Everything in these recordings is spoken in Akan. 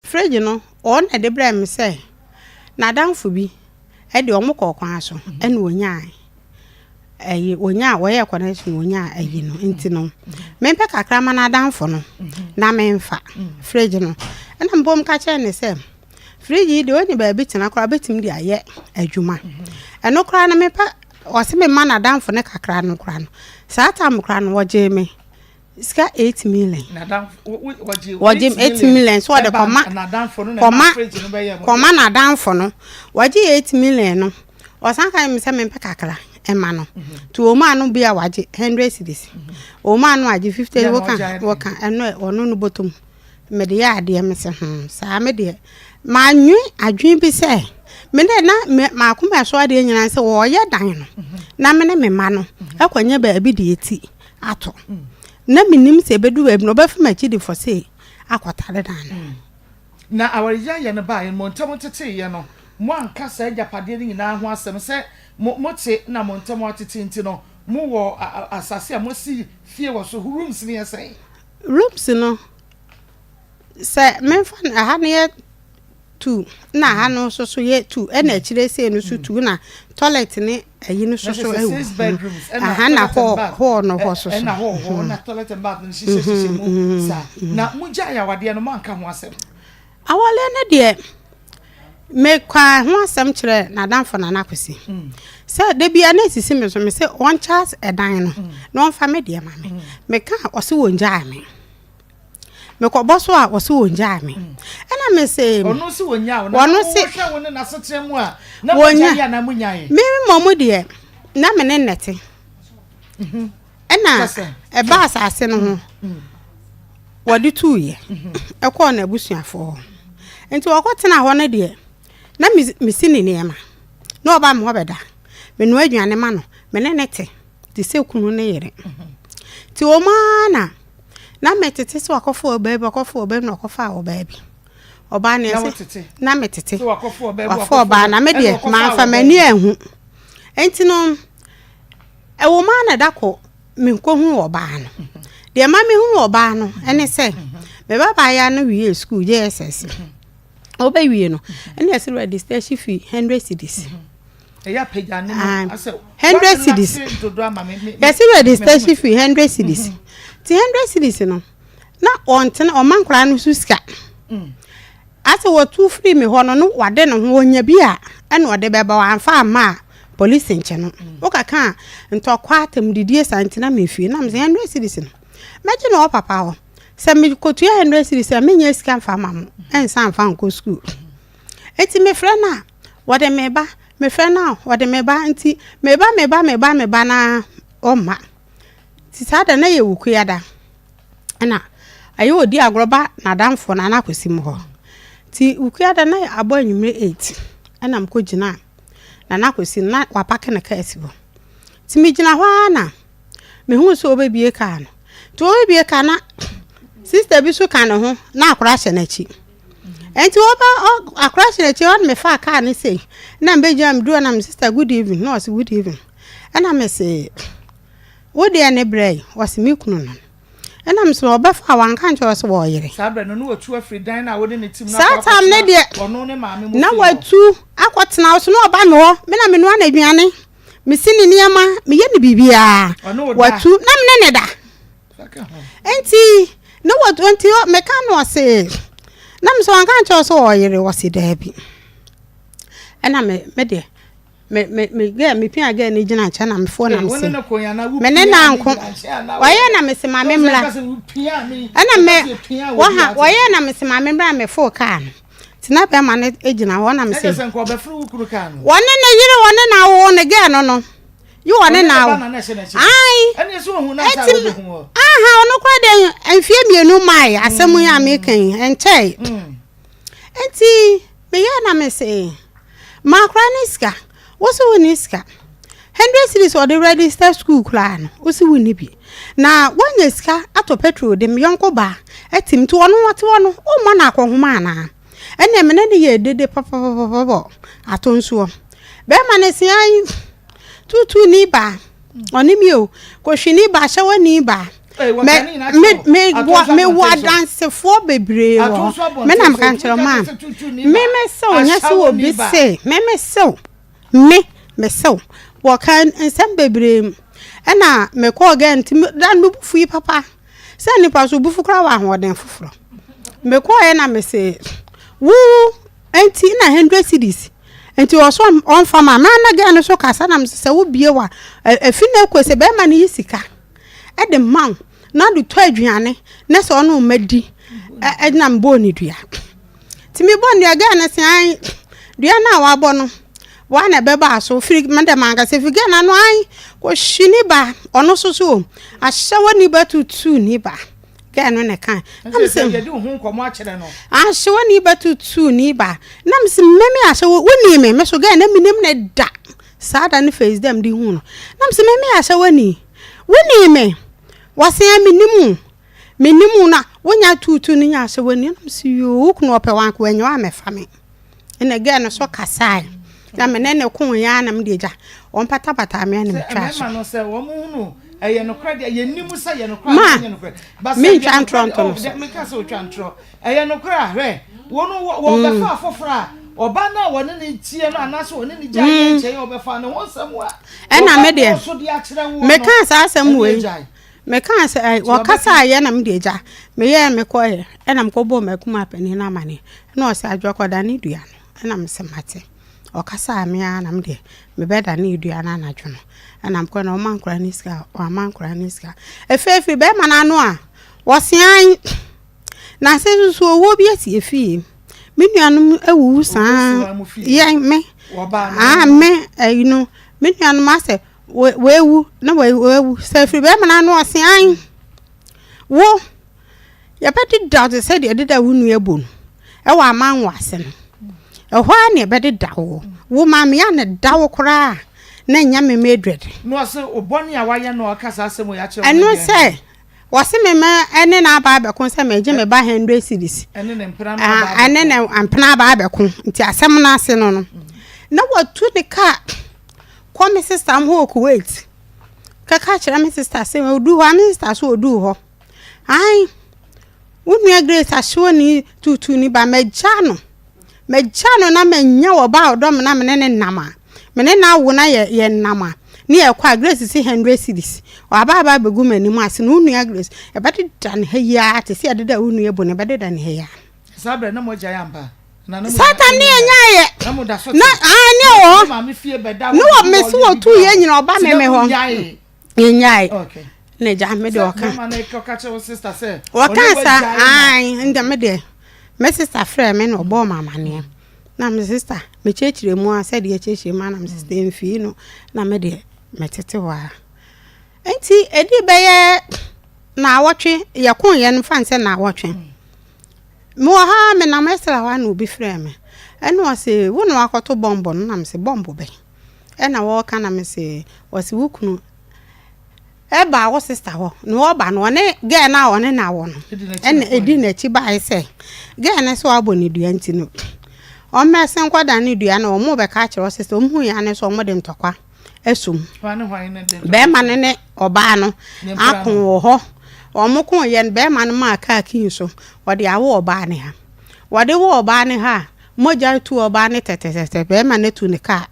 Fridge no, ɔno na ɛde brɛɛ me sɛ n'adamfo bi de wɔn kɔɔ kwan so ɛna ɔnyaa ɛyi ɔnyaa wɔyɛɛ connection ɔnyaa ɛyi no nti no mempɛ kakra ma n'adamfo no na memfa fridge no ɛna mpo meka kyerɛɛ no sɛ fridge yi deɛ ɔnni baabi tena koraa ɔbɛtumi de ayɛ adwuma ɛno koraa no mepɛ ɔse memma n'adamfo no kakra no koraa no saa tam koraa no wɔgyee me Sika 8 million. Wɔgye 8 million so wɔde kɔma kɔma kɔma n'adamfo no. Wɔgye 8 million no, ɔsan ka mi sɛ mempɛ kakra ɛma no. Nti wɔn ano bi a wagye 100 cedis. Wɔn ano agye 50 wɔka wɔka ɛno ɔno no bɔtɔm. Mede yɛ adeɛ me sɛ saa me deɛ manwe adwene bi sɛ me de na me maakoma ɛso adeɛ nyinaa sɛ wɔyɛ dan no na me ne me mma no ɛkɔnyɛ baabi de eti ato na menim sɛ ɛbɛdu baabi na ɔbɛfa m'akyi de fɔ sɛ akɔtare dan no. Na awaregyaeɛ no baeɛ no, mo ntam teteeɛ no, moanka saa agyapadeɛ no nyinaa ho asɛm sɛ mo mote na mo ntam atete nti no, mowɔ asase a moasi fie wɔ so. Rooms no yɛ sɛn? Rooms no, sɛ memfa no, ɛha no yɛ two, na ha no nso so yɛ two, ɛna akyire sei no so two, na toilet ne ayi no so so ɛwɔ aha, na hall hall no hɔ so so. Ɛna hall hɔ na toilet and bath no hyehyɛ hyehyɛ mu saa. Na mo gya ayɛ awadeɛ no, mo anka ho asɛm? Awaleɛ no deɛ, mekwa ho asɛm kyerɛ n'adamfo Nana Kwesi sɛ da bia na esisi me so me sɛ wɔnkyɛ ɛdan no na ɔmfa me deɛ ma me. Meka, ɔse wɔngyaa me. Mekɔbɔ so a, wɔse wɔngyaa me, ɛna me se ɔno si wɔnyaa wo na wɔhwɛ wo ne n'asetena mu a na wɔnya yɛ anaa monyae? Me mmɔ mu deɛ, na me ne nnɛte ɛna ɛba asase no ho wɔde tuiɛ ɛkɔɔ n'abusuafoɔ hɔ. Nti wɔkɔtena hɔ no deɛ, na mesi ne nneɛma na ɔba me hɔ bɛda, menoa aduane ma no, me ne ne te te sɛ kunu ne yere. Nti wɔn ara na metete sɛ wakɔfa ɔbaa bi, wakɔfa ɔbaa bi, na ɔkɔfa ɔbaa bi. Ɔbaa no yɛsɛ na metete wafa ɔbaa, na me deɛ mamfa m'ani anhu. Nti no ɛwɔ mu ara na da kɔ menkɔhunu ɔbaa no deɛ, ma mehunu ɔbaa no ɛne sɛ me ba baayɛ no wie school JSS, ɔbɛwie no ɛne ɛsɛ registration fee 100 cedis. 100 cedis yɛsi registration fee, 100 cedis. Ti 100 cedis no na ɔntena ɔma nkwaraa no so sika asɛ wɔtu firi mi hɔ no wade ne ho wɔnya bi a ɛna ɔde bɛba. Wɔamfa ama a, polisi nkyɛn no wokaka a ntɔkwa atam didie saa. Nti na mefie na mesɛ 100 cedis no mɛgye no wɔ papa hɔ sɛ mekɔtua 100 cedis a, menyɛ sika mfa ma mo ɛnsa mfa nkɔ sukuu. Eti mefrɛ no a, wɔde me ba. Mefrɛ no a, wɔde me ba. Nti meba, meba, meba, meba na ɔmma. Nti saa da na yɛ Wukuada, ɛna ɛyɛ ɔdi agorɔ ba n'adamfo Nana Kwesi mu hɔ. Nti Wukuada na abɔ anwummerɛ 8, ɛna mekɔ gyina Nana Kwesi na wapark ne kaa si hɔ. Nti megyina hɔ ara na mehu sɛ ɔbɛbie kaa no. Nti ɔbɛbie kaa na sister bi so ka ne ho na akora hyɛ n'akyi. Nti ɔba akora hyɛ n'akyi ɔne mefa kaa ne sei na mbɛgyina. Meduru na me sister, "Good evening," na ɔse, "Good evening." Ɛna mese, "Wo deɛ ne brɛ yi?" Ɔse, "Me kunu no." Ɛna mesɛ ɔbɛfa a wanka nkyerɛ sɛ wɔyere. Saa berɛ no na watu afiri dan no a wode ne tim no saa tam ne deɛ ɔno ne maame mu na fie hɔ. Watu akɔtena wo so na ɔba me hɔ, me na menoa no aduane, mesi ne nneɛma, meyɛ ne biribiaa. Ɔne wo da? Watu na mene ne da. Saka ho. Nti na watu nti meka no, ɔse na mesɛ wanka nkyerɛ wo sɛ ɔyere? Ɔse daabi. Ɛna me deɛ me girl me pia girl ne gyina nkyɛn na mefoɔ na Wo ne mese no ko ya na wo me ne pia nanko gyina nkyɛn anaa wɔyɛ na mese ma me mmra. Sɛ wo pia me ɛna me sɛ pia wɔ wɔha bi ate. wɔyɛ na mese ma me mmra. Mefoo kaa no nti na bɛrima no gyina hɔ na mese ɛkyɛ sɛ nka ɔbɛforo wo kuru kaa no. Wɔne ne yere, wɔne na awo ne girl no yi wɔne na awo. Ɔne ne ba na na ɛhyɛ n'akyi. Ai. Ɛne sɛ ohun na nsa a Eti wobɛhu hɔ. Aha, ɔno kora de mfie 2 maae asɛm yi a meka yi ɛnkyɛe. Nti meyɛ na mese maakora ne sika, wo so wonni sika 100 cedis ɔde register school koraa no, wo so wonni bi na woanya sika atɔ petrol de me yɔnko baa atim. Nti ɔno ɔte hɔ no, wommɔ no akɔhoma anaa? Ɛnna mene ne yɛ dede papapapapɔ ato nsoɔ. Bɛrima no se ai, tutu ni baa ɔne mi o kɔhwini baa hyɛwani baa. Me me wɔ me wɔ adansefoɔ bebree wɔ hɔ. Me na meka nkyerɛ maa me me sew nyɛ sɛ obi se me me sew me me sew wɔka nsɛm bebree mu ɛna mekɔɔ gɛ nti da no me bu fui papa sɛ nipa so bufu koraa wɔ ahoɔden foforɔ mekɔɔyɛ na me se wo nti na hundred cedis nti ɔso ɔmfa ma me na gɛ no so kasa na me sɛ wo bie wa efi na ekɔ sɛ bɛrima no yi sika de ma wo na de tɔ aduane na sɛ ɔne wo mma di ɛna mebɔɔ ne dua nti mebɔ ne dua gɛɛ no se an dua no a wabɔ no wa na ɛbɛba so firi me dɛ mankasa firi gɛɛ no ano an kɔhwi ne ba ɔno so so ahyɛ wɔ ne ba tutu ne ba gɛɛ no ne kan na me sɛ ahyɛ wɔ ne ba tutu ne ba na me sɛ mmɛmi ahyɛ wɔ woni me me so gɛɛ na menim ne da Saa da no face dɛ mede huu no na mese me me ahyɛ w'ani wonii me wɔse ɛ menim wo menim wo na wonya tuutu no nya ahyɛ w'ani na mese yoo wo kunu ɔpɛ wanka wanya wo amɛfa me ɛna gɛɛ no so kasae na me ne ne ko ya na mede agya wɔn patapata me na metwa so no sɛ wɔn hunu ɛyɛ nokorɛ deɛ yɛnim sɛ yɛ nokorɛ ma mentwa ntorɔ nto no so menka sɛ otwa ntorɔ Ɛyɛ nokorɛ a, hwɛ, wɔn wɔbɛfa mm. afoforɔ a, ɔba no a wɔne ne teɛ no anaasɛ wɔne ne gyae yɛ mm. nkyɛn a wɔbɛfa ne ho nsɛm a ɛna me deɛ mekaa saa asɛm wei mekaa sɛ wɔkasa ayɛ na mede agya meyɛɛ mekɔɛ ɛna mekɔbɔɔ makuma panin no amane ɛna ɔsɛ adwoa kɔda ne dua no ɛna mesɛ mate ɔkasaa me ara na medeɛ mebɛda ne dua no anadwo no ɛna mekɔ na ɔma nkora ne sika ɔama nkora ne sika ɛfeefiri bɛrima no ano a wɔsean Na sɛ nso owuo bi asi efie, me nuanom awuwu saa yɛn me aa me ayi no me nuanom asɛ wɔawu na wɔawu sɛ afiri bɛrima no ano ɔse an wo yɛbɛdeda te sɛ deɛ ɛdeda wo nua bu no ɛwɔ amanwo ase no ɛhɔ ara na ɛbɛdeda wo wo maame a na da wo koraa na ɛnyɛ me Mildred. Na ɔse ɔbɔne a wayɛ no ɔka saa asɛm wei akyerɛ wo ɛno sɛ Wɔse me ma ɛne no aba abɛko sɛ megye me ba hundred cedis. Ɛne ne mpena no aba abɛko. Ɛne ne mpena aba abɛko. Nti asɛm no ase no no. Na watu ne kaa kɔ me sista hɔ wɔ Kuwait. Kɛka kyerɛ me sista sɛ ɔduu hɔ a me sista so ɔduu hɔ. Ae, wo nua Grace ahyew ne tutu ne ba magya no. Magya no na manya ɔbaa a ɔdɔ me na me ne no nam a, me ne no awo na yɛ yɛnam a, ne yɛkɔ a, Grace se hundred cedis. Waba aba abɛgu m'anim ase no, wo nua Grace, yɛbɛdeda no ha yi ara te sɛ yɛdeda wo nua bu no, yɛbɛdeda no ha yi ara. Saa berɛ na moagyae ampa? Na na Satan ne yɛnyaeɛ. Na mo da so te. Na ah, ne wɔ hɔ. Maame fie bɛda Ne wɔ mese wɔtu yɛ nyina ɔba me me hɔ. Yɛnyae. Na agya me deɛ ɔka. Wɔka sa ae ndɛ me deɛ me sista frɛ me na ɔbɔɔ me amaneɛ na me sista mekyerɛkyerɛ mu a sɛdeɛ kyerɛkyerɛ mu a na me sista mfii no na me deɛ metete hɔ a nti ɛdi bɛyɛ naawɔtwe yɛko yɛ no fa nsɛ naawɔtwe mewɔ ha menam ɛsra hɔ a na obi frɛ me ɛna ɔse wo na wakɔto bɔmbo no na mese bɔmbo bɛn Ɛna wɔka na mese ɔse wo kunu ɛba wo sister hɔ na ɔba no ɔne girl no a ɔne no awɔ no ɛna ɛdi n'akyi baeɛ sɛ girl no sɛ wabɔ ne dua nti no ɔmmɛse nkɔda ne dua no ɔmo bɛka akyerɛ wo sister ɔmo hu ya ne sɛ ɔmo de ntɔkwa asum bɛrima no ne ɔbaa no ako wɔ hɔ ɔmo ko yɛ no bɛrima no maa kaa kii so ɔde awo ɔbaa ne ha wɔde wo ɔbaa ne ha a Mogya tu ɔbaa no tɛtɛtɛtɛ, bɛrima no atu ne kaa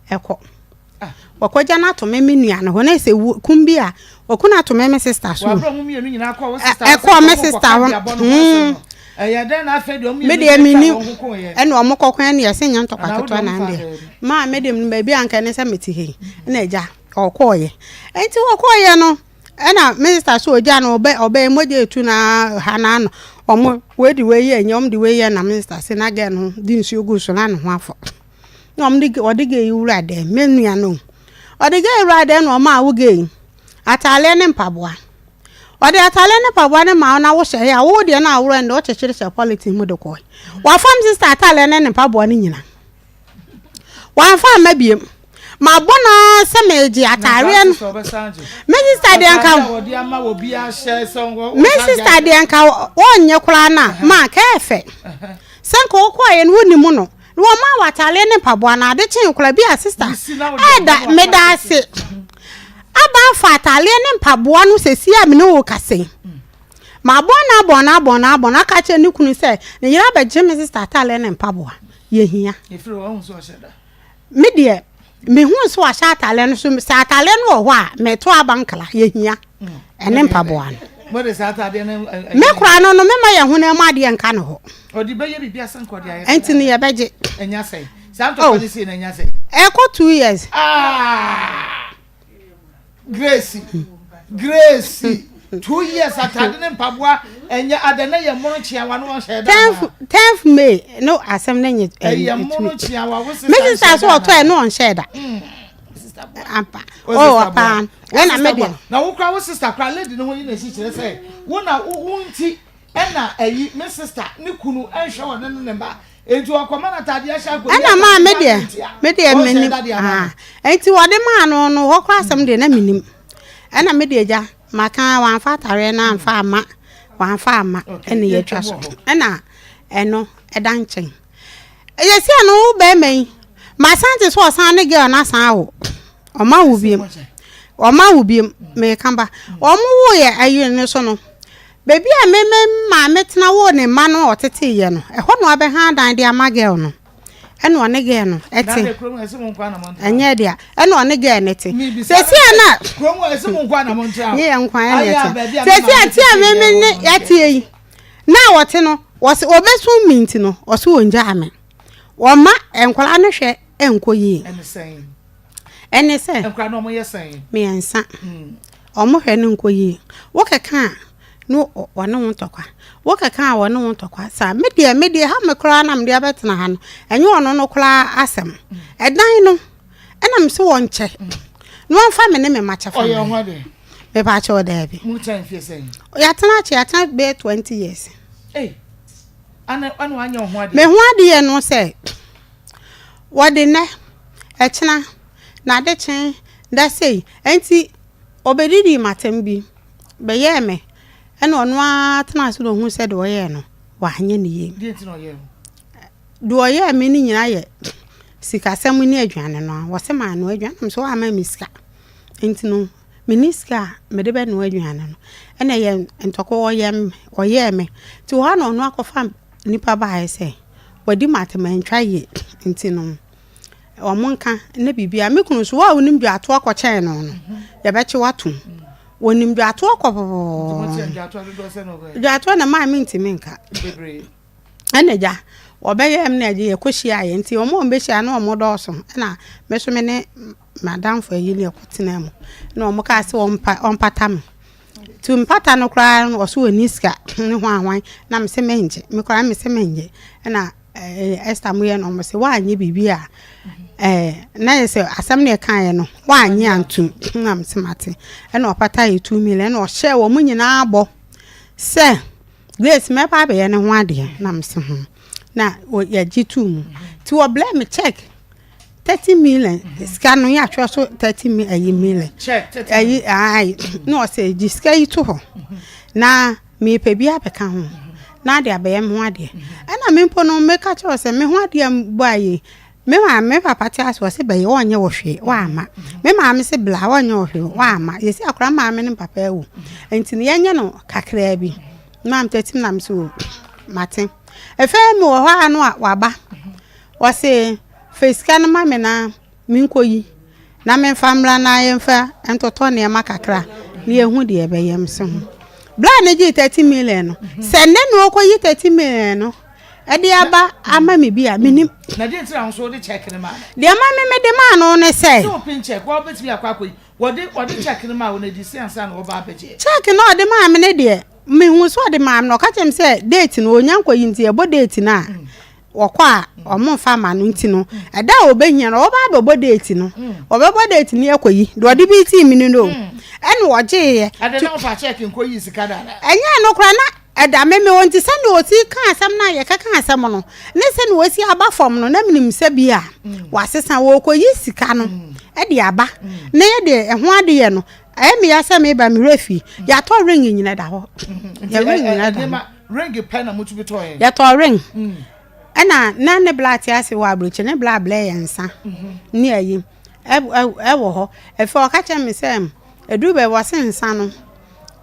kɔ. Wakɔgya no ato me me nua no hɔ na sɛ wu kum bi a, waku no ato me me sista so. Ɛkɔɔ me sista hɔ. Hmm. Me deɛ menni ɛna wɔn kɔkɔ ɛna yɛsɛ nyɛ ntɔkwa ketewa na deɛ maa me deɛ baabi a nka ne sɛ mete ha yi ɛna agya ɔkɔɔyɛ nti wɔkɔɔyɛ no Ɛna me sister so ogya no ɔbɛ ɔbɛ mogya etu na ha na ano ɔmo wei de wei yɛ nyɛ ɔmo de wei yɛ na me sister se na gɛ no de nsuo gu so na ne ho afɔ na ɔmo de ɔde gɛ yi wura dɛm me nua no ɔde gɛ yi wura dɛm na ɔmo awo gɛ yi ataaleɛ ne mpaboa ɔde ataaleɛ ne mpaboa ne ma na wohyɛ yɛ a wo deɛ na aworɔ ɛnde ɔkyekyere hyɛ polythene mu de kɔɛ wafam sister ataaleɛ ne ne mpaboa ne nyina. Wamfa amma biem. Mabɔ no ara sɛ meregye ataareɛ no. Me sista deɛ nka me sista deɛ nka wɔnyɛ koraa no a ma kɛɛfɛ. Sɛ nka wokɔeɛ no wonim no na wɔma wɔ ataareɛ ne mpaboa no ade kyee koraa bi a sista ɛda meda ase. Aba aba afa ataadeɛ ne mpaboa no sɛsi a me ne wo kasa yi. Mabɔ no abɔ no abɔ no abɔ no aka kyerɛ ne kunu sɛ ne yere abɛgye me sista ataadeɛ ne mpaboa. Yɛhia. Me deɛ mehu sɛ wahyɛ ataadeɛ no so sɛ ataadeɛ no wɔ hɔ a meto aba nkla yɛhia ɛne mpaboa no. Me koraa no no mema yɛn honam mu adeɛ nka ne hɔ. Ɛnti no yɛbɛgye. Oh. Ɛkɔ 2 years. Ah! Grace, Grace, 2 years atade ne mpaboa ɛnyɛ ada na yɛ mono kyeawa no ɔhyɛ da. 10th May no asɛm no nye. Ɛyɛ mono kyeawa wo sister. Me sister so ɔtɔ ɛ no ɔnhyɛ da. Ampa. Oh, paa. Ɛna me deɛ. Na wo kora wo sister kora lady no ho yi na esi kyerɛ sɛ wo na wo nti ɛna ɛyi me sister ne kunu ɛnhwɛ wɔ ne ne ne ba. Enti ɔkɔma no ataadeɛ ahyɛ akɔyi. Ɛna maa me deɛ me deɛ menim ah enti wɔde maa no no hɔ koraa asɛm deɛ na menim ɛna me deɛ gya maka wɔamfa ataadeɛ no amfa ama wɔamfa ama ɛna yɛatwa so ɛna ɛno ɛda nkyɛn yɛsi ɛno wo bɛrima yi masan te so ɔsan ne girl no asan awo ɔma wo biem ɔma wo biem meka ba ɔmo wo yɛ ayi no so no. Baabi a me me maame tena woo ne mma no a ɔteteeɛ no, ɛhɔ na wabɛha dan de ama girl no. Ɛna ɔne girl no ɛte. Ɛnyɛ dea. Ɛna ɔne girl no te. Sɛsi a na. Nye yɛn nko ara na ɛte. Sɛsi a te a me me ne yɛteɛ yi, na ɔte no, ɔse ɔbɛsum me nti no, ɔse ɔngyaa me. Ɔma nkwadaa no hwɛ ɛnkɔ yie. Ɛne sɛ. Nkwadaa no wɔyɛ sɛn? Mmiɛnsa. Wɔn hwɛ no nkɔ yie. Wokeka a, na wɔne wo ntɔkwa. Wokeka a, wɔne wo ntɔkwa. Saa me deɛ, me deɛ ha me koraa na mede abɛtena ha no, ɛnyɛ ɔno no koraa asɛm. Ɛdan no, ɛna me sɛ wɔnkyɛ na wɔmfa me ne me mma kyɛfa Ɔyɛ ho ade. Mepa kyɛw daabi. Mo kyɛn mfie sɛn? Yɛatena akyɛ, yɛatena bɛyɛ 20 years. Ei, ana ana wanyɛ ho ade? Me ho adeɛ no sɛ, wɔde nnɛ, ɛkyena, na ade kye da sei. Enti ɔbɛdidii m'atɛm bi, bɛyɛɛ me, ɛna ɔno ara tenaa ase na ɔhuu sɛ deɛ ɔyɛɛ no, wanyɛ no yie. Deɛ nti na ɔyɛɛ wo? Deɛ ɔyɛɛ me no nyinaa yɛ sikasɛm ne aduane no a. Ɔse mannoa aduane, na mesɛ woamma me sika. Enti no, menni sika a mede bɛnoa aduane no. Ɛna ɛyɛ ntɔkwa, ɔyɛ me, ɔyɛɛ me. Nti hɔ ara na ɔno akɔfa nnipa baeɛ sɛ, wadi m'atɛm, antwa yie. Nti no, Wɔn nka ne biribiara. Me kunu nso, wo a wonim dwatoɔ kɔkyɛn no no, yɛbɛkye wo atom. Wɔnim dwatoɔ kɔ pɔpɔpɔpɔ. Dwatoɔ na maa mentumi nka. Ɛna gya, wɔbɛyɛ m na agye yɛkɔhyia yɛ nti wɔn a wɔbɛhyia no wɔn dɔɔso. Ɛna me nso me ne madamfo ayi ne yɛkɔtena mu. Na wɔn kaa sɛ wɔmpata me. Nti mpata no koraa no ɔso ɔnni sika ne hwan hwan na me se mengye. Me koraa me se mengye. Ɛna ɛɛ Esther mo yɛ no ɔmo se woanyɛ biribi a ɛɛ na yɛ sɛ asɛm no yɛkaeɛ no woanyɛ antum na me se mate ɛna ɔpata yɛ 2 million ɛna ɔhyɛɛ wɔn nyinaa bɔ sɛ Grace mɛba abɛyɛ ne ho adeɛ na me se ho na yɛgye tuu mu nti wɔbrɛ me check 30 million sika no yɛ atwerɛ so 30 ɛyi million ɛyi ayi na ɔsɛ gye sika yi to hɔ na mepɛ bi abɛka ho na ade abɛyɛ me ho adeɛ. Ɛna me mpo no meka kyerɛ wo sɛ me ho adeɛ bɔ ayɛ me maame me papa te ase ɔse bɛyɛ ɔnyɛ wɔ hwee wamma me maame se bla ɔnyɛ wɔ hwee wamma yɛsi akora maame ne papa awu nti no yɛnyɛ no kakraa bi maame tɛtim na me so mate ɛfɛ me wɔ hɔ a no a waba ɔse fɛ sika no ma me na Menkɔyi na memfa mmra na yɛmfa ntotɔ nneɛma kakra na yɛhu deɛ ɛbɛyɛ me so ho. Berɛ a ne gyee 30 million no, sɛ nnɛ na ɔkɔyi 30 million no ɛde aba ama me bi a, menim. Na deɛ nti na wo nso wode check no maa no? Deɛ ma me mede maa no ne sɛ. Sɛ open check, wɔbɛtumi akɔ akɔyi. Wɔde wɔde check no maa wo no adi sɛ ansa na wɔba abɛgyeɛ. Check no a ɔde maa me no deɛ, mehu sɛ ɔde maa me no, ɔka kyerɛ me sɛ date no ɔnya nkɔyi nti yɛbɔ date no a, wɔkɔ a wɔn mfa ma no nti no ɛda a wɔbɛhia no wɔbɛba abɛbɔ date no wɔbɛbɔ date no akɔyi deɛ ɔde bi tii mi no no ɛna ɔgyeeɛ ɛde na ɔfa check nkɔyi sika da ɛnyɛ ɛno koraa na ɛda me me wɔ nti sɛnea ɔsi ka asɛm no a yɛkɛka asɛm no ne sɛnea ɔsi aba fam no na menim sɛ bi a wasesa wɔkɔyi sika no ɛde aba na yɛde ɛho adeyɛ no ɛyɛ me ya sɛ meba me werɛ fi yɛatɔ ring nyina da hɔ yɛ ring nyina da hɔ Ring pɛ na motumi tɔɛ? Yɛtɔɔ ring. Ɛna na ne bla te ase wɔ aburokyi, ne bla blɛ yɛ nsa ne ayi ɛwɔ hɔ. Afei ɔka kyerɛ me sɛ Ɛduru baabi wɔse nsa no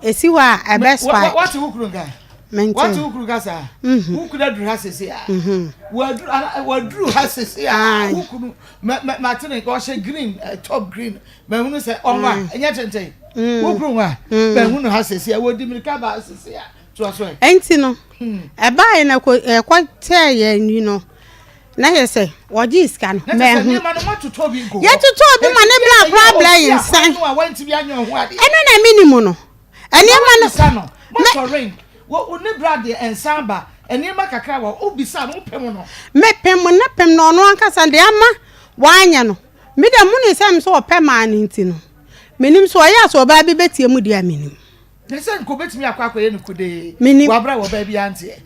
ɛsi hɔ a ɛbɛ spoil. Wate wo kunu nka? Mente. Wate wo kunu ka saa? Mhm. Wo kunu aduru ha sese a. Mhm. Waduru waduru ha sese a. Wo kunu mɛ mate ne nka ɔhyɛ green eh, top green mahunu sɛ ɔnwa ɛnyɛ tenten. Mm. Wo kunu nwa mahunu ha sese a wɔdi mirika ba ha sese a toa so ɛ. Ɛnti no ɛbaeɛ na ɛkɔ ɛkɔ kyɛɛ yɛn yi no na yɛ sɛ wɔgyee sika no mɛhu yɛtotɔ bi ma ne bla koraa bla yɛ nsan ɛno na menim no nneɛma no mepem ne pem na ɔno ankasa deɛ ama wanyɛ no me deɛ mo ne sɛ m sɛ ɔpɛ maa no nti no menim sɛ ɔyɛ a sɛ ɔbaa bi bɛtie mu deɛ a menim Ne sɛ nka obetumi akɔ akɔyɛ no kodee. Menim. Wɔ abere a wɔbaa bi anteɛ.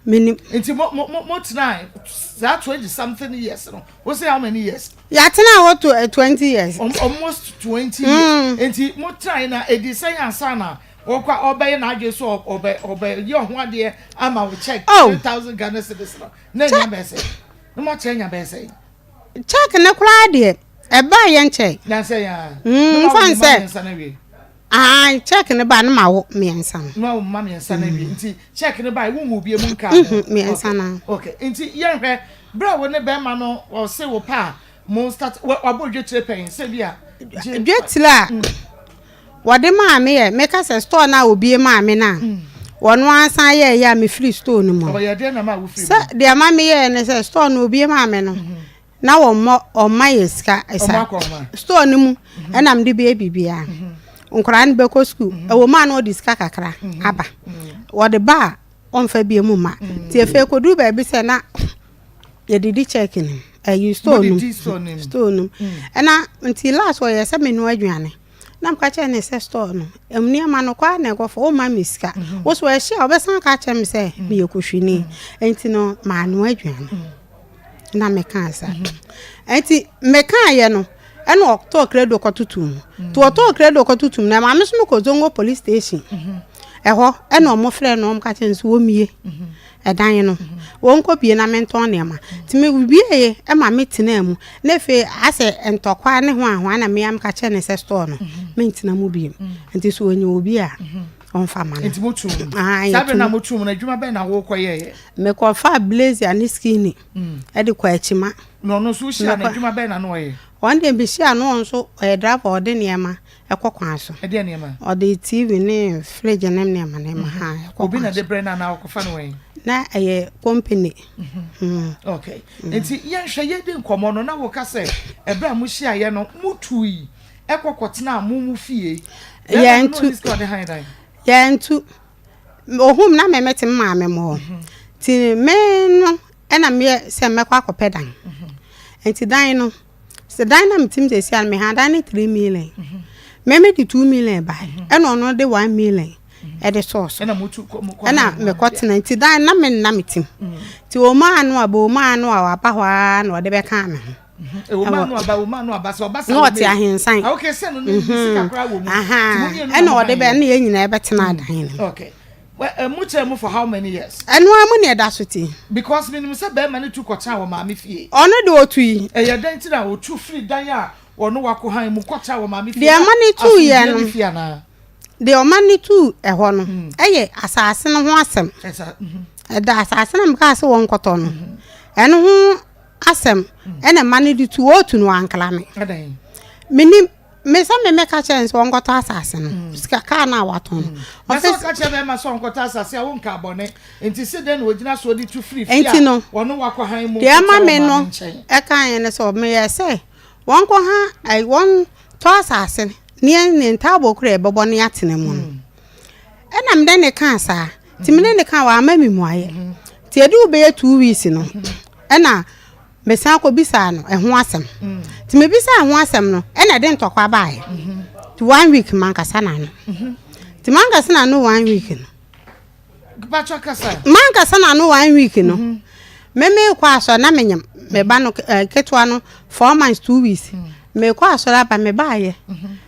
Menim. Nti mo mo mo mo tena saa 20 something years no. Wo say how many years? Yɛatena hɔ to eh, 20 years. Almost 20 years. Nti mo tena na edi sɛn ansa na wɔkɔ ɔbɛyɛ n'adwene so ɔbɛ ɔbɛ yɛ ɔho adeɛ ama wo check Oh. 3,000 Ghana cedis no. Na nya bɛyɛ sɛn? Na mo akyerɛ nya bɛyɛ sɛn? Check ne koraa deɛ ɛbaa yɛn nkyɛn. Nansɛ yɛn. Mfa nsɛ. Aane, check no ba no ma wo mmiɛnsa no. Ma wo mma mmiɛnsa no awie. Nti check no ba wo nwu bie mu nka ho. Mmiɛnsa no. Okay, nti yɛnhwɛ berɛ a wo ne bɛrima no ɔse wo pa a mo start wabɔ dwetire pɛn sɛ bi a. Dwetire a wɔde maa me yɛ meka sɛ store no a obie maa me no a wɔn asan yɛɛyɛ a mefiri store no mu. Ɔyɛ deɛ na ma wo firi mu. Sɛ deɛ ma meyɛɛ ne sɛ store no obie maa me no. Na wɔmmɔ wɔmma yɛ sika ɛsa store no mu ɛna mede bɛyɛ biribiara nkwadaa no bɛkɔ sukuu ɛwɔ mu a na wɔde sika kakra aba wɔde ba a wɔmfa bie mu ma nti afei kɔduru baabi sɛ na yɛdidi check no mu ɛyi store no mu store no mu ɛna nti last wɔyɛ sɛ menoa aduane na meka kyerɛ ne sɛ store no ɛmu nneɛma no kɔ a na ɛkɔfo woma me sika wo so ɛhyɛ a wɔbɛsan ka kyerɛ me sɛ meyɛ kohwini nti no maanoa aduane na mekaa saa nti mekaeɛ no ɛna ɔtɔɔ kredo kɔtoto mu nti ɔtɔɔ kredo kɔtoto mu na maame so mekɔ zongo police station ɛhɔ ɛna ɔmo frɛ no ɔmo ka kyerɛ no sɛ wɔmmie ɛdan no wɔnkɔ bie na mentɔn nneɛma nti mebieeɛ ɛma metenaa mu na afei asɛ ntɔkwa ne ho ahoa na mea meka kyerɛ ne sɛ store no mentena mu biem nti sɛ ɔnya obi a ɔmfa ma no. Nti mo tum. Ah, Saa bere na mo tum no adwuma bɛn na wokɔ yɛɛ? Mekɔfaa blazer ne skinny mm. ɛde kɔ akyima. Na ɔno nso wohyia no adwuma bɛn na no ɔyɛ? Wɔn deɛ mehyia no ɔno nso ɔyɛ driver ɔde nneɛma ɛkɔ kwan so. Ɛdeɛ nneɛma? Ɔde TV ne fridge ne nneɛma nneɛma ha ɛkɔ kwan so. Obi na de brɛ no anaa ɔkɔfa no wɛn? Na ɛyɛ company. Mm. Okay. Nti yɛnhwɛ yɛdi nkɔmmɔ no na woka sɛ ɛberɛ a mohyiaeɛ no motui Ɛkɔ kɔtenaa mo mo fie. Yɛntu. Yɛntu. Ohum na me mete me maame mo hɔ. Nti me no ɛna meyɛ sɛ mɛkɔ akɔpɛ dan. Nti dan no, sɛ dan na metim sɛ sia no meha dan no 3 million. Me me de 2 million bae. Ɛna ɔno de 1 million ɛde sɔɔ so. Ɛna mekɔtena nti dan na me nna metim. Nti ɔmaa no a bɛ ɔmaa no a waba hɔ ara na ɔde bɛkaa me ho. Na ɔte ahensan. Ɛna ɔde bɛ ɛna yɛn nyinaa bɛtena adan no mu. Okay. Well, mo kyerɛ mu for how many years? Ɛno ara mu na ɛda so te. Because menim sɛ bɛrima no tu kɔtena wɔ maame fie. Ɔno de otu yi. Ɛyɛ dɛn ti na otu firi dan a ɔno wako han mu kɔtena wɔ maame fie? Deɛ ɛma ne tu yɛ no. Deɛ ɔma no tuu ɛhɔ no yɛ asase no ho asɛm. Ɛda asase no a mekaa sɛ wɔnkɔtɔ no, ɛno ho asɛm ɛna ɛma no de tu. Ɔretu no wankra me. Menim me sɛ me mɛka kyerɛ no sɛ wɔnkɔtɔ asase no sika kaa no a watɔn no. Na sɛ ɔka kyerɛ bɛrima sɛ ɔnkɔtɔ asase a wonka bɔne nti se dɛn na ɔgyina soɔ de tu firi fie a wɔne wakɔ han mu deɛ ɛma me no ɛkaeɛ ne sɛ meyɛ sɛ wɔnkɔ ha wɔn tɔ asase ne yɛn ne ntaaboo koro a yɛbɛbɔ no yɛatena mu no. Ɛna mede ne kaa saa. Nti mede ne kaa wamma me mmuaeɛ. Nti ɛde wo bɛyɛ 2 weeks no ɛna mesan kɔbisaa no ɛho asɛm. Nti mebisaa ɛho asɛm no ɛna ɛde ntɔkwa baeɛ. Nti one week mankasa n'ano. Nti mankasa n'ano one week no. Mankasa n'ano one week no. Me mekɔ asɔre na menyam me ba no ketewa no 4 months 2 weeks. Mekɔ asɔre aba me baayɛ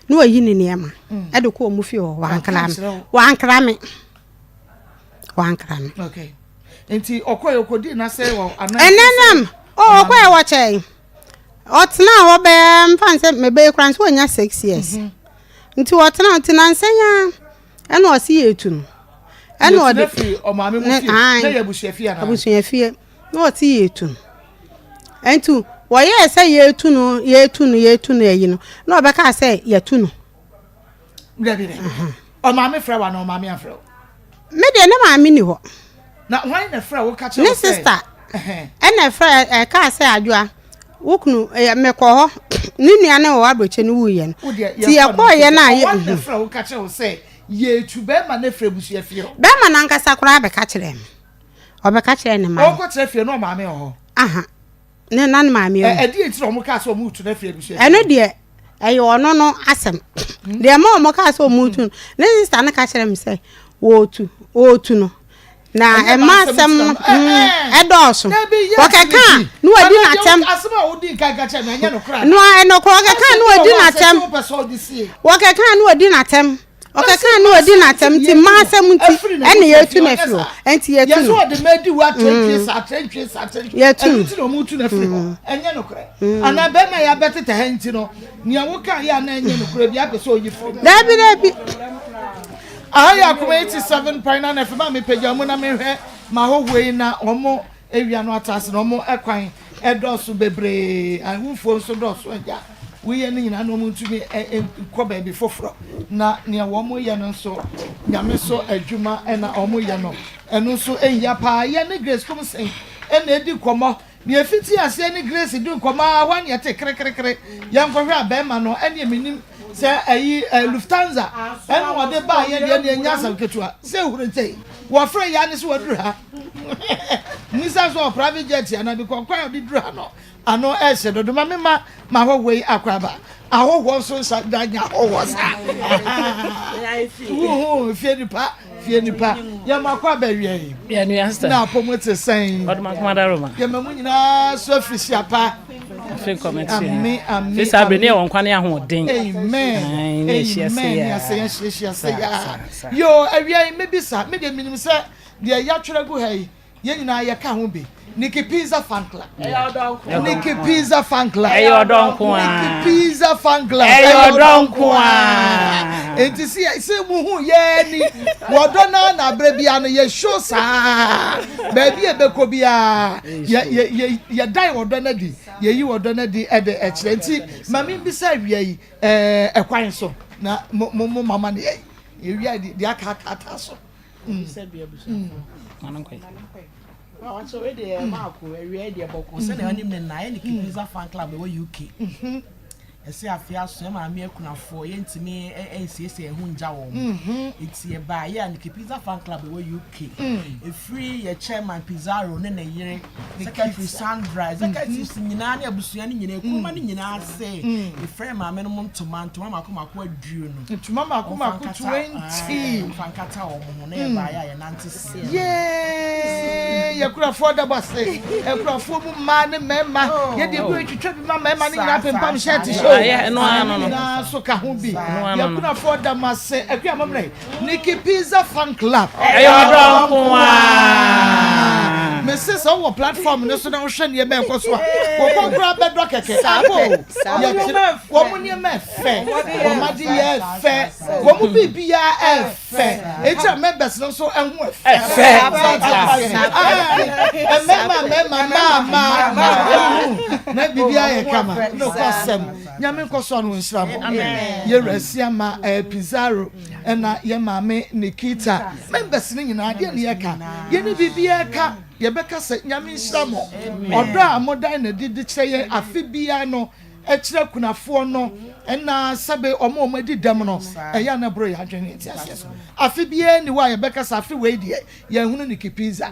na wayi ne nneɛma ɛde kɔ ɔmo fie hɔ wankra me wankra me wankra me. Okay. Nti ɔkɔ yɛ ɔkɔdi n'asɛ wɔ anan. Ɛnɛnam ɔkɔ yɛ wɔkyɛn ɔtena hɔ bɛɛ mfa nsɛ mebɛyɛ kora nso wɔnya 6 years. Nti wɔtena nti nansa yi ara ɛna ɔse yɛtu no. Ɛna ɔde Yɛtu no afiri ɔmaame mu fie. Na yɛ abusua fie anaa? Abusua fie. Na ɔse yɛtu no. Nti wɔyɛɛ sɛ yɛtu no yɛtu no yɛtu no ayi no na ɔbɛkaa sɛ yɛtu no. Dabi dabi. Ɔmaame frɛ wo anaa ɔmaame amfrɛ wo? Me deɛ ne maame ni hɔ. Na hwan na ɛfrɛ wo ka kyerɛ wo sɛ? Ne sista ɛna ɛfrɛ ɛkaa sɛ Adwoa wo kunu ɛyɛ mekɔ hɔ ne nua ne wɔ abrɛkyɛ no wuiɛ no. Ti yɛkɔɔ yɛ no a yɛ. Hwan na ɛfrɛ wo ka kyerɛ wo sɛ yɛtu bɛrima no afiri abusua fie hɔ? Bɛrima no ankasa koraa bɛka kyerɛɛ me. Ɔbɛka kyerɛɛ ne maame. Ɔkɔ kyerɛ fie no ɔmaame wɔ hɔ. Aha. Ne na ne maame awu. Ɛdeɛ nti na wɔn kaa sɛ wɔn retu no afiri abusua fie? Ɛno deɛ ɛyɛ ɔno no asɛm. Hmm. Deɛ ma wɔn kaa sɛ wɔn retu no, ne sista no ka kyerɛ me sɛ wɔretu wɔretu no. Na ɛma asɛm no hmm, ɛdɔɔso. Wɔkɛka a na wɔadi n'atɛm. Asɛm a wodi nka nka kyerɛ me ɛnyɛ nokorɛ. No ɛnokorɛ wɔkɛka a na wɔadi n'atɛm. Wɔkɛka a na wɔadi n'atɛm. Ɔkɛkaa na ɔdi n'atɛm nti mma asɛm nti ɛna yɛtu no afiri hɔ nti yɛtu no. Yɛsɛ ɔde mma adi hɔ atrantwie saa atrantwie saa atrantwie. Yɛtu no. Ɛno nti na wɔn tu no afiri hɔ. Ɛnyɛ nokorɛ. Anaa bɛrima yɛ abɛteta ha nti no nea woka yɛ a na ɛnyɛ nokorɛ bi apɛ sɛ ɔyi firi mu. Dabi dabi. Aha yɛ Akoma 87.9 FM a mepagya mu na mehwɛ m'ahɔhoɔ yi na wɔn Awia no ataase na wɔn kwan dɔɔso bebree, awufoɔ nso dɔɔso agya. Woyɛ no nyinaa na wɔn ntumi nkɔ baabi foforɔ. Na nea wɔn yɛ no nso, Nyame so adwuma na wɔn yɛ no. Ɛno nso ehia paa. Yɛ ne Grace Kumsen na edi nkɔmmɔ. Nea efiti aseɛ ne Grace di nkɔmmɔ ara, hɔ na yɛte kerekerekere. Yɛnkɔhwɛ a bɛrima no, ɛneɛ menim sɛ ayi Lufthansa ɛna ɔde baayɛ deɛ, ɛneɛ ɛnyɛ asɛm ketewa. Sɛ ehuru ntɛi, wɔfrɛ yɛ ara ne sɛ waduru ha. Mmisa sɛ ɔwɔ private jet anaa bi kɔ kwan a ɔde duru ha no ano ɛhyɛ dodo ma mema ma ahɔhoɔ yi akɔ aba ahɔhoɔ nso nsa da nya ahɔhoɔ saa wuhu fie nipa fie nipa yɛn mo akɔ aba awia yi na apɔmu te sɛn yɛn mo nyinaa so afiri hyia pa ame ame saa bere ne yɛ wɔn kwan ne ahoɔden amen amen ne asɛ yɛn hyiahyia sɛ yaa yoo awia yi mebisa me deɛ menim sɛ Deɛ yɛatwerɛ agu ha yi, yɛn nyinaa yɛka ho bi. Nikki Pizza Fan Club. Ɛyɛ ɔdɔ nko ara. Nikki Pizza Fan Club. Ɛyɛ ɔdɔ nko ara. Nikki Pizza Fan Club. Ɛyɛ ɔdɔ nko ara. Enti si sɛ muhu yɛn ni wɔdɔ na na abere biara no yɛ show saa baabi a ɛbɛkɔ biara yɛ yɛ yɛ yɛdan ɔdɔ no adi yɛyi ɔdɔ no adi ɛde ɛkyerɛ nti maame bisa awia yi ɛɛ ɛkwan so na mo mo mo mama no yɛ yɛwia deɛ aka aka so. Wakyɛ wei deɛ maako awia deɛ bɔkɔ sɛdeɛ ɔnim ne nna yɛ ne Pizza fan club ɛwɔ UK ɛsɛ afe aso yɛ maame akunafoɔ yɛntumi nsiesie ɛho ngya wɔn nti ɛbaa yɛ a ne Pizza fan club ɛwɔ UK ɛfiri yɛ chairman Pizarro ne ne yere secretary Sandra executives nyinaa ne abusua no nyinaa ekuruma no nyinaa se efrɛ maame no mo ntoma ntoma mako mako aduonu ntoma mako mako 20 nfa nkata wɔn ho na yɛ baayɛ a yɛnante sie yee yɛkurafoɔ da bɔ ase akurafoɔ mu mmaa ne mmarima oh. yɛde egu etwitwa bi ma mmarima ne nyinaa pempam hyɛɛte hyɛ o nyinaa so ka ho bi yɛkurafoɔ da mo ase akua mɔmmerɛ Nikki Pizza Fan Club. Ɛyɛ ɔdɔ nko ara. Mese sɛ wowɔ platform no so na wohwɛ nneɛma ɛkɔ so a, wɔkɔ koraa bɛdɔ kɛkɛ. Abo yɛkyerɛ wɔn nneɛma ɛfɛ, wɔn ade yɛ ɛfɛ, wɔn mu biribiara ɛfɛ. Eti a members no nso ɛho ɛfɛ. Mmarima mmarima mmaa mmaa mmaa na biribiara yɛ kama. Nokwasɛm Nyame nkɔ so ano nhyira mo. Yɛwura Asiama Pizarro. Ɛna yɛn maame Nikita members no nyinaa deɛ ne yɛka yɛne biribiara ka yɛbɛka sɛ Nyame nhyira mo ɔdɔ a modan no adi de kyerɛ yɛn afe biara no kyerɛ kunafoɔ no ɛna sɛbe wɔn a wɔn adi dɛm no ɛyɛ a na ɛboro yɛn adwene ne nteaseɛ so afe biara nni hɔ a yɛbɛka sɛ afe wei deɛ yɛnhunu Nikki Pizza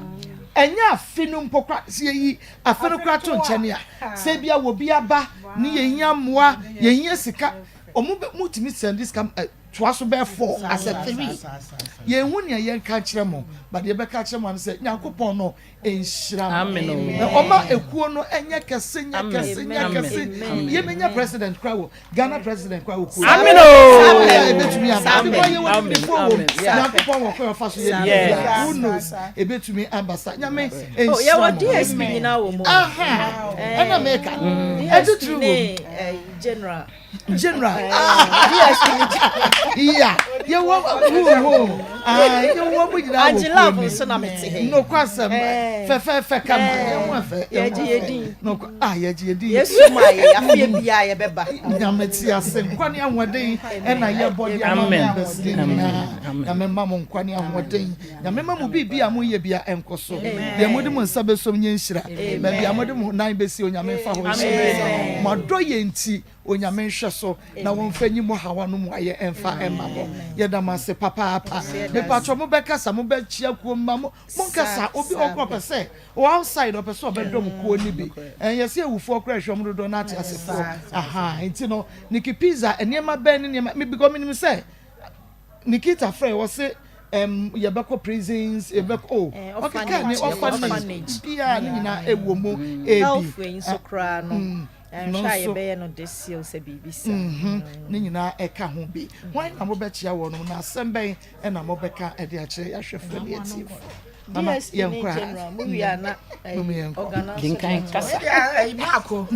ɛnyɛ afe no mpo kora sɛ yɛyi afe no kora to nkyɛne a sɛ bia wɔ bi aba ne yɛhia mmoa yɛhia sika wɔn bɛ mutumi sɛnde sika toa so bɛyɛ four as a three yɛn hu nea yɛn ka kyerɛ mo but yɛ bɛka kyerɛ mo ano sɛ nyankopɔn no nhyira mo na ɔma ekuo no ɛnyɛ kɛse nyɛ kɛse nyɛ kɛse yɛ bɛ nya president kora wɔ Ghana president kora wɔ kuo Amen o ebetumi aba because yɛ wɔ nimdefoɔ wɔ mu nyankopɔn wɔ kwan ɔfa so yɛ biribi who knows ebetumi aba sa nyame nhyira mo yɛwɔ DSP nyinaa wɔ mu aha ɛna mɛka ɛtitiri wɔ mu general. General. Yeah, yɛwɔ hu hu yɛwɔ mo nyinaa wɔ Angela kuo Love ni. nso na mete ha yi. Nokwasɛm fɛfɛɛfɛ kama yɛn ho ɛfɛ. Yɛgye yɛ din. Nokwa ah yɛgye yɛ din. Yesu ma yɛ afie biara yɛbɛba. Nyame te ase nkwa ne ahoɔden ɛna yɛbɔ de ama Amen. members ne Amen. nyinaa. Amen. Nyame ma mo nkwa ne ahoɔden. Nyame ma mo biribi a moyɛ bia ɛnkɔ so. Deɛ mode mo nsa bɛsom nyɛ nhyira. Baabi a mode mo nan bɛsi Onyame mfa hɔ nhyira. Mo adɔ yɛ nti Onyame nhwɛ so na wɔmfa nyi mo haw ano mu ayɛ ɛmfa ɛma mo. Yɛda mo ase papaapa. Mepatwɔ mobɛkasa mobɛkyia kuo mma mo monkasa obi wɔ kora ɔpɛ sɛ ɔwɔ outside ɔpɛ sɛ ɔbɛdɔm kuo no bi. Ɛn yɛsɛ awufoɔ kora ɛhwɛ ɔmo dodoɔ no ate asefoɔ. Aha nti no Nikki Pizza nneɛma bɛn ne nneɛma me because menim sɛ Nikita frɛ wɔ se ɛm yɛbɛkɔ prisons yɛbɛkɔ oh ɔkeka ne orphanage biara ne nyinaa ɛwɔ mu ebi. Health wei nso koraa no no nhwɛ a nso yɛbɛyɛ no this year sɛ biribi sa. Ne nyinaa ɛka ho bi. Hwan na mobɛkyia wɔn na asɛm bɛn ɛna mobɛka ɛde akyerɛ yɛahwɛfoɔ ne atiefoɔ? Mama DSP ne yɛnkɔ a. general mo wie a na Mom yɛnkɔ. organ Kenkan kasa. Ɛyi baako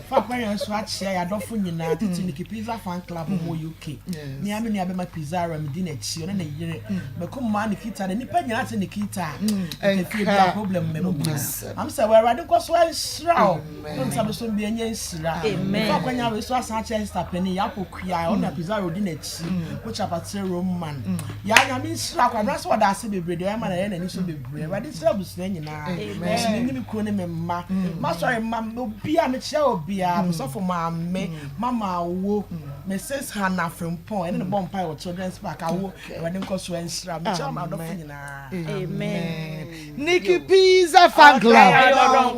fa akɔyɛ nso akyea yɛ adɔfo nyinaa titi Nikki Pizza fan club wɔ UK. Mea me nua bɛma Pizarro me di n'akyi ɔne ne yere. Mɛkɔ mmaa Nikita de nipa nyinaa te Nikita a. Nkefie bi a problem mɛ mu bi. Am sɛ wɔ Awurade nkɔ so nhyira o. Ne nsa bɛso bi ɛnyɛ nhyira. Amen. Fa akɔnya wei so asan akyerɛ sister panin yɛ akɔkua ɔno na Pizarro di n'akyi. Ko chapatire Roman. Yɛ anyame nhyira akɔ abena sɛ wɔda ase bebree deɛ ɔyɛ ma na ɛyɛ n'ani so bebree. Awurade nhyira abusua nyinaa. Ɛhyɛ ne ne kuro ne me mma. Masɔre mma obiara mekyia obiara. Mesɔfo maame, mama awo, Mrs. Hannah Frimpong ɛne ne bɔ mpae wɔ Children's Park awo. Awurade nkɔ so nhyira. Mekyia wɔn adɔfo nyinaa. Amen. Nikki Pizza fan club.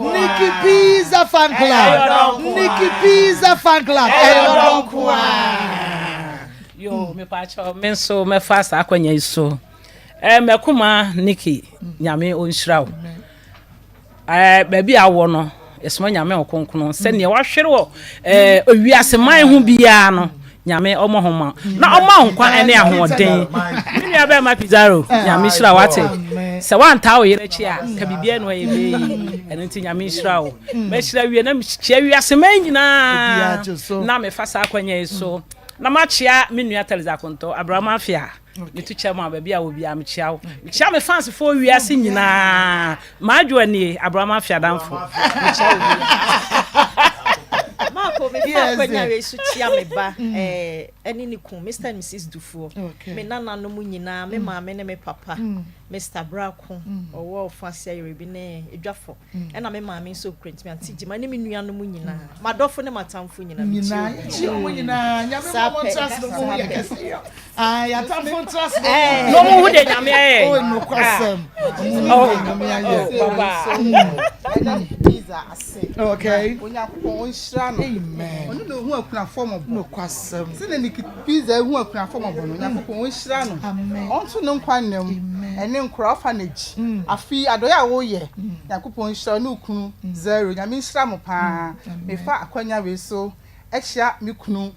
Nikki Pizza fan club. Nikki Pizza fan club. Ɛyɛ nkoa. Yo, mepakyɛw me nso mɛfa saa akwannya yi so. Eh, mɛkoma Nikki, Nyame ɔnhyira wo. Eh, baabi a wɔ no, yɛsoma Nyame ɔkronkron sɛnea wahwere wɔ eh, owiase man ho biara no, Nyame ɔmɔ ho ma na ɔma wo nkwa ne ahoɔden. Me nua bɛrima Pizarro, Nyame nhyira wo ate. Sɛ woantaa wo yere akyi a, ka biribiara na ɔyɛ bɛyɛ yi. Ɛno nti Nyame nhyira wo. Mɛhyira wie na mekyia wiase man Obiara nyinaa gye so. na mefa saa akwanya yi so na makyia me nua Taliza Akontɔ, Abraham Afia. Metu kyɛ mu a baabi a wɔ biara mekyia wo. Mekyia me fansfoɔ wiase nyinaa. Maadwoa nie, Abraham Afia adamfo. Mekyia wo biara. Marco, me fa Yes, akwanya dear. wei so kyia me ba ɛne ne kun Mr and Mrs Dufoɔ. Okay. Me nananom nyinaa, me maame ne me papa, Mr Brako, ɔwɔ Ɔfase Ayerɛbi ne Edwafo. Ɛna me maame nso okura ntumi ante gyima ne me nuanom nyinaa. M'adɔfo ne m'atamfo nyinaa Nyinaa mekyia yɛkyia wɔn nyinaa. Nyame ma Saa wɔn pɛ, ntra ase na wɔn ho saa yɛ pɛ. kɛse. Ah, yɛatamfo ntra ase na wɔn ho Na ɔmo hu deɛ Nyame ayɛ. Oh, nokwasɛm. Ɔmo hu deɛ Nyame ayɛ. Oh, baba. Ɛda Pizza ase. Okay. Onyankopɔn ɔnhyira no. Amen. Ɔno na ohu akunafoɔ mmɔbɔ. Nokwasɛm. Sɛnea Nikki Pizza ehu akunafoɔ mmɔbɔ no, Onyankopɔn ɔnhyira no. Amen. Ɔnto ne nkwa nna mu. Ɛne nkora ɔfa n'akyi. Afei adɔeɛ a woyɛ, Nyankopɔn nhyira wo ne wo kunu Zero. Nyame nhyira mo paa. Mefa akwanya wei so ahyia me kunu,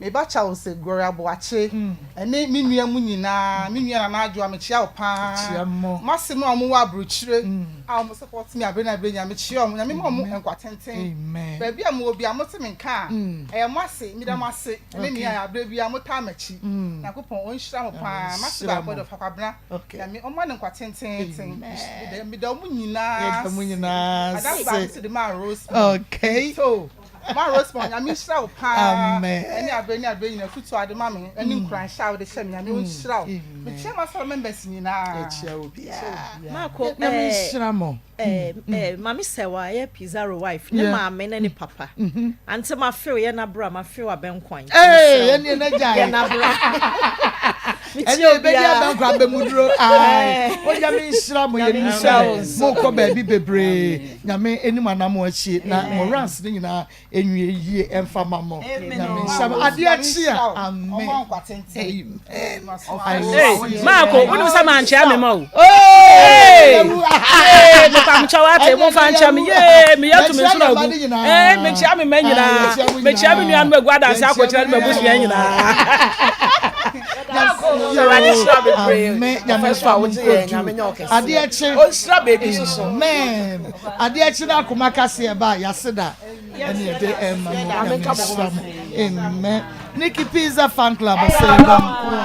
me ba Charles Gloria Boakye, ɛne me nua mu nyinaa, me nua Nana Adwoa, mekyia wo paa. Kyia mo. M'ase mu a wɔwɔ aburokyire a wɔn support me abere na abere nyinaa, mekyia wɔn. Nyame ma wɔn nkwa tenten. Amen. Baabi a mowɔ biara, mote me nka a, ɛyɛ mo ase, meda mo ase. Ɛne nea abere biara motaa m'akyi. Nyankopɔn ɔnhyira mo paa. M'ase Nhyira baako mo. de ɔfa Kwabena. Okay. Nyame ɔmma no nkwa tententen. Amen. Meda wɔn nyinaa Yɛda mo nyinaa Madam baako ase. nso de maa Rosemond. Okay. So, ma Rosemond, Nyame nhyira wo paa. Amen. Ɛne abere ne abere nyinaa futu ade ma me ɛne nkuranhyɛ a wode hyɛ me. Nyame ɔnhyira wo. Amen. Mekyia m'asɔre members nyinaa. Yɛkyia obiara. Marco, Nyame nhyira mo. Maame Sɛwa yɛ Pizarro wife ne maame ne ne papa. Ante mafew yɛ nabra mafew abɛnkwan. Ee, ɛne ɛna gya Yɛ nabra. Ɛne ebedi abɛnkwan abɛmuduro. Ayi, o Nyame nhyira mo yɛ nim sɛ mo kɔ baabi bebree. Nyame anim anam mo akyi na mo runs ne nyinaa enwie yie ɛnfa ma mo. Nyame nhyira mo. Adeɛ kye a, amen. Ɔmma nkwa tenten. Amen. Hey, Marco, wonim sɛ mankyea me ma o. Hey! Hey, mepa mo kyɛw ate, momfa nkyɛ me. Yee, meyɛ to me nso na agu. Eh, mekyea me mma nyinaa. Mekyea me nuanom agu adanse akɔkyerɛ ne m'abusua nyinaa. Awurade nhyira bebree. Amen. Nyame Ɔfɛ so a wogye yɛn, Nyame nyɛ ɔkɛseɛ. Adeɛ kye. Ɔnhyira baabi so so. Amen. Adeɛ kye na akoma kaseɛ ba a yɛase da ɛne yɛde ɛma mo. Nyame nhyira mo. Amen. Nikki Pizza Fan Club sɛ dɔ nko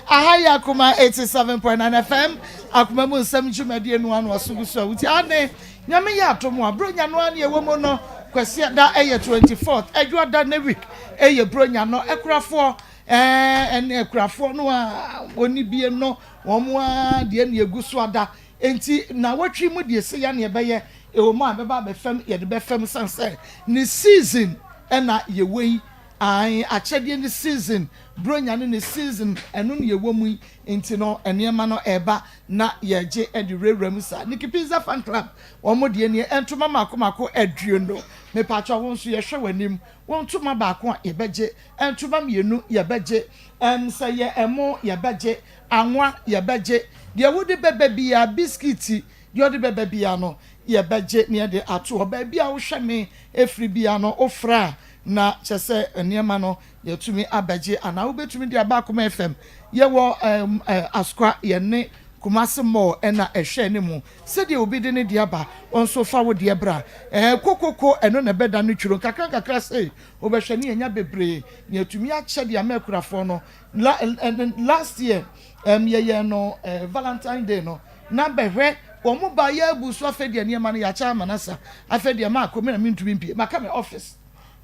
Aha yɛ Akoma 87.9 FM akoma mu nsɛm dwumadie no ano aso gu so a wotie ane Nyame yɛ adom a Buronya no ara ne ɛwɔ mu no Kwasiada ɛyɛ 24th Adwoada ne week ɛyɛ Buronya no Akurafoɔ ɛɛ ɛne akurafoɔ no a wɔnni bie no wɔn ara deɛ ne ɛgu so ada Enti nnawɔtwe mu deɛ sei ara na yɛbɛyɛ, ɛwɔ mu a ɛbɛba abɛfam, yɛde bɛfam sane sɛ ne season na yɛwɔ yi, ae, akyɛdeɛ ne season, Buronya no ne season, ɛno na yɛwɔ mu yi, nti no nneɛma no ɛreba na yɛregye de wurawura mu saa. Nikki Pizza Fan Club, wɔn deɛ nie, ntoma mmaako mmaako aduonu, mepaakyɛw wo nso yɛhwɛ w'anim, wo ntoma baako a yɛbɛgye, ntoma mmienu yɛbɛgye, ɛm sɛ yɛ ɛmo yɛbɛgye, Anwa, yɛbɛgye. Deɛ wode bɛba biara, biskiti, deɛ wode bɛba biara no, yɛbɛgye na yɛde ato hɔ. Baabi a wohwɛ me firi biara no, wofrɛ a, na kyerɛ sɛ nneɛma no, yɛatumi abɛgye. Anaa wobɛtumi de aba Akoma FM. Yɛwɔ ɛɛm ɛɛ Asokwa, yɛne Kumasi Mall na ɛhwɛ anim. Sɛdeɛ obi de ne deɛ aba, wo nso fa wo deɛ bra. Ɛɛ kokoko, ɛno na ɛbɛda no twuro. Nkakrankakra sei, wobɛhwɛ ne yɛanya bebree na yɛatumi akyɛ de ama akunafoɔ no. La last year um, yɛyɛ no uh, Valentine Day no na bɛhwɛ wɔn ba yɛ abu so afei deɛ nneɛma no yɛakyɛ ama no asa afei deɛ maakɔ me na mentumi mpie maka me office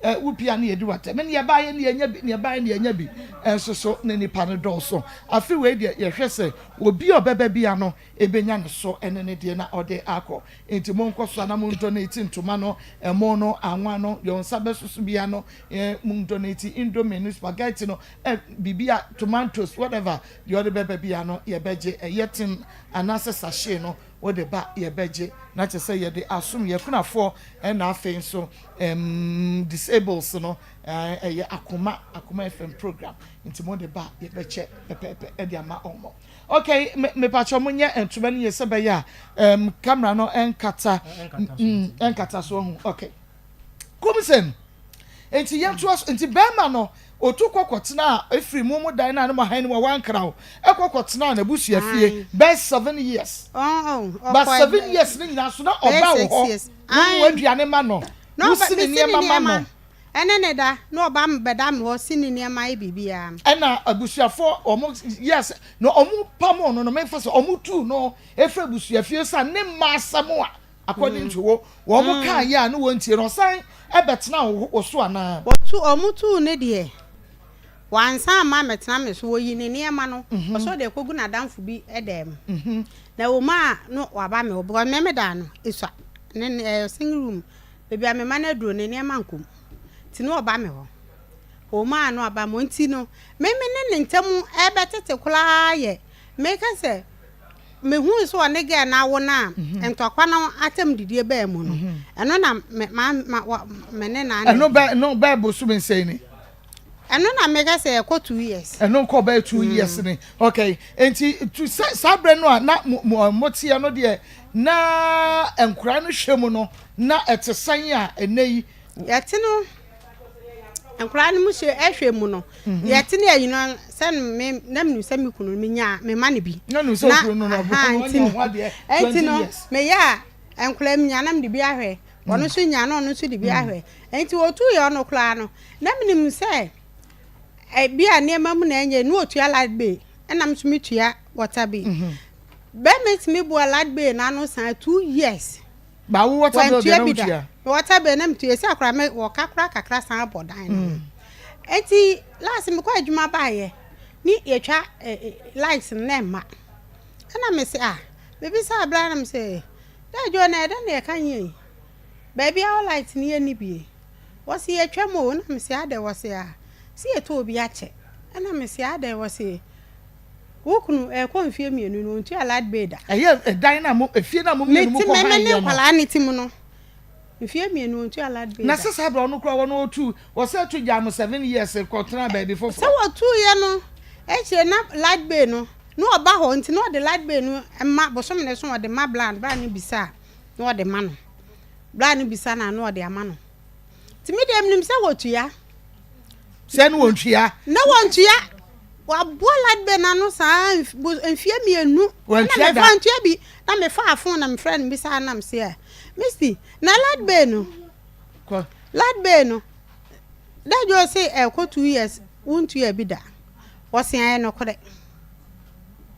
eh, wopia ne yɛdi watɛ me ne yɛbaayɛ ne yɛnya bi ne yɛbaayɛ ne yɛnya bi ɛnso so ne nipa no dɔɔso afei wei deɛ yɛhwɛ sɛ obi a ɔbɛba bia no ebenya ne so ɛne ne deɛ na ɔde akɔ nti monkɔ so ana mo donate ntoma no ɛmo no anwa no deɛ nsa bɛsoso bia no eh, mo donate indomie no spaghetti no eh, biribi a tomatoes whatever deɛ ɔde bɛba bia no yɛbɛgye ɛyɛ tin anaasɛ sachet no wode ba yɛbɛgye na kyerɛ sɛ yɛde asom yɛ kunafoɔ ɛna afei nso um, disables no ɛyɛ akoma akoma fm program nti mo de ba yɛbɛkyɛ pɛpɛɛpɛ ɛde ama ɔmo okay me mepakyɛ mo nyɛ ntoma no yie sɛ bɛyɛ a um, camera no ɛnkata ɛnkata so ho okay kumsɛm Enti yɛntoa so. Enti barima no, otu kɔ kɔtenaa efiri mo mo dan no a na mo ahan no mu a wankra wo, ɛkɔ kɔtenaa n'abusua fie bɛyɛ seven years. But seven years no nyinaa so na ɔba wo hɔ, wo noa aduane ma no, wo si ne nneɛma ma no. Ɛne ne da, na ɔba bɛda me hɔ, si ne nneɛma yɛ biribiara. Ɛna abusuafoɔ wɔn yɛ sɛ, na wɔn pamoo no no, memfa sɛ wɔn tuu no efiri abusua fie sane ne mma asɛm a According to wo, wɔn kaa yɛ a ne wɔn ntie no, ɔsan bɛtena wo so anaa? Wɔtu, wɔn tuu no deɛ, wansan amma ammɛtena me so, wɔyii ne nneɛma no, ɔsɛ ɔde akɔgu n'adamfo bi dan mu. Na ɛwɔ mu a na waba me hɔ, because me me dan no, esua, ne ne ɛyɛ single room, baabi a me mma no aduro no, nneɛma nkɔ mu, nti na ɔba me hɔ. Ɛwɔ mu a na waba me hɔ, nti no, me me ne ne ntam ɛrebɛtete koraa yɛ, meka sɛ, Mehui sɛ ɔne girl no awo no a ntɔkwa no atam didie baa mu no, ɛno na me ma ma wa me ne no Ɛno bɛ no bɛɛ bosome nsɛn ni. Ɛno na meka sɛ ɛkɔ 2 years. Ɛno nkɔ bɛyɛ 2 years ni. Okay, nti tu sɛ saa berɛ no a na mo mo mo teɛ no deɛ na nkwadaa no hwɛ mu no na ɛte sɛn a ɛnɛ yi. Yɛte no nkwadaa no mu hyɛ ɛhwɛ mu no yɛte no ayi no sɛ me na menim sɛ me kunu no menya me ma no bi na nim sɛ okunu no no nti no nti no meyɛ a nkwadaa mi nya na mede bi ahwɛ ɔno nso nya na ɔno nso de bi ahwɛ nti otu yɛ ɔno koraa no na menim sɛ ebi a nneɛma mu na ɛnyɛ na otua light bill ɛna me nso metua water bill bɛrima tumi bua light bill n'ano san 2 years. Ba wo water bill deɛ na wotua. Me water bill na metua esi akora me wɔka kora kakra san abɔ dan no. Eti last mekɔ adwuma baayɛ ne yɛtwa lights no na ɛma. Ɛna me se ah mebisa abira na me se dɛ adwo na ɛdɛ na yɛka nyɛ yi. Baabi a light no yɛ ni bie. Wɔse yɛtwa mu o na me se adɛ wɔse ah se yɛtɔ obi akyɛ. Ɛna me se adɛ wɔse wo kunu ɛkɔ mfie mmienu no ontua light bill da. Ɛyɛ ɛdan na mo efie na mo mmienu mo kɔ han yɛ no. Me ne nkwadaa ne ti mu no mfie mmienu ontua light bill da. Na sɛ saa bere ɔno kura wɔn otu wɔsɛ tu gya mo 7 years kɔ tena baabi foforɔ. Sɛ wɔtu yɛ no ekyire na light bill no na ɔba hɔ nti na ɔde light bill no ma bosome ne so ɔde ma bla bla ne bisa na ɔde ma no bla ne bisa na na ɔde ama no nti mi deɛ minim sɛ wɔtua. Sɛ no wɔn tua. Na wɔn tua. Waboa light bill n'ano saa mfie mmienu. Wantua da. Ɛna mefa ntua bi na mefa phone na mefrɛ no bisa na mese ɛ Misty na light bill no. Light bill no. Dadwo se ɛkɔ 2 years wontua bi da. Wɔse ayɛ nokorɛ.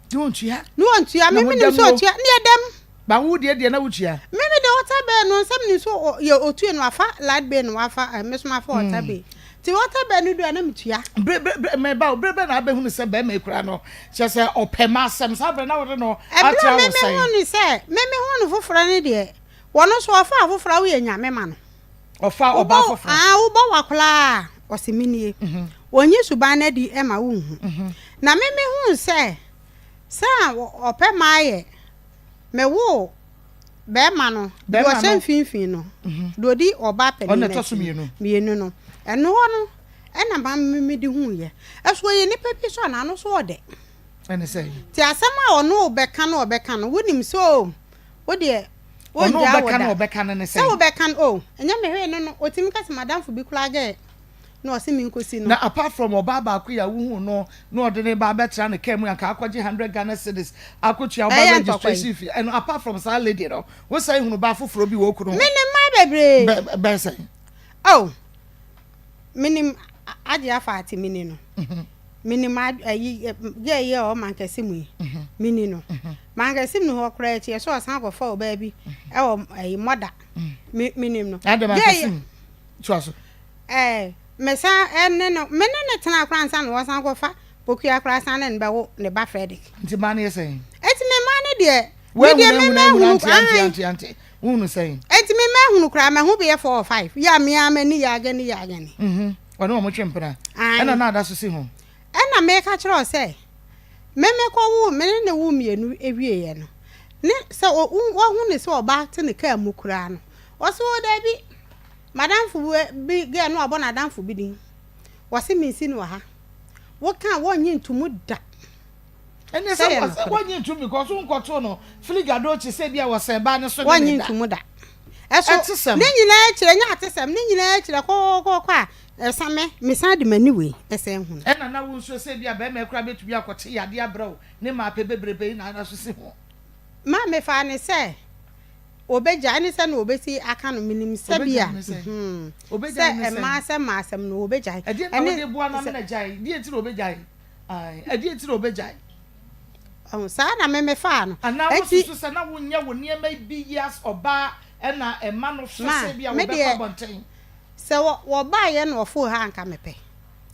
Nti wontua? Ne wɔntua. Na Me mo menim dam sɛ wo? ɔtua. Ne yɛdam. Ba wo deɛ deɛ na wotua? Me me de water bill no nsɛm nim so yɛ otue no wafa light bill no wafa eh, me so mafa water bill. Ti water bill no du a na metua. Bere bere bere mɛ ba o bere bɛ na abɛhunu sɛ bɛrima yi kura no kyerɛ sɛ ɔpɛ ma asɛm saa bere na wɔde no Ɛberɛ a atra me wo me sɛn? hu no sɛ me me hu no foforɔ no deɛ wɔno nso ɔfa afoforɔ a woyɛ nyame ma no. Ɔfa ɔbaa foforɔ. Ah, wobɔ wakora a ɔse me nie. Ɔnyi suban no adi ma wonhu. Na me me hu sɛ sɛ ɔpɛ ma ayɛ me wo bɛrima no deɛ Bɛrima ɔhyɛ no. mfimfini no deɛ ɔdi ɔbaa panin Ɔno na ɛtɔ so n'akyi mmienu. mmienu no ɛno hɔ no ɛna ma me me de hu yɛ ɛso ɔyɛ nipa bi so a n'ano so ɔdɛ. Ɛne sɛ. Ti asɛm a ɔno ɔbɛka no ɔbɛka no wonim sɛ o wo deɛ Ɔno wongyaa wo ɔbɛka no da ɔbɛka no ne sɛ sɛn? wobɛka no o ɛnyɛ me hwee no no ɔtumi ka sɛ madamfo bi koraa gɛɛ na ɔse menkɔsi no. Na apart from ɔbaa baako yi a wohuu no na ɔde ne ba abɛtra ne kaa mu anka akɔgye 100 Ghana cedis akɔtua ɔba Ɛyɛ ntɔkwa yi. registration fee ɛno apart from saa lady no wosan hunu baa foforɔ bi wɔ wo kunu ho? Menim mmaa bebree. Bɛ bɛyɛ sɛn? Oh menim Agye Afa ate mini no. Menim ayi gɛɛ yi a ɔwɔ Mankɛse mu yi mini no. Mankɛse mu hɔ koraa akyi ɛsɛ ɔsan kɔfa ɔbaa bi ɛwɔ ayi mɔda me menim no. Adɛn Gɛɛ Mankɛse yi mu? Toa so. Ɛɛ mesan ɛne no me ne no tena koraa ansa na wɔsan kɔfa Pokuya koraa san ne no bɛwo ne ba Fredrick. Nti mmaa no yɛ sɛn? Eti me mmaa no deɛ me deɛ Woahunu me ahunu ahunu mahunu ante ante ae. ante ante wohunu sɛn? Eti me mahunu koraa mahu bɛyɛ four or five yɛ a me ara m'ani yɛ agani yɛ agani. Mhm. Ɔne wɔn twe mpena. Ae. Ɛna na ada so si ho. Ɛna meka kyerɛ wo sɛ me mekɔ woo me ne ne woo mmienu wieɛ no ne sɛ wahu ne sɛ ɔbaa te ne kaa mu koraa no ɔse oo daabi madamfo bi girl no wabɔ n'adamfo bi din wɔse mensi no wɔ ha woka a wɔnnye ntomu da. Ɛne Sɛ sɛ yɛ wɔsɛ nokorɛ. wɔnye ntom because wonkɔtoo no filigadochi sɛ bi a wɔsɛn baa ne so ne Wɔnnye ne da. ntomu da. Ɛso Ɛtesɛm. ne nyinaa akyire ɛnyɛ atesɛm ne nyinaa akyire kɔkɔkɔ a ɛsa me mesan de m'ani wei ɛsan hunu. Ɛna na wo nso sɛ bi a bɛrima koraa bɛtumi akɔte yadeɛ abrɛ wo ne maapɛ bebrebe yi na ana so si ho. Ma mefaa ne sɛ wɔbɛgyae ne sɛ na wɔbɛsi aka no menim sɛ bi a Wɔbɛgyae ne sɛn? hmm, Wɔbɛgyae sɛ ne sɛn? mmaa sɛ mmaa asɛm no wɔbɛgyae Ɛdeɛn na ɛne wode boa no ama sɛ no agyae? Deɛn nti na wɔbɛgyae? Ae, ɛdeɛn nti na wɔbɛgyae? Ɔho, saa na me mefaa no. Anaa Enti wosusu sɛ na wonyɛ wo nneɛma bi yi as ɔbaa ɛna ɛma no fɛ ma sɛ bi a me wɔbɛkɔ deɛ abɔnten? sɛ wɔ wɔbaeɛ na wɔfoo ha anka mepɛ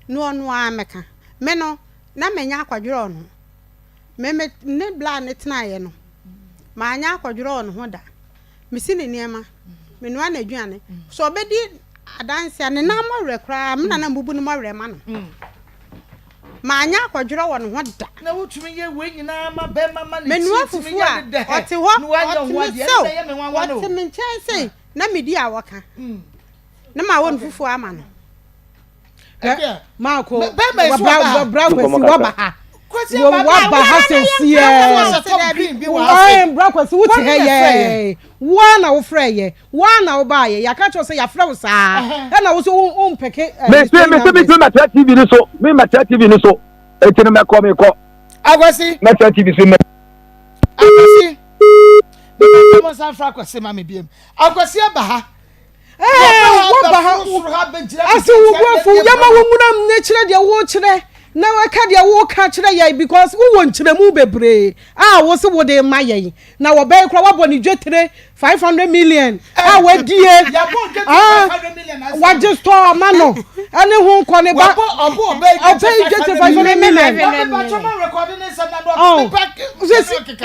na ɔno ara mɛka. Me no na manya akwadworɔ ɔno. Me me ne bla no tenaeɛ no manyɛ akwadworɔ wɔ ne ho da. Mesi ne nneɛma, menoa n'aduane. Sɛ ɔbɛdi adanse a ne nan mmɔwerɛ koraa me na na mebubu ne mmɔwerɛ ma no. Manyɛ akwadworɔ wɔ ne ho da. Na wotumi yɛ wei nyinaa ma bɛrima ma ne Menoa tiri tumi fufuo yɛ a, ne dɛ ɔte hɔ, na wanyɛ ɔte ho me adeɛ sew, ɛno na ɛyɛ me nwanwa no o. ɔte me nkyɛn sei na medi a wɔka na mawɔ no fufuo ama no. Maako, bra Kwasi waba ha. Waba ha sɛsiɛ. Bra Kwasi wote ha yɛ. Woa na wofrɛ yɛ. Woa na wobaa yɛ. Yɛaka kyerɛ sɛ yɛafrɛ wo saa. Ɛna wo so wo mpɛke. Mese mese me tumi mɛtra TV ni so. Me mɛtra TV ni so. Eti no mɛkɔ mekɔ. Akwasi. Mɛtra TV so mɛ. Akwasi. Mɛka mo nsa mfra Akwasi ma me biem. Akwasi aba ha. Wɔba ha ase wo bu afu yɛma wo nwura mu ne kyerɛ deɛ wokyerɛ na wɔka deɛ woka kyerɛ yɛn because wowɔ nkyerɛmu bebree a wo se wode ma yɛn na wɔbɛn kora woabɔ ne dwetire 500 million a wadie wagye store ama no ɛne ho nkɔ ne ba ɔbɛn dwetire 500 million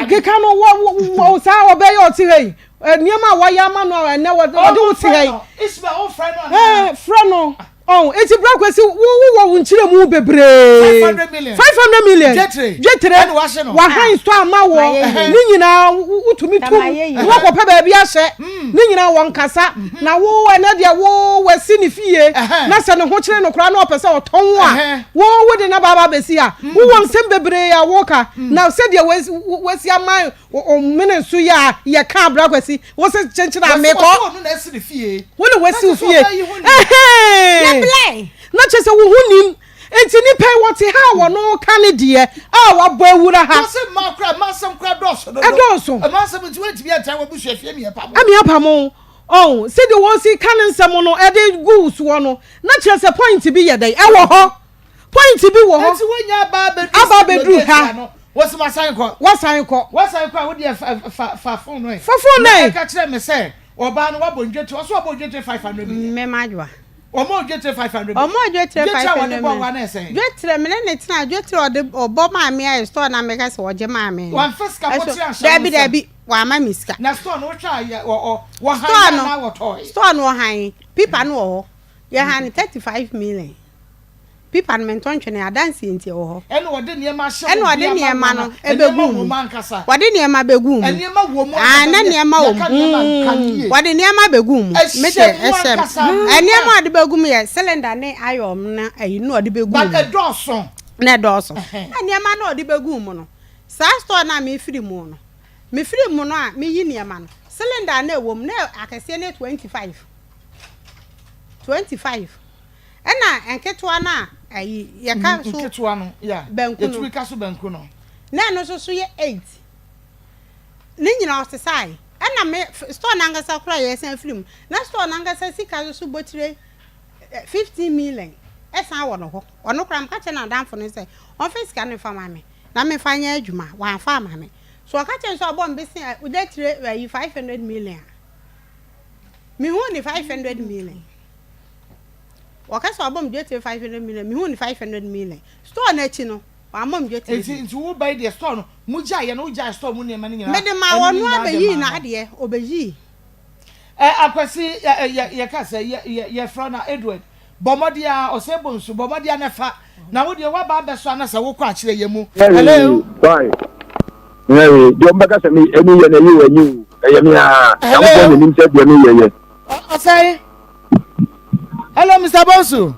keka no wɔ saa ɔbɛyɛ ɔte ha yi Nneɛma a wɔayɛ ama no a ɛnɛ wɔde wo te ha yi. Ɛɛ frɛ no. Ɔn eti bra kwasi wo wo wɔ wo nkyerɛ mu bebree. 500 million. Dwetere. Wahan store ama wɔ. Ne nyinaa wotumi tum. Na wakɔpɛ baabi ahyɛ. Ne nyinaa wɔn kasa. Na wo ɛnɛ deɛ wo wasi ne fie. Na sɛ ne ho kyerɛ no koraa na ɔpɛ sɛ ɔtɔn a. Wo wo de na baaba abɛsi ha. Wowɔ nsɛm bebree a woka. Na sɛdeɛ wasi ama Wo mene nso yɛ a yɛ ka abra kwasi wo se kyenkyen a mekɔ wo ne wasi wo fie ɛhɛn na kyerɛ sɛ wo ho nim nti nipa yi wɔte ha a wɔno ka ne deɛ a wabɔ awura ha ɛdɔɔso amia pamo. Ɔn, sɛdeɛ wɔsi ka ne nsɛm no de gu wo soɔ no, na kyerɛ sɛ point bi yɛ dɛn? Ɛwɔ hɔ. Point bi wɔ hɔ. Enti wonya aba abɛduru Aba abɛduru ha. no, wɔsi masan kɔ. Wasan kɔ. Wasan kɔ a wodeɛ fa fa fa phone no ɛ. Fa phone no Na ɛ. ɛka kyerɛ me sɛ ɔbaa no wabɔ ndwetire, ɔso wabɔ ndwetire 500 million. Me madwoa. Ɔmɔ dwetire 500 million. Ɔmɔ dwetire Dwetire a 500 wɔde bɔ million. wa na ɛsɛn. Dwetire me ne ne tena dwetire ɔde ɔbɔ maa me ayɛ store na meka sɛ ɔgye maa me no. Wamfa sika Ɛso pɔtee anhyɛ wo dabi nsam. dabi wama me sika. Na store no wohwɛ a yɛ wɔ ɔ wɔhan Store yɛ no anaa wɔtɔɔe? store no wɔhan pipa no wɔ hɔ yɛhan no 35 million. Pipa no mentɔ ntwene adanseɛ nti ɛwɔ hɔ. Ɛna ɔde nneɛma ahyɛ Ɛna wo ɔde de ama nneɛma wo no ana? ɛbɛgu Nneɛma mu. wɔ mu ankasa. Wɔde nneɛma bɛgu mu. Nneɛma wɔ mu Ah, ankasa na deɛ nneɛma wɔ yɛka mu. nneɛma nka no yie. Wɔde nneɛma bɛgu mu. Me Ɛhyɛ deɛ mu ɛhyɛ mu. ankasa mma. Nneɛma a ɔde bɛgu mu yɛ cylinder ne iron na ayi na ɔde bɛgu But mu. ɛdɔɔso. Na ɛdɔɔso. Ɛhɛn. Na nneɛma no a ɔde bɛgu mu no, saa store no a mefiri mu no, mefiri mu no a meyi nneɛma no, cylinder no a ɛwɔ mu na akɛseɛ no yɛ 25. 25. Ɛna nketewa no a ayi yɛka so Nketewa no, yeah. banku no. Yɛtumi ka so banku no. Na ɛno nso so yɛ 8. Ne nyinaa ɔsesae. Ɛna me store no ankasa koraa yɛsan firi mu. Na store no ankasa sika nso so botire 15 million ɛsan wɔ no hɔ. Ɔno koraa meka kyerɛ n'adamfo no sɛ ɔmfa sika no mfa ma me na memfa nyɛ adwuma. Wamfa amma me. So ɔka kyerɛ no sɛ ɔbɔ me bese a tire ayi 500 million a, mehuu ne 500 million. Wɔka sɛ wabɔ me dwetire 500 million, mehuu no 500 million. Store no akyi no, wammɔ me dwetire Nti bio. nti wo ba yi deɛ store no mo gyaeɛ no wo gyae store mu nneɛma no nyinaa Mede maa ɛno ne ɔno nyinaa de abɛyii maa no. n'adeɛ, ɔbɛyii. Ɛ Akwasi ɛ ɛ yɛ yɛka sɛ yɛ yɛ yɛfrɛ no Edward bɔ mmɔden ara ɔsɛ bɔ nsu bɔ mmɔden ara na fa na wo deɛ woaba abɛso ana sɛ wokɔ akyerɛ yɛ mu. Hello. Why? Mary, deɛ ɔmbɛka sɛ me ɛni yɛ na ɛyi wɔ ɛnyi o ɛyɛ me aa Nyankopɔn na nim sɛ deɛ meyɛ yɛ. Ɔsɛe. Hello, Mr. Bonsu.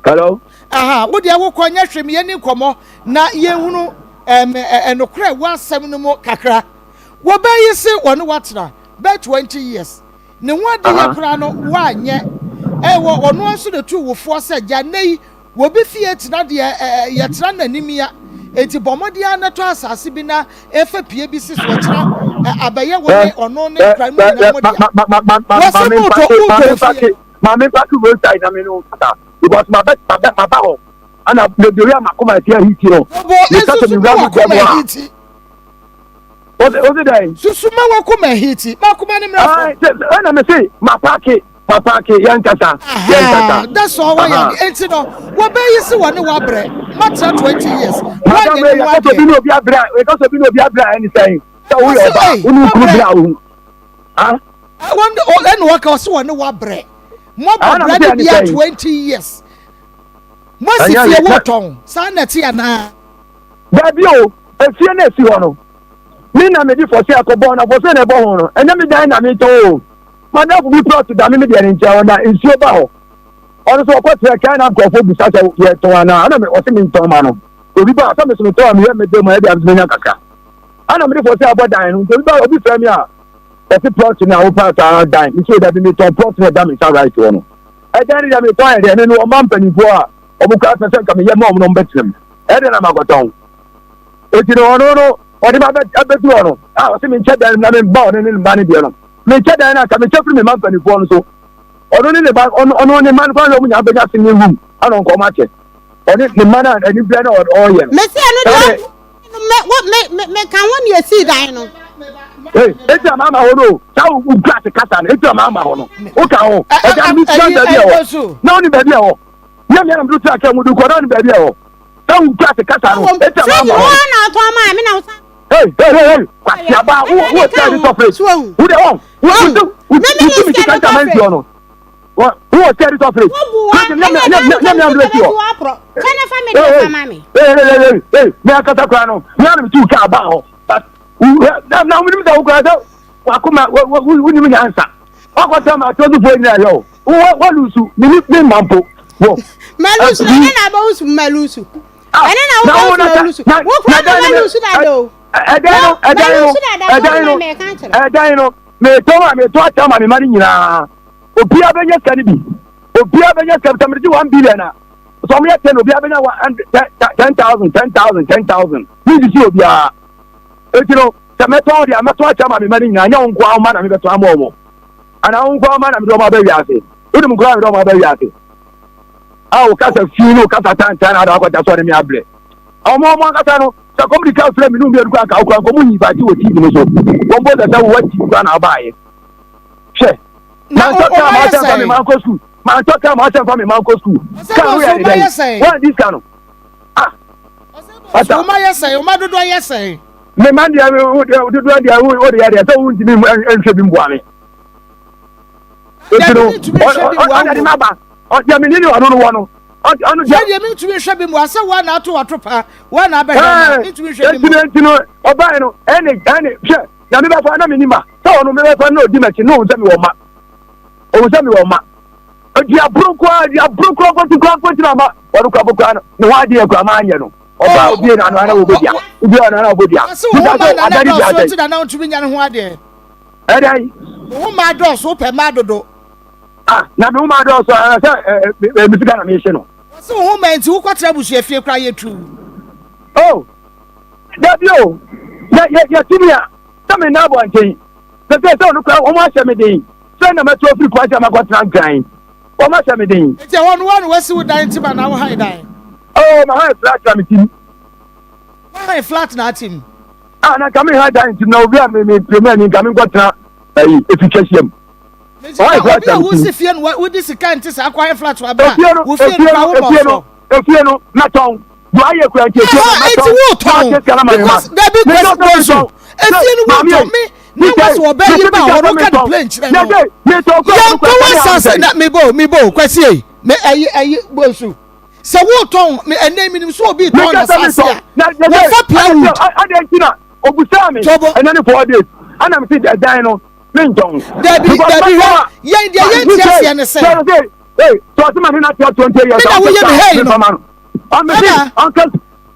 Hello. Aha, wo deɛ wokɔ nyɛ hwee yɛni nkɔmmɔ na yɛhunu ɛnokorɛ wɔ asɛm no mu kakra. Wɔbɛyi se wɔne watena bɛyɛ 20 years. Ne ho adeyɛ koraa no woanyɛ. Ɛwɔ ɔno nso na tu wofoɔ sɛ gya nnɛ yi Wobi fie tena deɛ ɛ yɛtena n'animia enti bɔ mmɔden ara na tɔ asase bi na fa pie bi si so ɔkyena ɛ abɛyɛ wo ne ɔno ne nkran mu nyinaa mo dea. Wɔse motɔ wotɔ fie. Maame mpaki roadside na me ne wo kasa because ma bɛ ma bɛ ma ba hɔ ana bebree a makoma ɛte ahiti no. Bobo nsusu ma wakoma ahiti. Ose ose dɛn. Susu ma wakoma ahiti makoma ne mmerɛ fam. Ɛna me se ma paaki. Papa ke yɛn kasa yɛn kasa. That's all why yɛ eti no wɔbɛyi si wɔne wabrɛ matra 20 years. Madam wei yɛ kɔsɔ bi ne obi abrɛ yɛ kɔsɔ bi ne obi abrɛ ɛne sɛn sɛ woyɛ ɔba wo ne okunu brɛ a wohu. Wɔn ɛna wɔka ɔsi wɔne wabrɛ mo abɔ brɛ ne bia 20 years mo asi fie wɔtɔn saa na ɛte anaa. Dabi o efie na esi hɔ no me na mede fɔse akɔbɔ na fɔse na ɛbɔ ho no ɛnyɛ me dan na metɔn o. M'adamfo bi plɔt da me me deɛ ne nkyɛn hɔ na nsuo ba hɔ. Ɔno nso ɔkɔ kyerɛ kan na nkurɔfoɔ bisa sɛ yɛtɔn anaa ɛna me ɔse mentɔn ma no. Obi ba sɛ me so metɔn a meyɛ mede ma ɛde a menya kakra. Ɛna mede fɔ sɛ abɔ dan no nti obi ba obi frɛ me a ɔse plɔt no a wopɛ saa dan me so dabi metɔn plɔt no ɛda me nsa right hɔ no. Ɛdan no deɛ metɔn yɛ deɛ me mewɔ mma mpanimfoɔ a wɔn kura pɛ sɛ nka meyɛ ma wɔn na wɔn bɛtena mu. Ɛdeɛ na makɔtɔn. Eti no ɔno no ɔde ma abɛdu hɔ no a ɔse menkyɛ dan no na memma ɔno ne ne mma no deɛ no. Mekyɛ dan no anka mekyɛ firi me mma mpanimfoɔ no so. Ɔno ne ne ba ɔno ɔno ne mma no koraa na wɔn nyinaa bɛnya single room ana ɔnkɔ wɔn akyɛ. Ɔne ne mma no a anibere na ɔreyɛ no. Mesi ɛno deɛ me wo me me me ka ho ne esi dan no. Ee eti ama ama hɔ no saa wo gu ase kasa no eti ama ama hɔ no o ka ho ɛdan mi tia baabi a ɛwɔ na ɔne baabi a ɛwɔ nyɛ mi anam do tia kɛ mu do kɔ na ɔne baabi a ɛwɔ saa wo gu ase kasa no eti ama ama hɔ. Fridge no na atɔn maa mi na wosan. Hey, hey, hey, hey. Kwasiaba, wo wo sɛ ɛde sɔfre. Wo de wɔn. Wo wo wo wo mi sika nta man ti ɔno. Wo wo sɛ ɛde sɔfre. Wo bu wa ɛna dan ne mi ambre ti hɔ. Kyɛ ne fa mi de fa ma mi. Hey, hey, hey, hey, hey. Mi akasa kura no. Mi anam tu kaa ba hɔ. But na na wo nim sɛ wo kura sɛ wakoma wo wo wo nim nyansa. Wakɔ sɛ ma atɔ so fo nyina yɛ o. Wo wo lusu mi ni mi ma mpo. Wo. Malusu ɛna na abɔ wusu malusu. Ɛne na wo bɛ malusu. Wo kura na malusu dada o. Ɛdan no ɛdan no ɛdan no ɛdan no metɔn a metɔn akyɛ ama me ma no nyinaa obiara bɛnya sika no bi obiara bɛnya sika sɛ mede gye one billion a sɛ ɔmo yɛ ten obiara bɛnya one 10,000 10,000 10,000 mensisi obiara eti no sɛ mɛtɔn deɛ mɛtɔn akyɛ ama me ma no nyinaa nyɛ wo nko ara wo ma na mebɛtɔn ama ɔmo. Anaa wo nkoa ma na mede wɔn aba wiase? Wonim nkoa na mede wɔn aba wiase? A wo kasa fi ne wo kasa tantan na ada akɔda so ne me abrɛ. Wɔn wɔn ankasa no, sɛ kɔm de ka frɛ me ne mmienu kora nka wokora nkɔm invite wɔ TV no so. Wɔn bɔ sɛ sɛ wowɔ TV kora na wobaayɛ. Hwɛ, mantɔ kaa ma asɛm fa me mankɔ sukuu. Mantɔ kaa ma asɛm fa me mankɔ sukuu. Kaa no yɛ ne dɛn? Wɔn adi sika no. Ah. Ɔsɛ wɔn ayɛ sɛn? Wɔn adodoɔ yɛ sɛn? Me ma deɛ dodoɔ deɛ wo deɛ deɛ sɛ wontumi nhwɛ bi mboa me. Eti no ɔde de ma ba ɔdeɛ me ne ne ɔno no wɔ no ɔno deɛ. Sɛ deɛ mentumi nhwɛ bi mboa sɛ wɔn na ato wato pa wɔn na abɛhwɛ no mentumi nhwɛ bi mboa. Eti no ɔbaa no ɛne ɛne hwɛ na me bɛfa na me ni ma sɛ ɔno me bɛfa na odi m'akyi na ohun sɛ me wɔ ma ohun sɛ me wɔ ma edi aburo koraa edi aburo koraa kɔsi koraa kɔsi na ma ɔno koraa koraa no ne ho adeɛ koraa ma anyɛ no. Ɔbaa obie na ano ana wɔbɔ dua. Obie ano ana wɔbɔ dua. Ɔsi wo ho ma nana dɔɔso nti na na ntumi nya ne ho adeɛ. Ɛdɛn? Wo ho ma dɔɔso wopɛ mmaa dodo. Ah na me ho ma dɔɔso a sɛ ɛ me sika na mehye no. Ɔsi wo ho ma nti wokɔtena abusua fie koraa yɛ tuu. Oh dabi o yɛ yɛ yɛtumi a sɛ me nan abɔnten sɛ sɛ sɛ ɔno koraa wɔn ahyɛ me den sɛ na mɛto afiri kwan sɛ makɔtena nkran. Wɔn ahyɛ me den. Nti ɛhɔ no woa na wasi wo dan nti ma na wo han dan? Oh, ma han flat na me tim. Wo han flat na atim? Ah, na nka me han dan ntim na obi a me me pere me nka me nkɔ tena ayi efi twɛhyia mu. Nti na obi a wosi fie no wodi sika nti saa akɔ han flat wa bra. Wo fie no kora wo bɔ so. Efie no mɛtɔn. Do ayɛ kura nti efie no mɛtɔn. Nti wo tɔn because dabi kwesi bonsu efie no wo tɔn me ne wɔ sɛ ɔbɛ yi ba hɔ no ka ne plane kyerɛ no. Yɛn kɔ wɔ asase na mebo mebo kwesi ei me ɛyi ɛyi bonsu sɛ wo tɔn me ɛnɛ mi nim so obi tɔn na asase a wɔfa plywood. Adɛn nti na obusaa me ɛnɛ ne 4 days ana me si ɛdan no me ntɔn. Dabi dabi hwɛ yɛn deɛ yɛn ti aseɛ ne sɛ. Sɛ ɔsɛ ma ne na tia 20 years. Me na woyɛ me hei no. Ɛna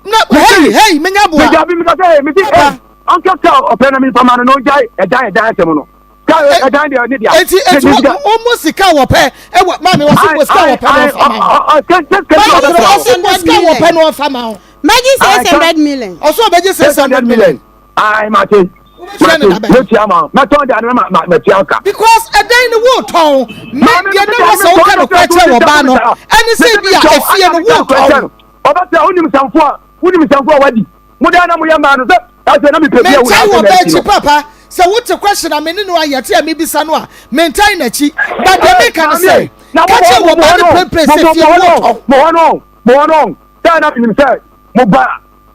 na hei hei menya boa. Medabi meka sɛ hei mesi hei ɔnka sɛ ɔpɛ na mefa ma no na ɔgyae ɛdan ɛdan asɛm no. Ka ɛdan deɛ ne dea. Eti eti wɔn sika wɔpɛ ɛwɔ maame wɔsi bɔ sika wɔpɛ na ɔfa ma wo. Maame wɔsi bɔ sika wɔpɛ na ɔfa ma wo. Mɛgye 600 million. Ɔsɔ ɔbɛgye 600 million. Ayi mate. Wobɛtua no da bɛn? Mɛtua ma mɛtɔn de ano ma mɛtua ka. Because ɛdan no wotɔn me deɛ ne wɔ sɛ woka no korɛ kyerɛ wɔ baa no ɛne sɛ bi a efie no wotɔn. Ɔbɛsɛ wonim nsɛmfo a wonim nsɛmfo a wadi mo dan na moyɛ mmaa no sɛ afei na mepɛ bi a Mentan wɔ baa akyi papa sɛ wote question a me ne no ayɛ te a mebisa no a mentan n'akyi but deɛ meka ne sɛ ka kyerɛ wɔ baa no prɛprɛ sɛ fie no wotɔn. Mo hɔ no mo hɔ no sɛ na menim sɛ mo ba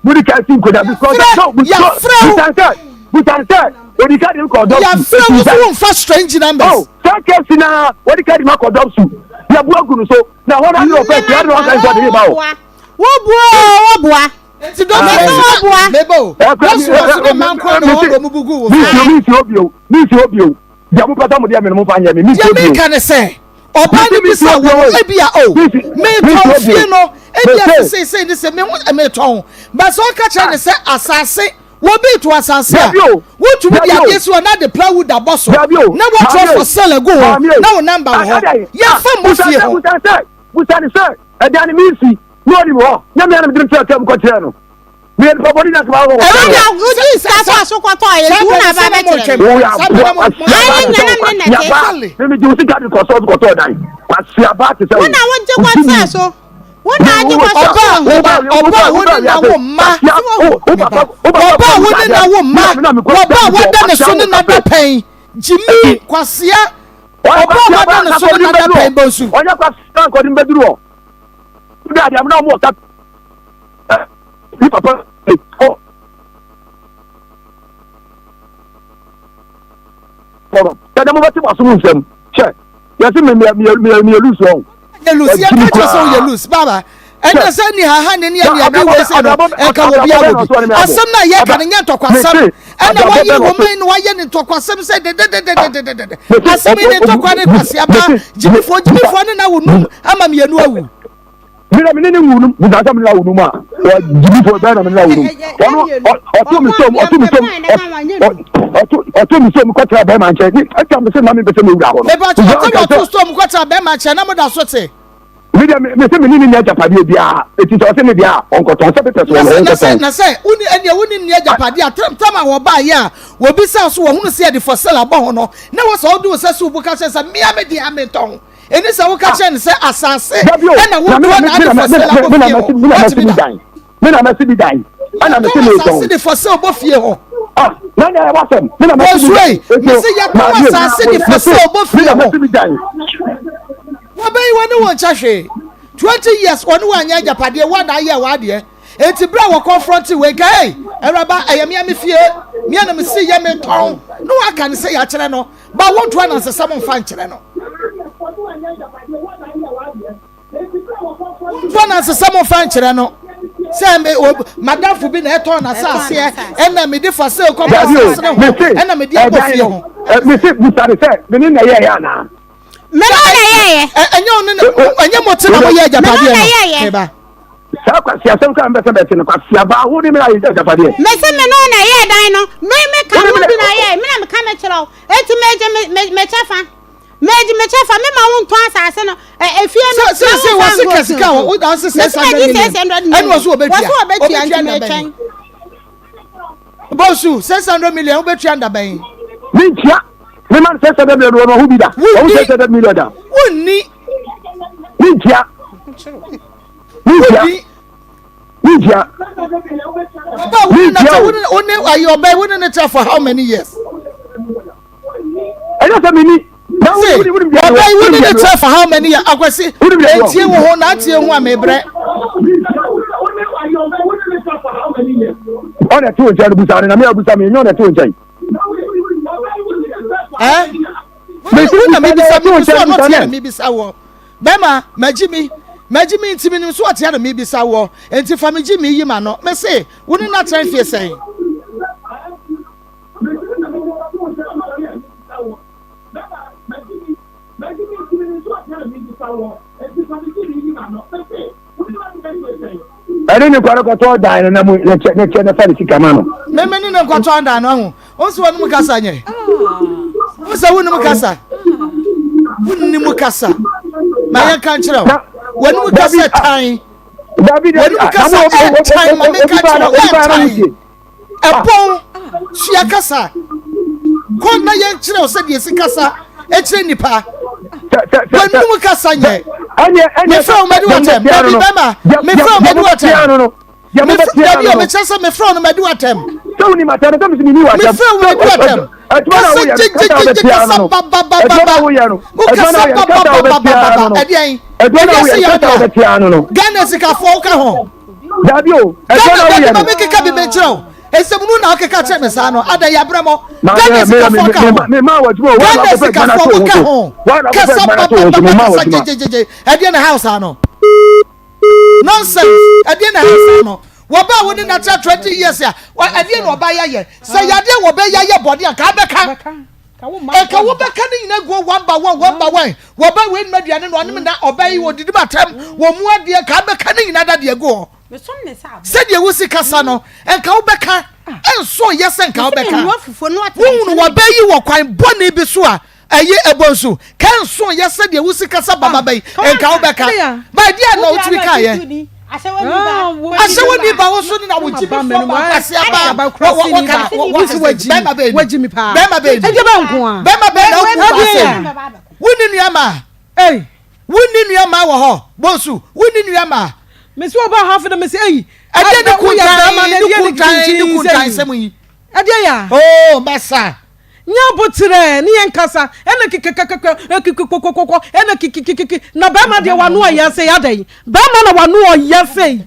mudi kan si nkonnwa bi kɔ sɛ yɛfrɛ wo busan sɛ busan sɛ odi ka de nkɔ dɔm su yɛfrɛ wo so womfa strange numbers oh sɛ kɛsi na wɔde ka de ma kɔ dɔm su yɛbu agu no so na hɔ na ne ɔfɛ tia ne ɔka nsɔ de ne ba o woboa woboa nti dɔm su woboa mebo dɔm su wɔ so ne mankɔ na wɔn mu bugu wo so mi nsi obio mi nsi obio deɛ mo pɛ sɛ mo deɛ mi no mo fa nyɛ mi mi nsi obio deɛ mi ka ne sɛ Ɔbaa no bisa wɔ ebia o metɔn fie no ebia seseesei ne sɛ meho metɔn ba sɛ ɔka kyerɛ ne sɛ asase wɔbi to asase a wotumi de adeɛ si hɔ na de plywood abɔ so na wɔtwerɛ for sale agu hɔ na wo namba wɔ hɔ yɛmfa mmɔ fie hɔ. Busa ne sɛ ɛdan no mensi na ɔnim hɔ nyɛ mea na mede me kyerɛ mu kɔkyerɛ no. Meyɛ nipa bɔne na sɛ Ɛno deɛ wogye sika so aso kɔtɔ yɛ nti wo na aba bɛkyerɛ no. Woyɛ aboa Ayi nyanam ne nɛte. Mimi gye wo sika de kɔ sɔɔso kɔtɔɔ dan. Kwasi aba te sɛ wo. Wo na wogye kɔtena so. Wo na agye kɔtɔ so. Ɔba ɔba wo ne na wo mma. Ɔba wo ne na wo mma. Ɔba wada ne so ne nada pɛn. Gyimi kwasia. Ɔba wada ne so ne nada pɛn bonsu. Ɔnyɛ kwasia nkɔde mbɛduru hɔ. Wode adeɛ amena ɔmo ɔka. Ne papa ɔ dada mo bɛte mo asom nsɛm hyɛ yɛse me meyɛ loose wɔn yɛ loose yɛ ka kyerɛ sɛ woyɛ loose baba ɛnna sɛ ni haha ne ne ɛne ade wei sɛ no ɛnka wɔ bi awɔ bi asɛm no a yɛka no nyɛ ntɔkwasɛm ɛnna wayɛ wɔ man no wayɛ ne ntɔkwasɛm sɛ dedededededede asɛm yi ne ntɔkwa ne kwaseaba gyimifoɔ gyimifoɔ ne na wo num ama mmienu awu Mi na mi ne ne wu num busa sɛ mi ne na wu num a ɔgyimi fo bɛyɛ na mi ne na wu num ɔno ɔto mi som ɔto mi som ɔto ɔto mi som kɔtara bɛrima nkyɛn ni ɛtwa mi sɛ na mi pɛ sɛ mi wura hɔ no. Mepɛ ɔtɔ ɔto som kɔtara bɛrima nkyɛn na mo da so te. Me deɛ me se me ne ne nni agyapadeɛ biara, eti sɛ ɔse ne deɛ a, ɔnkɔtɔn, sɛ pepɛ so wɔ no, ɔnkɔtɔn. Na sɛ wone ɛneɛ wo ne nni agyapadeɛ a, tam a wɔbaeɛ a wɔbisaa so wɔhunu sɛ yɛde for sale abɔ ho no, na ɛwɔ sɛ wode wo nsa si wo bo ka kyerɛ sɛ mea me deɛ mentɔn. Ɛni sɛ woka kyerɛ no sɛ asase ɛna wotoɔ na ade for sale abɔ fie hɔ, watumi da. Me na mɛsi bi dan, ɛna mese Yɛtɔn metɔn. asase de for sale bɔ fie hɔ. Ah, na nea ɛwɔ asɛm, me na mɛsi bi dan. Wɔsue, mese yɛtɔn asase de for sale bɔ fie Me na hɔ. mɛsi bi dan. Wɔbɛyi wɔne wɔn nkyɛ hwee. 20 years wɔne wɔn anyɛ agyapadeɛ, wɔn na ayɛ wɔn adeɛ. Enti berɛ a wɔ confront wei nka, hey, awuraba, ɛyɛ mea me fie, mea na mesi yɛ metɔn. Na wɔaka no sɛ yɛakyerɛ no, ba wɔnto anansesɛm mfa nkyerɛ no. Momfa anansesɛm mfa nkyerɛ no sɛ me o madamfo bi na ɛtɔn n'asaaseɛ ɛna mede fa sɛ kɔbɔ asase no ho ɛna mede abɔ fie ho. Mese busa ne sɛ me ne na ɛyɛɛyɛ anaa? Me ne na ɛyɛɛyɛ. Ɛnyɛ wo ne ɛnyɛ mo te na moyɛ agyapadeɛ no. Meba. Saa kwasi asɛm kora mbɛsɛ bɛte no kwasi abaa wo ne me ayɛ agyapadeɛ. Mese me ne na ɛyɛɛ dan no me me ka ho bi na ɛyɛɛ me na meka me kyerɛ wo eti megye me me me kyɛfa. Megye me kyɛfa, mema wo ntɔn asase no, ɛ, efie no, na wo sɛ nfa wɔse nkɔ ka sika a so. wo da se Mese 600 megye million 600 ɛne million. wɔso wɔbɛtua Wɔse wɔbɛtua wɔbɛtua nti nda bɛn metwɛn. Bonsu 600 million wobɛtua nda bɛn Mentua. Mema no 600 million wɔ ho bi da. Wɔho Wonni. 600 million da. Wonni. Mentua. Mentua. Wonni. Mentua. Ɔba wo ne Mentua nata o. wo ne wo ne ayi ɔbɛ wo ne ne tra for how many years? Ɛnyɛ sɛ menni. Na Se wonim wonim deɛ ɔbɛ mewɔ. yi wo Wonim ne deɛ ne mewɔ. tra for how many years? Akwasi Wonim deɛ mewɔ. etie wo ho na atie ho a mebrɛ. Ɔna ɛte wo nkyɛn no busa no na me abusa me nyɛ ɔna ɛte wo nkyɛn. Eh? Mesi Wo na busa no mebisa ɛte wo me so nkyɛn ɔno busa ɔteɛ na no. mebisa wɔ. Bɛma magye mi magye mi nti menim so ɔteɛ na mebisa wɔ. Nti fa megye mi yi ma no. Mese wo ne no atra mfie sɛn? Ɛne ne nkwa no kɔtɔ dan no na mu ne kyɛ ne kyɛ ne fa ne sika ma no. Meme ne ne nkɔtɔ dan no ahu. Wo nso wɔn mu kasa nyɛ. Wo sɛ wo mu kasa. Wo ni mu kasa. Ma yɛn ka nkyerɛ wo. Wɔn mu kasa tan. Wɔn mu kasa ɛtan ma me ka kyerɛ wo ɛtan. Ɛpɔn, sua kasa. Kɔ na yɛnkyerɛ wo sɛdeɛ ɛsi kasa ɛkyerɛ nnipa. W'anum kasa nyɛ. Mefrɛ wo madi w'atɛm. Dabi bɛma, mefrɛ wo madi w'atɛm. Dabi o, mekyerɛ sɛ mefrɛ wo no madi w'atɛm. Mefrɛ wo madi w'atɛm. Kasa gyegyegyegye kasa babababa. Wo kasa babababa. Ɛdeɛn? Ewiase yɛ wo dea. Ghana sikafoɔ woka ho. Dabi o, ɛdɛn na woyɛ no? Ghana ma mekeka bi menkyerɛ wo. Nsɛmunu na wokeka kyerɛ me saa no, ada yɛabrɛ mɔ. Ghana sikafoɔ ka ho. Ghana sikafoɔ mo ka ho. Kasa babababa kasa gyegyegyegye. Ɛdeɛ na ɛha saa no. Nonsense. Ɛdeɛ na ɛha saa no. Wɔba a wo ne na tra 20 years a, ɛdeɛ na ɔba yɛyɛ. Sɛ yadeɛ wɔbɛ yɛyɛ bɔne a, ka bɛka. Nka wobɛka ne nyina guo one by one one by one wɔba wei nima aduane no ɔnem na ɔba yi wɔdidi ma atɛm wɔ mu adeɛ nka wobɛka ne nyina da deɛ gu hɔ sɛdeɛ wosi kasa no nka wobɛka nso yɛ sɛ nka wobɛka wohunu wɔba yi wɔ kwan bɔne bi so a ɛyɛ ɛbɔ nso ka nso yɛ sɛdeɛ wosi kasa baba bɛyi nka wobɛka ba ɛdeɛ na wotumi kaeɛ Ahyɛwani ba wo so ne na wo gyi mi fɔ ba kwasi aba wɔ wɔ ka wɔ wɔ bɛrima bɛyi ni bɛrima bɛyi ni bɛrima bɛyi na wo ba sɛ wo ni nua ma wo ni nua ma wɔ hɔ bonsu wo ni nua ma. Mesi ɔba ha fi na mesi eyi. Ɛdeɛ ne kuntan ne kuntan ne kuntan sɛm yi. Ɛdeɛ ya. Oo masa. Nya aboterɛ ne yɛn nkasa ɛna kekekekeke ekikikokokoko ɛna kikikikiki na bɛrima deɛ wano ɔyɛ sei adɛn bɛrima na wano ɔyɛ sei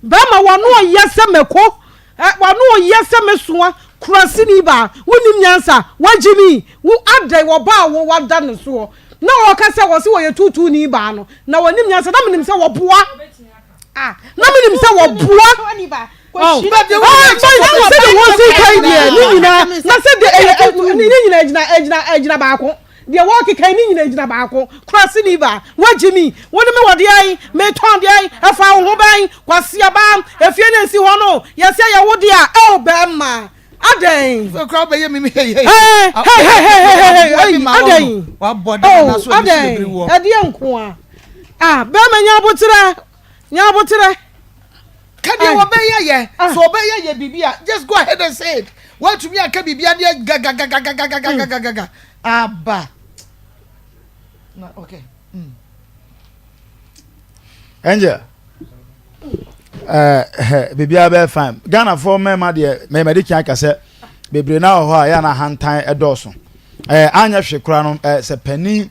bɛrima wano ɔyɛ sɛ mako ɛ wano ɔyɛ sɛ mesoa kurasini baa wonim nyansa wagyimi wo adɛn wɔbaa wo wada ne soɔ na ɔka sɛ wɔse wɔyɛ tuutuuni baa no na wɔnim nyansa na menim sɛ wɔboa Ah, na menim sɛ wɔboa sɛde wɔn si kan deɛ ne nyinaa na sɛde ɛyɛ ne nyinaa gyina gyina gyina baako deɛ wɔkeka ne nyinaa gyina baako kurase ni ba wagye mi wo ne me wɔ deɛ ayi metɔn deɛ ayi ɛfa wo ho bɛn kwasia ba efie na esi hɔ no yɛsɛ yɛ wo deɛ ɛwɔ bɛrima adɛn. Fɛ kura bɛyɛ mi hei hei. Hei hei hei hei adɛn. Wabɔ de na so ɛbi si bebree wɔ. Ɛdeɛ nko a. Ah bɛrima nya aboterɛ nya aboterɛ. Ka deɛ wɔbɛyɛ yɛ sɛ ɔbɛyɛ yɛ biribi a just go ahead and say it wɔatumi anka biribi adeɛ gagagagagagagagaga aba na okay. Mm. Angel ɛɛ biribiara bɛyɛ fine Ghanafoɔ mmarima deɛ mmarima de kan aka sɛ bebree na wɔ hɔ a yɛ ana ahantan ɛdɔɔso ɛɛ anyɛ hwee koraa no ɛɛ sɛ panin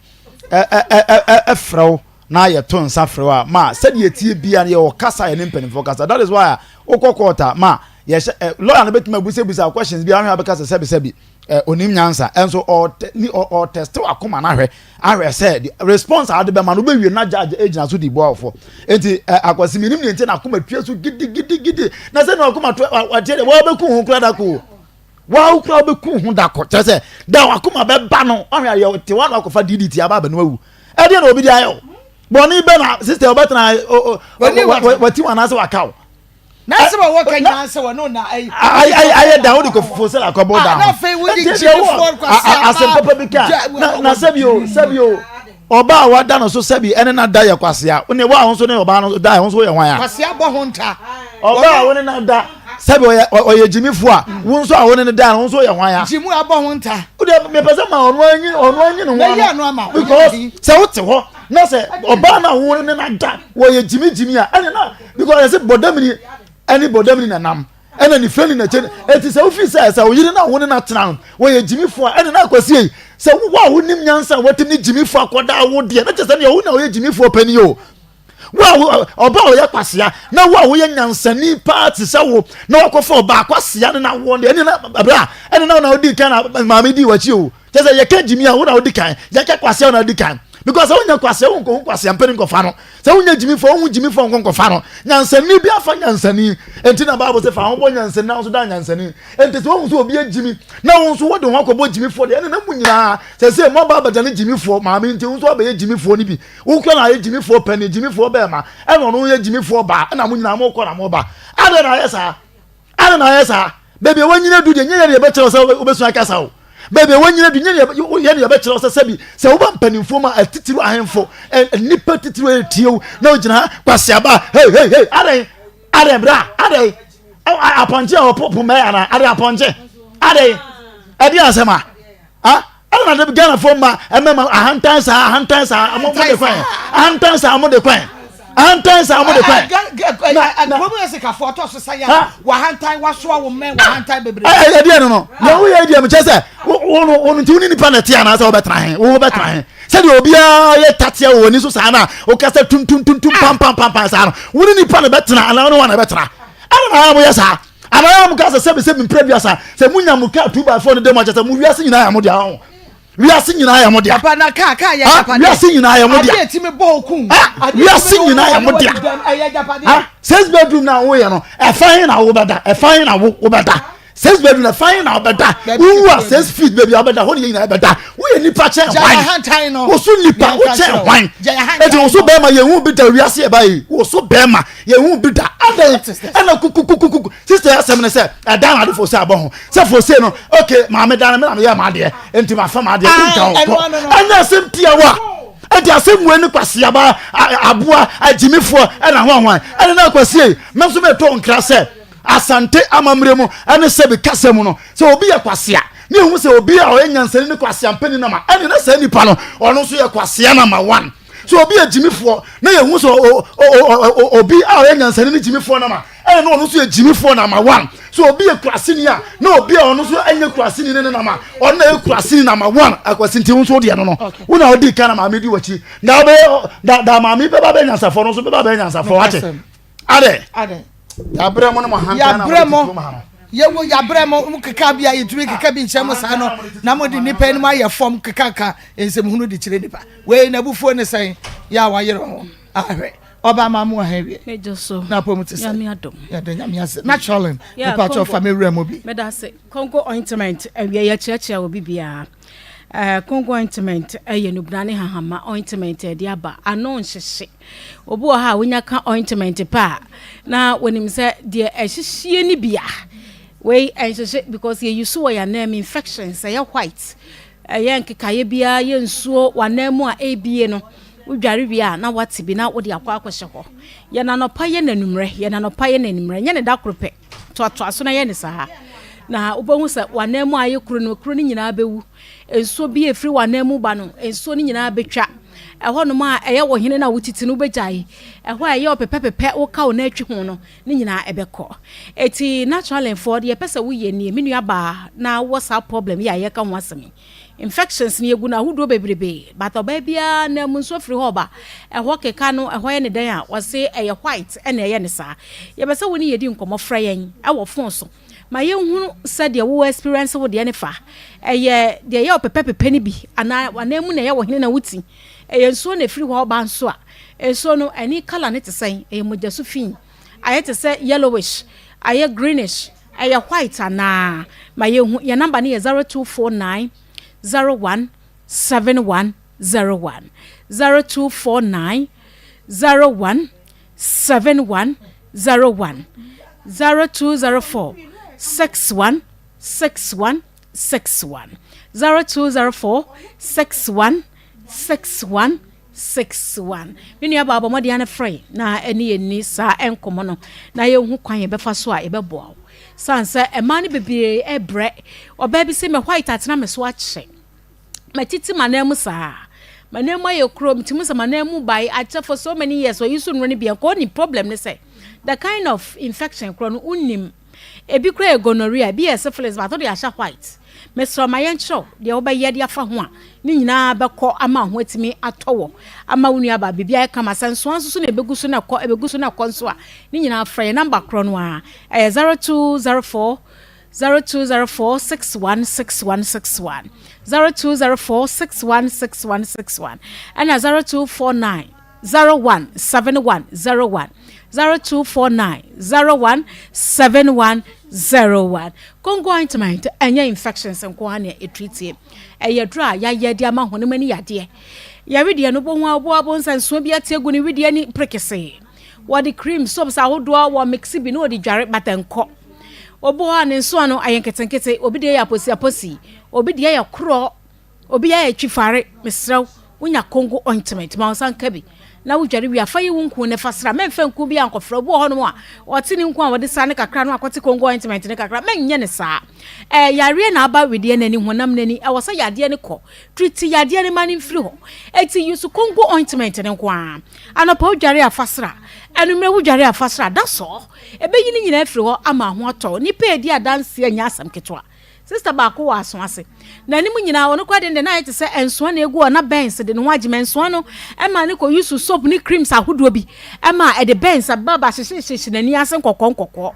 ɛɛ ɛɛ ɛfrɛ wo na yɛto nsa frɛ wo a ma sɛdeɛ ɛtie bia no yɛwɔ kasa yɛne mpanimfoɔ kasa that is why a wokɔ court a ma yɛhyɛ ɛ lawyer no bɛtumi abusabusa questions bi ahwɛ abɛka sɛ sɛbi sɛbi ɛ onim nyansa ɛnso ɔtɛ ni ɔtɛste wakoma no ahwɛ ahwɛ sɛ response a ade bɛma no wobɛwie na judge egyina so di boafo nti ɛ akwasi mi nim ne nti na akoma tue so gidigidigidi na sɛ na akoma to watie deɛ wɔbɛku ho kura da ko wɔn kura wɔbɛku ho da kɔ kyerɛ sɛ da wakoma bɛba no ɔhwɛ ayɛ te wɔn akɔfa ddt aba abɛn awu ɛdeɛ na obi de ayɛ o bɔnne bɛ na sista ɔbɛtena wati wɔn anaasɛ waka o. N'asɛm a wɔka nyinaa sɛ wɔne na ayi. Ayɛ dan wode kɔ fufuo sɛ akɔbɔ dan ho. Asɛm papa bi ka na sɛbi o sɛbi o ɔbaa a wada no so sɛbi ɛne na da yɛ kwasea ne wo a wo nso ne ɔbaa no da ɛho nso yɛ hwan a. Kwasea bɔ ho nta. Ɔbaa a wo ne na da sɛbi ɔyɛ ɔyɛ gyimifo a wo nso a wo ne no da no nso yɛ hwan a. Gyimu abɔ ho nta. Wo deɛ mepɛ sɛ ma ɔno anyi ɔno anyi ne ho ano because sɛ wote hɔ na sɛ ɔbaa no a wo ne na da wɔyɛ gyimigyimi a ɛne na because yɛsɛ bɔdamini ɛne bɔdamini na nam ɛna ne fɛni na kyɛn eti sɛ wofi sɛ sɛ oyere na wo ne na tena no wɔyɛ gyimifo a ɛne na akwasi yi sɛ wo a wonim nyansa a wɔte ne gyimifo akɔda wo deɛ na kyɛ sɛ nea wo na ɔyɛ gyimifoɔ panyin o wo a ɔba a ɔyɛ kwasea na wo a woyɛ nyansani paa te sɛ wo na wakɔfa ɔbaa kwasea ne na woɔ deɛ ɛne na abira ɛne na na odi kan na maame di w'akyi o kyɛ sɛ yɛka gyimi a wo na wodi kan yɛka kwasea wo na wodi kan because sɛ wonya kwasea wo nkɔhu kwasea mpɛne nkɔfa no sɛ wonya gyimifoɔ wohu gyimifoɔ nkɔ nkɔfa no nyansani bi afa nyansani enti na bible sɛ fa ho bɔ nyansani na wo nso da nyansani enti sɛ wohu sɛ obi agyimi na wo nso wode ho akɔbɔ gyimifoɔ deɛ ɛne na mu nyinaa sɛ sɛ mo aba abɛda ne gyimifoɔ maame nti wo nso abɛyɛ gyimifoɔ no bi wokura na ayɛ gyimifoɔ pani gyimifoɔ bɛɛma ɛna ɔno yɛ gyimifoɔ baa ɛna mo nyinaa mokɔ na moba adɛn na ayɛ saa Adɛn na ayɛ saa? Baabi a wanyini adu deɛ, nyɛ yɛn na yɛbɛkyerɛ wo sɛ wobɛsua kasa o. Baabi a wanyini adu, nyɛ yɛn na yɛbɛkyerɛ wo sɛ sɛbi sɛ woba mpanimfoɔ mu a, atitiriw ahemfo, nnipa titiriw ɛretie wo na wogyina ha kwasiaba, hei hei hei, adɛn? Adɛn bra? Adɛn? Apɔnkye a ɔpo pomɛ anaa? Adɛn apɔnkye? Adɛn? Ɛdeɛ asɛm a? Ah, ɛna na de Ghanafoɔ mma mmarima ahantan saa ahantan saa ɔmo de kwan ahantan saa ɔmo de kwan ahantan saa ɔmo de kwan. Na na kurom yɛ sikafoɔ ɔtɔ so sa yɛ wahantan wasoa wo mmɛn wahantan bebree. Ɛ ɛdeɛ no no na woyɛ deɛ mekyɛ sɛ wo no wo no nti wo ne nipa na ɛte anaasɛ wobɛtena he wo wobɛtena he sɛdeɛ obiara yɛ tateɛ wɔ w'ani so saa no a wokasa tuntuntuntum pampampampan saa no wo ne nipa na bɛtena anaa wo ne wa na bɛtena ɛna na moyɛ saa Anaa mo ka sɛ sɛbi sɛbi mpere duasa sɛ mo nya mo kaa two by four no dɛm akyɛ sɛ mo wiase nyinaa yɛ mo dea ho wiase nyinaa yɛ mo dea papa na kaa kaa yɛ japadeɛ wiase nyinaa yɛ mo dea adeɛ ti mi bɔ okun wiase nyinaa yɛ mo dea ɛyɛ japadeɛ six bedroom na wo yɛ no ɛfa he na wo bɛda ɛfa he na wo wo bɛda six bedroom ɛfa he na wo bɛda wowu a six feet baabi a wobɛda hɔ ne yɛ nyinaa bɛda woyɛ nipa kyɛn hwan woso nipa wokyɛn hwan eti woso bɛrima yɛn hu bi da wiase ɛba yi woso bɛrima yɛn hu bi da adɛn ɛna kukukukuku sista yɛ asɛm ne sɛ ɛdan na ade fo sɛ abɔ ho sɛ fo se no ok maame dan no me na meyɛ m'adeɛ nti mafa m'adeɛ nka ho kɔ ɛnyɛ asɛm tiawa ɛnti asɛm wei ne kwasiaba aboa agyimifoɔ ɛna ho ahoan ɛne na kwasie me nso meto nkra sɛ asante amammerɛ mu ɛne sɛbi kasa mu no sɛ obi yɛ kwasea ne ehu sɛ obi a ɔyɛ nyansani ne kwasea mpani nama ɛne na saa nipa no ɔno nso yɛ kwasea nama one sɛ obi yɛ gyimifoɔ na yɛhu sɛ obi a ɔyɛ nyansani ne gyimifoɔ nama ɛna na ɔno nso yɛ gyimifoɔ nama one sɛ obi yɛ kuraseni a na obi a ɔno nso ɛnyɛ kuraseni ne ne nama ɔno na yɛ kuraseni nama one akwasi nti nso deɛ no no wo na ɔdi kan na maame di w'akyi na ɔbɛyɛ da da maame bɛba bɛ nyansafoɔ no nso bɛba bɛ nyansafoɔ wate adɛ yabrɛ mo ne mo ahantan na mo de kurom ha no yɛwɔ yabrɛ mo mo keka bi a yɛtumi keka bi nkyɛn mo saa no na mo de nipa anim ayɛ fam keka ka nsɛmhunu de kyerɛ nipa Wei n'abufuo ne sɛn? Yɛ a wayere ho ahwɛ. Ɔbaa maa mu ɔha wie. Megye so. Na apɔ mu te sɛ. Nyame adom. Yɛda Nyame ase. Naturally, mepa kyɛw fa me wura mu bi. Meda ase. Congo ointment awie yɛkyerɛkyerɛ wɔ bibiara. Uh, Congo ointment ɛyɛ nubena ne hahama ointment ɛde aba ano nhyehye. Obi wɔ ha a wonya ka ointment pa a na wɔnim sɛ deɛ ɛhyehyie ne bia. Wei ɛnhyehye because yɛyi so wɔ yɛn anan mu infections ɛyɛ white. Ɛyɛ nkekaeɛ biara yɛ nsuo w'anan mu a ɛrebie no. Wodware wie a na woate bi na wode akɔ akɔhyɛ hɔ. Yɛ no anɔpa yɛ no anwummerɛ, yɛ no anɔpa yɛ no anwummerɛ, nyɛ no da koro pɛ. Toatoa so na yɛ no saa. Na wobɛhu sɛ w'anan mu ayɛ kuro no, kuro no nyinaa bɛwu. Nsuo bi a ɛfiri w'anan mu ba no, nsuo no nyinaa bɛtwa. Ɛhɔnom a ɛyɛ wo hene no a wotiti no wobɛgyae. Ɛhɔ a ɛyɛ ɔpɛpɛpɛpɛ woka wo nan atwi ho no, ne nyinaa ɛbɛkɔ. Eti naturalfoɔ deɛ yɛpɛ sɛ woyɛ nie, me nua baa na wowɔ saa problem yi a yɛreka ho asɛm yi. Infections no yɛgu no ahodoɔ bebrebe but ɔbaa biara nan mu nsuo firi hɔ ba, ɛhɔ keka no, ɛhɔ yɛ ne dɛn a, wɔse ɛyɛ white ɛna ɛyɛ ne saa. Yɛpɛ sɛ wo ne yɛdi nkɔmmɔ, frɛ yɛn ɛwɔ phone so ma yɛnhunu sɛdeɛ wo experience wo deɛ no fa. Ɛyɛ deɛ ɛyɛ ɔpɛpɛpɛpɛ no bi anaa w'anan mu na ɛyɛ wo hene na woti. Ɛyɛ nsuo na ɛfiri hɔ ba nso a, nsuo no ani colour no te sɛn? Ɛyɛ mogyasu fi? Ayɛ te sɛ yellowish? Ayɛ greenish? Ɛyɛ white anaa? Ma yɛnhu. Yɛn number no yɛ 0249 01 7101. 0249 01 7101. 0204 61 61 61. 0204 61 61 61. Me nua baa bɔ mmɔden ara frɛ na ɛne yɛn nni saa nkɔmmɔ no na yɛnhu kwan yɛbɛfa so a yɛbɛboa wo. Sane sɛ mmaa no bebree ɛbrɛ. Ɔbaa bi sɛ me white atena me so akyɛ. Matiti m'anan mu saa. M'anan mu ayɛ kuro. Metumi sɛ m'anan mu bae akyɛ for so many years. Ɔyi so nnuro no bi nka ɔnim problem ne sɛ the kind of infection korɔ no wonnim. Ebi koraa yɛ gonorrhea, ebi yɛ syphilis but wode ahyɛ white. Mesrɛ wo ma yɛnkyerɛ wo deɛ wobɛyɛ de afa ho a ne nyinaa bɛkɔ ama wo ho atumi atɔ wɔ ama wo nuabaa biribi ayɛ kama. Sɛ nsoa nso so na ɛbɛgu so na ɛkɔ ɛbɛgu so na ɛkɔ nso a ne nyinaa frɛ yɛn namba korɔ no ara ɛyɛ 0204 0204 616161 0204 616161 ɛna 0249 01 71 01 0249 01 71 01 Congo ointment ɛnyɛ infections nko ara na ɛtreatie ɛyɛ duro a yɛayɛ de ama honam ani yadeɛ yɛwedeɛ no bohu a woboa bo nsa nsuo bi ate agu ne wedeɛ ani prekesee wɔde cream soaps ahodoɔ wɔ mix bi na wɔde dware but ɛnkɔ obi hɔ a ne nsoa no ayɛ nketenkete obi deɛ yɛ aposi aposi obi deɛ yɛ korɔ Obi ayɛ twifare, mesrɛ wo, wonya Congo ointment ma wo nsa nka bi na wodware wie a, fa yɛ wo nku no fa sra. Mɛmfa nku biara nkɔfra. Obi wɔ hɔnom a, ɔte ne nku a wɔde sra no kakra na wakɔte Congo ointment no kakra. Mɛnyɛ no saa. Ɛɛ, yareɛ na aba wedeɛ no ani, honam no ani. Ɛwɔ sɛ yadeɛ no kɔ. Treat yadeɛ no ma no mfiri hɔ. Enti use Congo ointment no nko ara. Anɔpa wodware a, fa sra. Anwummerɛ wodware a, fa sra. That's all. Ɛbɛyi ne nyinaa afiri hɔ ama ho atɔ wo. Nnipa redi adanseɛ nyɛ asɛm ketewa. Sista baako wɔ aso ase. N'anim nyinaa, ɔno koraa deɛ na ayɛ te sɛ nsoa na egu hɔ na Benz de ne ho agye ma nsoa no ma no kɔ use soap ne creams ahodoɔ bi ma ɛde Benz ababa hyehyehyehye n'ani ase nkɔkɔɔ nkɔkɔɔ.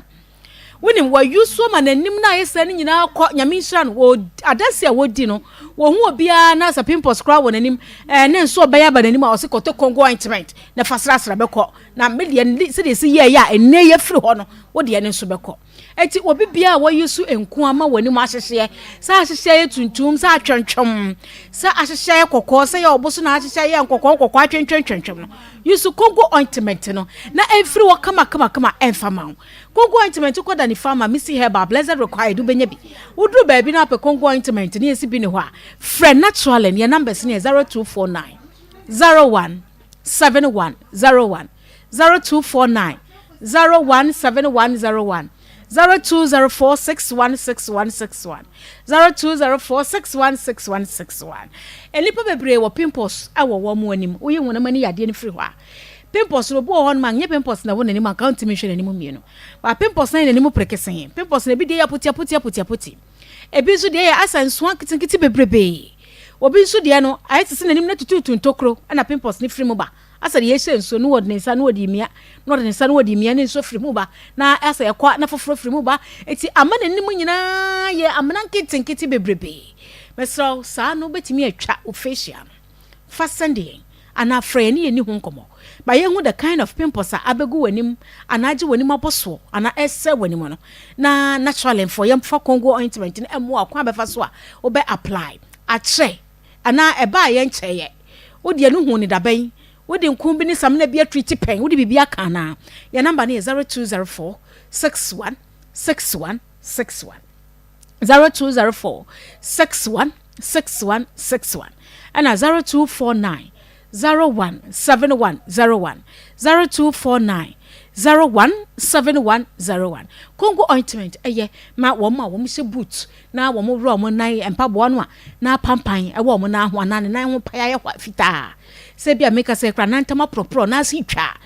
Wonim, wɔ use ma n'anim no ayɛ saa no nyinaa kɔ, Nyame nhyira no, wɔ adanse a wɔdi no, wɔhu obiara na sɛ pimples koraa wɔ n'anim, ɛɛ ne nso ɔbɛyɛ aba n'anim a ɔse kɔtɔ Congo ointment na fa srasra bɛkɔ. Na me deɛ sɛdeɛ ɛsi yɛɛyɛ a ɛnnɛ yɛfiri hɔ no, wo deɛ no nso bɛkɔ. Enti obi biara a wayi so nku ama w'anim ahyehyeɛ, sɛ ahyehyeɛ yɛ tuntum, sɛ atwentwem, sɛ ahyehyeɛ yɛ kɔkɔɔ, sɛ yɛ ɔbo so na ahyehyɛ yɛ nkɔkɔɔ nkɔkɔɔ atwentwentwentwem no, yi so Congo ointment no na ɛmfiri hɔ kama kama kama ɛmfa ma wo. Congo ointment kɔ da nifa ma Missy Herbal, Blessed Required wobɛnya bi. Woduru baabi na wopɛ Congo ointment ne yɛsi bi ne hɔ a, frɛ Naturalin, yɛn numbers no yɛ 0249 01 7101 0249 017101 0204 616161 0204 616161 Nnipa bebree wɔ pimples wɔ wɔn anim. Woyi honam ani yadeɛ no firi hɔ a, pimples no obi wɔ hɔ nom a nyɛ pimples na ɛwɔ n'anim anka ntumi nhwɛ n'anim mmienu. Ba pimples na yɛ n'anim perekesee. Pimples na ebi deɛ yɛ aputi aputi aputi aputi. Ebi nso deɛ yɛ asɛ nsoa nketenkete bebrebee. Obi nso deɛ no ayɛ te sɛ n'anim no atutuutu ntokuro ɛna pimples no firi mu ba. Asɛ deɛ yɛhyɛ nsuo no wɔde ne nsa no wɔde remia na ɔde ne nsa no wɔde remia ne nsuo firi mu ba na asɛ ɛkɔ na foforɔ firi mu ba. Eti ama n'anim nyinaa yɛ amena nketenkete bebrebee. Mesrɛ wo saa no wobɛtumi atwa wo facial no. Fa sɛnde yɛn anaa frɛ yɛn ne yɛnni ho nkɔmmɔ. Ma yɛnhu the kind of pimples a abɛgu w'anim anaa agye w'anim abɔ soɔ anaa ɛresɛe w'anim no na naturally mfoɔ yɛmfa Congo ointment no mmoa wo kwan a bɛfa so a wobɛ apply akyerɛ anaa ɛbaa yɛ nkyɛeɛ. Wo deɛ no huu no dabɛn? Wode nku bi ne samina bi atreat pɛn? Wode biribi aka anaa? Yɛn number no yɛ 0204 61 61 61. 0204 61 61 61 ɛna 0249. 01 71 01, 0249 01 71 01. Congo ointment ɛyɛ ma wɔn a wɔhyɛ boot na wɔworɔ wɔn nan mpaboa no a na apampan wɔ wɔn nan ho anaa ne nan ho pae ayɛ hɔ fitaa. Sɛ bi a meka sɛ kora nantam aporɔporɔ na ase twa a,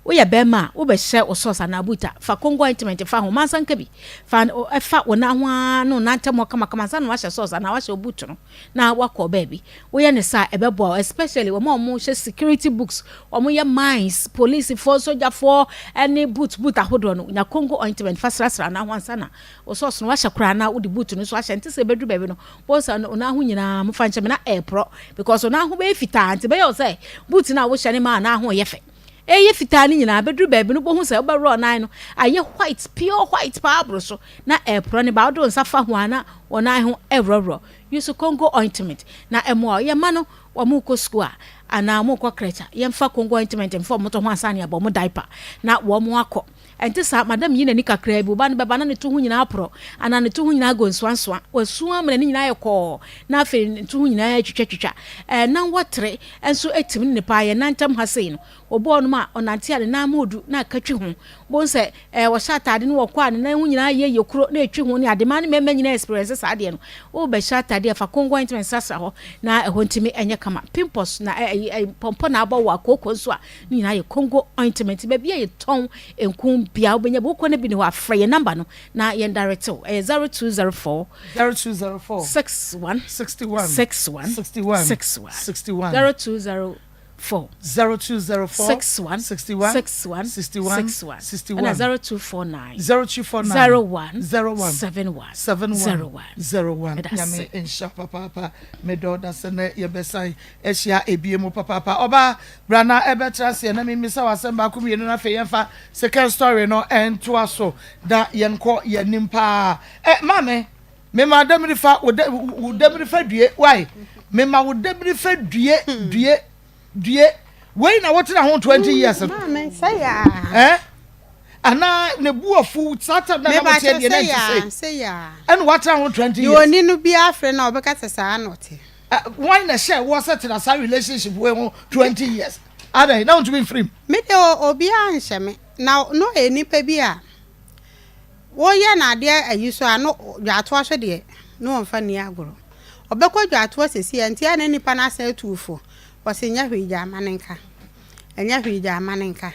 woyɛ bɛrima a wobɛhyɛ wo socks anaa boot a, fa Congo ointment fa ho, mansa nka bi. Fa fa wo nan ho ara ne wo nantam hɔ kamakama ansa na wahyɛ socks anaa wahyɛ wo boot no na wakɔ baabi. Woyɛ no saa a, ɛbɛboa wo especially wɔn a wɔhyɛ security books, wɔyɛ mines, polisifoɔ, sogyafoɔ ne boot boot ahodoɔ no, nya Congo ointment fa srasra nan ho ansa na Wo socks no wahyɛ koraa na wode boot no nso ahyɛ nte sɛ ɛbɛduru baabi no wobɛhu sɛ wo nan ho nyinaa mofa nkyɛ me na ɛreporɔ because wo nan ho bɛyɛ fitaa nti ɛbɛyɛ wo sɛ boot no a wohyɛ no ma nan ho yɛ fɛ ɛyɛ fitaa no nyinaa bɛduru baabi no wobɛhu sɛ wobɛworɔ nan no ayɛ white pure white paa aboro so na ɛreporɔ ne ba wode wo nsa fa ho a na wo nan ho ɛworɔworɔ use Congo ointment na ɛmoa wo yɛ ma no wɔn kɔ sukuu a anaa wɔn kɔ crèche a yɛmfa Congo ointment mfa wɔn to ho ansa na yɛabɔ wɔn diaper na wɔn akɔ Ɛnte saa, madam yi n'ani kakraa bi, wo ba no bɛba na ne to ho nyinaa aporɔ, anaa ne to ho nyinaa ago nsoansoa, wasu ama n'ani nyinaa ayɛ kɔɔ, na afei ne to ho nyinaa atwitwatwitwa. Ɛɛ, na wɔtere nso tim ne ne paa. Yɛn nan ntam ha sei no, obi wɔ hɔnom a, ɔnante a ne nan mu redu na aka twi ho. Wobɛhu sɛ ɛɛ, ɔhyɛ ataade no wɔkɔ a ne nan ho nyinaa yɛ yɛ kuro na ɛtwi ho ne ade. Mmaa ne mmarima nyinaa experience saa adeɛ no. Worebɛhyɛ ataade a, fa kongo ntoma nsrasra hɔ na ɛhɔ ntumi nyɛ kama. Pimples na ɛɛ, ɛɛ, pɔmpɔ na abɔ wo a, kooko nso a, Ne nyinaa yɛ Congo ointment. Baabi a yɛtɔn nku bia wobɛnya bi. Wokɔ no bi ne hɔ a, frɛ yɛn namba no na yɛn direct wo. Ɛyɛ 0204 0204 61 61 61 61 61 61 0204 0204 61 61 61 61 61 61 ɛna 0249 0249 01 01 71 71 01. 01. Ɛda Nyame ase. nhyira papaapa. Medɔ da sɛ nɛ yɛbɛsan ahyia ebie mu papaapa. Ɔbaa, bra na ɛbɛtra aseɛ na memmisa wo asɛm baako mmienu na afei yɛmfa second story no ntoa so na yɛnkɔ yɛn anim paa. Ɛ, maame, mema damiri fa wo da, wo damiri fa due, why? Mema wo damiri fa due, due, due. Wei na wotena ho 20 years no. Maame, sɛ yaa. Eh? Anaa ne bu afu saa time na na mo teɛ deɛ na nti sɛ yaa. Ɛna watena ho 20 years. Deɛ oni no biara frɛ na ɔbɛka sɛ saa na ɔte. Wan na ɛhyɛɛ woɔ sɛ tena saa relationship wei ho 20 years? Adɛn, na wontumi mfiri mu? Me deɛ obiara nhyɛ me. Na na ɔyɛ nipa bi a woyɛ no adeɛ ayi so a no dwaatoa so deɛ na ɔmfa nni agorɔ. Ɔbɛkɔ dwaatoa sɛsi a nti a na nipa no asan atu wo fo. Ɔse nyɛ hwee gyaa ma no nka. Ɛnyɛ hwee gyaa ma no nka.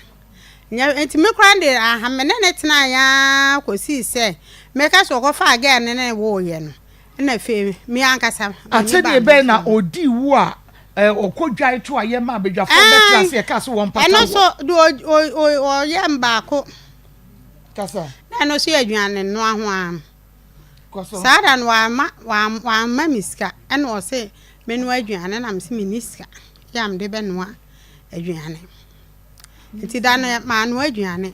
Nyɛ nti me koraa deɛ aha me ne no tenaeɛ ara kɔsii sɛ meka sɛ ɔkɔfaa girl no ne no woeɛ no. Ɛna afei me ankasa m'ani baa Akyɛdeɛ me bɛn ho na so. ɔdii wo a ɔkɔ dwae to ayɛ maa badwafoɔ bɛtena Ae, ase ɛkaa sɛ wɔmpata ɛno woɔ? nso deɛ ɔyɛ me baako. Kasa. Na ɛno nso yɛ aduane noa ho ara. Kɔ so. Saa da no wamma wamma me sika ɛna ɔse menoa aduane na mese menni sika yɛ a mede bɛnoa aduane. Nti da no manoa aduane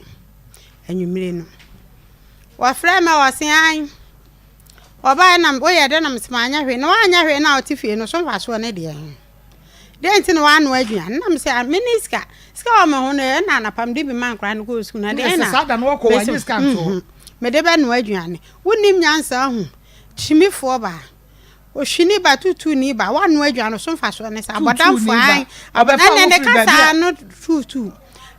anwummere no. Wɔfrɛɛ me ɔse ae. Ɔbaeɛ na woyɛ dɛn na mese manyɛ hwee na woanyɛ hwee na wote fie no so mfasoɔ ne deɛ he? Dɛn nti na woanoa aduane? Na mese ah, menni sika. Sika wɔ me ho no ɛna anapa mede bi ma nkwadaa no kɔɔ sukuu na deɛ na saa da no wɔkɔ wanyɛ sika nto mhm. mede bɛnoa aduane. Wonnim nyansa hu. Kyimifoɔ baa. Ohwini ba tutuuni ba woanoa aduane so mfasoɔ ne sɛ abɔdamfoɔ an ɛnɛ ne kasa no tutu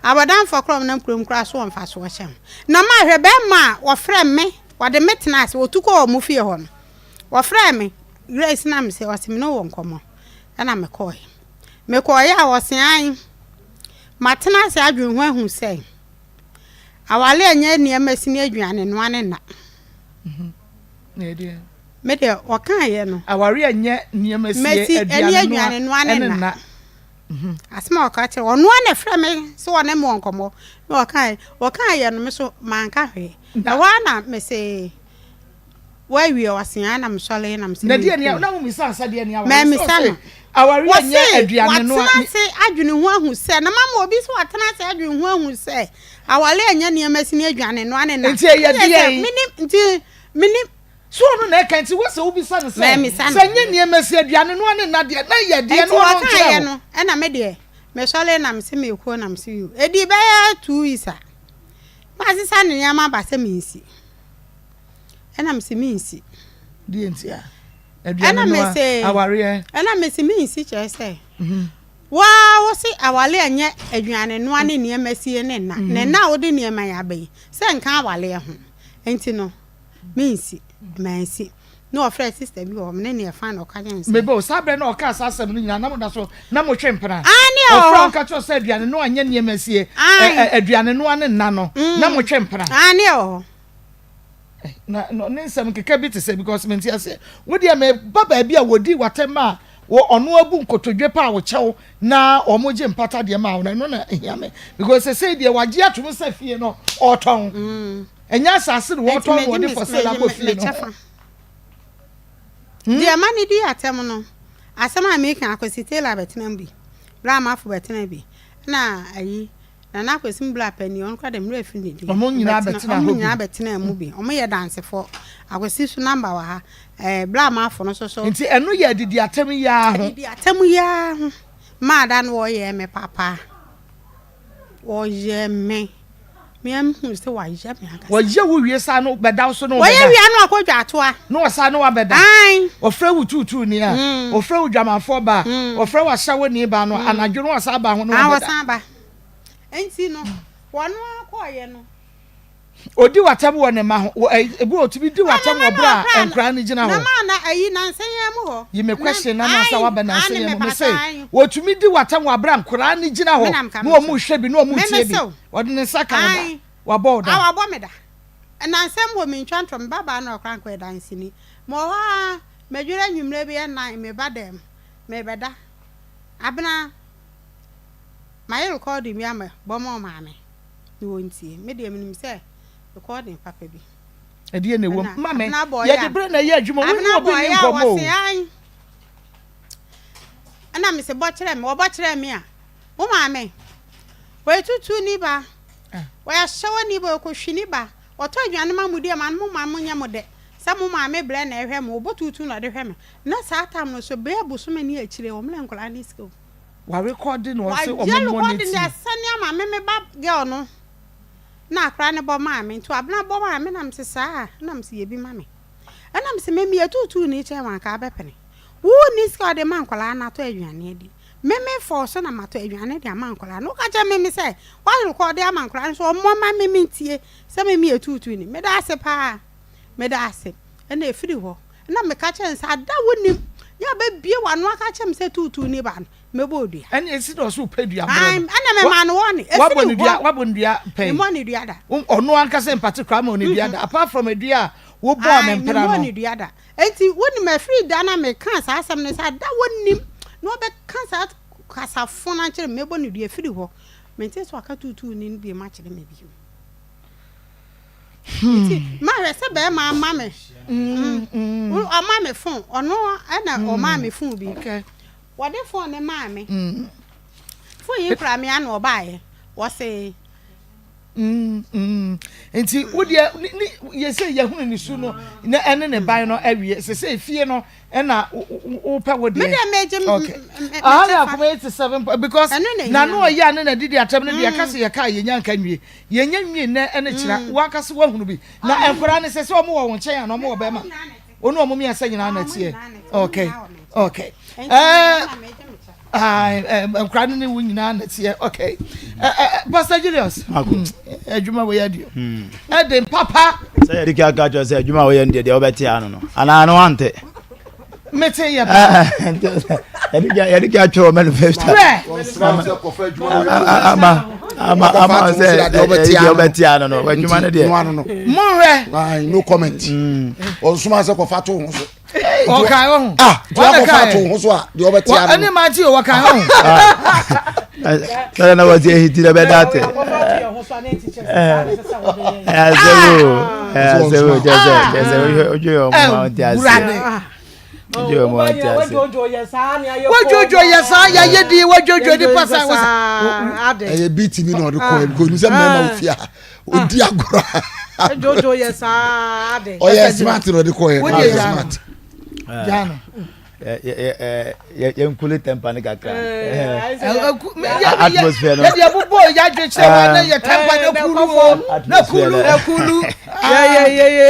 abɔdamfoɔ korɔ nam kurom koraa so wɔ mfasoɔ hyɛ ho. Na mahwɛ bɛrima a wɔfrɛ me Wɔde me tenaa ase, wɔtu kɔɔ wɔn fie hɔ no, wɔfrɛɛ me, Grace na mese, ɔse me ne wo wɔ nkɔmmɔ, ɛna mekɔɔe. Mekɔɔeɛ a ɔse ae, matena ase adwene ho ahu sɛ aware ɛnyɛ nneɛma sini aduane noa ne nna. Mhm. Me deɛ ɔkaeɛ no. Aware ɛnyɛ nneɛma sie aduane noa ne nna. Asɛm a ɔka kyerɛ ɔno ara na ɛfrɛ me sɛ ɔne me wɔ nkɔmmɔ na ɔkae ɔkaeɛ no me so manka hwee ɛhɔ ara na mese wawie ɔse ara na mesɔre na mese Na deɛ nea na womisa ansa deɛ nea aware Mammisa no. Aware Wɔse nyɛ aduane no watena ase adwene ho ahu sɛ na mama obi sɛ watena ase adwene ho ahu sɛ aware nyɛ nneɛma sini aduane noa ne na Nti ɛyɛ deɛn? Menim nti menim So ɔno na ɛka nti wosɛ wobisa no sɛ Mammisa no. sɛ nyɛ nneɛma si aduane noa ne nna deɛ na yɛ deɛ Nti na ɔno ɔkaeɛ nkyerɛ wo. no ɛna me deɛ mesɔre na mese mekɔ na mese yo ɛdii bɛyɛ 2 weeks a masesa ne nneɛma aba sɛ mensi ɛna mese mensi. Deɛ nti a aduane noa awareɛ. Ɛna mese mensi kyerɛ sɛ mhm. Wo ara wo se awale nyɛ aduane noa ne nneɛma sie ne nna, na nna a wode nneɛma yi aba yi, sɛ nka awaleɛ ho nti no, mensi. Mansi. Na ɔfrɛɛ sister bi wɔ hɔ, me ne no yɛ fine na ɔka kyerɛɛ me sɛ. Meba o, saa berɛ no a ɔkaa saa asɛm no nyinaa na moda so na motwe mpena? Aane ɛwɔ Ɔfrɛɛ hɔ. wo ka kyerɛɛ wo sɛ aduane noa nyɛ nneɛma sie, Aane. aduane noa ne nna no, na motwe mpena? Aane ɛwɔ hɔ. Na na ne nsɛm nkeka bi te sɛ because mente aseɛ. Wo deɛ meba baabi a wɔdii w'atɛm a wɔ ɔno abu nkotodwe pa a wo kyɛw na wɔn gye mpata deɛ maa wo no ɛno na ehia me because sesei deɛ wagye atom sɛ fie no ɔretɔn mm. ɛnyɛ asase na wɔretɔn na wɔde for sale abɔ fie no ho. Hmm? Deɛ ma ne di atɛm no asɛm a meka Akwasi Taylor bɛtena mu bi bla amafo bɛtena bi na ayi Nana Akwesi Mbla panin, ɔno koraa deɛ me werɛ afiri ne din. Wɔn nyinaa bɛtenaa hɔ Wɔn bi. nyinaa bɛtenaa mu bi. Wɔn yɛ dansefoɔ. Akwesi nso number wɔ ha. Ɛɛ Bla Amafo no nso so. Nti ɛno yɛ adidi atɛm yi ara ho. Adidi atɛm yi ara ho. Maa da no wɔyɛɛ me papa. Wɔyɛɛ me. Me ara mehuu sɛ wɔayɛ me ankasa. Wɔyɛ wo wie saa no bɛda wo so ne wo bɛda. Wɔyɛ wie a na wakɔ dwatoa. Na wɔsan ne wo abɛda. Ae. Wɔfrɛ wo tuutuuni a, wɔfrɛ wo dwamanfoɔ ba a, wɔfrɛ wo ahyɛwoni ba no, anadwo no wɔsan ba ho ne wo abɛda. Ae, wɔsan ba. Enti no, wɔn ara kɔeɛ no. Odi w'atɛm wɔ ne mma ho. Wɔ ɛyi, ebi wɔ otumi di w'atɛm wɔ bere a nkwadaa no gyina hɔ. Na maa na ayi nansa yi ara mu hɔ. Yi me question na nansa waba nansa yi mu. Me se, wɔtumi di w'atɛm wɔ abere a nkwadaa no gyina hɔ na wɔn rehwɛ bi na wɔn retie bi. Ɔde ne nsa ka wo da. Wabɔ wo da. Ah, wabɔ me da. Nansa mu hɔ mentwa ntorɔ, me ba baa na ɔkora nkɔyɛ danseni. Mewɔ hɔ ara, madwiri anwummerɛ bɛyɛ nnan, meba dɛm, merebɛda. Abena, mayɛ recording bi ama bɔ ma ɔmaame na ɔntie. Me deɛ menim sɛ recording papa bi. Ɛdeɛ na ɛwɔ mu. Ma me, yɛde berɛ na ɛyɛ adwuma, wo ne obi nni nkɔmmɔ o. Ɛna mese bɔ kyerɛ me, wɔbɔ kyerɛ me a, Wo maame, ɔyɛ tuutuuni ba, ɔyɛ ahyɛwani ba, ɔyɛ kɔhwini ba, ɔtɔ aduane ma mo di a, ma mo ma monyɛ mo dɛ sɛ mo maame brɛ na ɛhwɛ mo, ɔbɔ tuutuu na ɔde hwɛ me. Na saa tam no so, bɛyɛ bosome ne akyire, wɔn nkwadaa ne sika o. Warekɔde na ɔse wɔn Wayɛ mmɔ rekɔde ne ti. de asɛne ama me me ba girl no na akora no bɔ maa me nti Abena bɔ maa me na mese saa na mese yɛ bi ma me ɛna mese me meyɛ tuutuuni kyɛn wɔn anka abɛpene wo nni sika ɔde ma nkwadaa no atɔ aduane adi. Me me fɔɔ so na matɔ aduane de ama nkwadaa no. Woka kyerɛ me me sɛ woarekɔɔde ama nkwadaa no so ɔmmɔ ma me mentie sɛ me meyɛ tuutuuni. Meda ase paa. Meda ase. Ɛna ɛfiri hɔ na meka kyerɛ no sɛ ada wonim yɛ a bɛbie w'ano aka kyerɛ me sɛ tuutuuni ba no mɛbɔ wo dua. Ɛne ɛsi na ɔso pɛ dua borɔ no. Ɛna memaa no wɔne. Ɛfiri hɔ. Wabɔ ne dua pɛn. Memmɔ ne dua da. Ɔno ankasa mpate koraa ma ɔne dua da. Apart from dua a wobɔɔ ne mpena no. Memmɔ ne dua da. Enti wonim, ɛfiri da no a mekaa saa asɛm no sɛ, da wonim, na ɔbɛka saa kasa fo no akyerɛ me, mɛbɔ no dua, ɛfiri hɔ, mente sɛ waka tuutuuni no bio akyerɛ me bio. Nti, mahwɛ sɛ bɛrima ama me, ɔma me fon, ɔno ɛna ɔmaa me fon bi. Wɔde fon no maa me. Fon yi kura me ano ɔbaeɛ, wɔse. Mm, mm. Nti wo deɛ ne ne yɛsɛ yɛhunu ne su no na ɛne ne ban no awie sɛ sɛ efie no ɛna wopɛ wo deɛ. Me deɛ megye okay. Aha yɛ akoma 87 because na no ɔyɛ a ne na didi atɛm no deɛ yɛka sɛ yɛka a yɛnya nka nwie yɛnya nwie nnɛ ɛne kyena wankasa wahunu bi na nkwadaa no sɛ sɛ wɔn wɔ wɔn nkyɛn a na wɔn wɔ bɛrima wɔn ne wɔn mmiɛnsa nyinaa na ɛteɛ okay okay ɛɛ. Nkura no ne wo nyinaa na teɛ okay Pastor Julius adwuma wɔ yɛ adeɛ ɛde papa. Sɛ yɛde kí aka kyerɛ sɛ adwuma wɔ yɛ no deɛ deɛ wobɛte ano no anaa no wante. Mete yɛ pa. Yɛde kí atwerɛ wɔ manifesto. Ama ama ama sɛ deɛ wobɛte ano no adwuma no deɛ. Monhwɛ. No comment. Ɔnsoma sɛ kɔfa to ho so. ɔkae wɔ ho ah tí wàá kɔfa ato ho so a deɛ ɔbɛte ano ɛne maa ti o wɔkae wɔ ho sɛdeɛ na wɔte ahi ti na bɛda ate ɛyɛ o ɛyɛ o kyɛ sɛ kyɛ sɛ wodwe yɛ ɔmo ma ɔte ase wodwe yɛ ɔmo ma ɔte ase wodwodwo yɛ saa yɛyɛ di wodwodwo nipa saa wɔ sɛ ɛyɛ bi ti bi na ɔde kɔ ɛbi kò ní sɛ mmarima wɔ fie a odi agorɔ jojo yɛ saa de ɔyɛ smart na ɔde kɔ yɛ ɔyɛ smart jano yɛnkule tɛmpa no kakra atmosphere no yɛde ɛbobɔ yɛ adwe kyerɛ wa na yɛ tɛmpa no kulu o na kulu na kulu. Yɛyɛyɛyɛ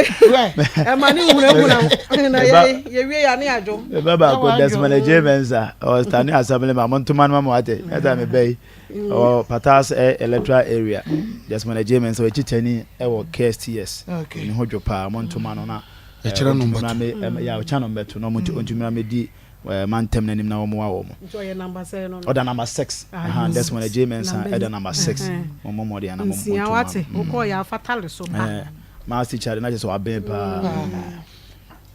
ɛma ne nhunahuna na yɛ yɛwie yɛ ane adwo. Meba baako Desmond Adjei Mensah ɔwɔ Stane Assembly ma montoma no ma mo ate ɛta meba yi ɔwɔ Patas electoral area Desmond Adjei Mensah ɔyɛ kyikyani ɛwɔ KSTS ne ho dwo paa montoma no na ɛkyerɛ no mbɛto yɛ ɔkyɛ no mbɛto na ɔmo ntumi medi mantam no anim na wɔmmoa wɔn. Nti ɔyɛ number sɛn no no? Ɔda number 6. Desmond Adjei Mensah ɛda number 6. Mo mmɔ mmɔden ana mo Nsia wate, wokɔɔ yɛ afa tale so ba. Maths teacher de na kyerɛ sɛ waben paa.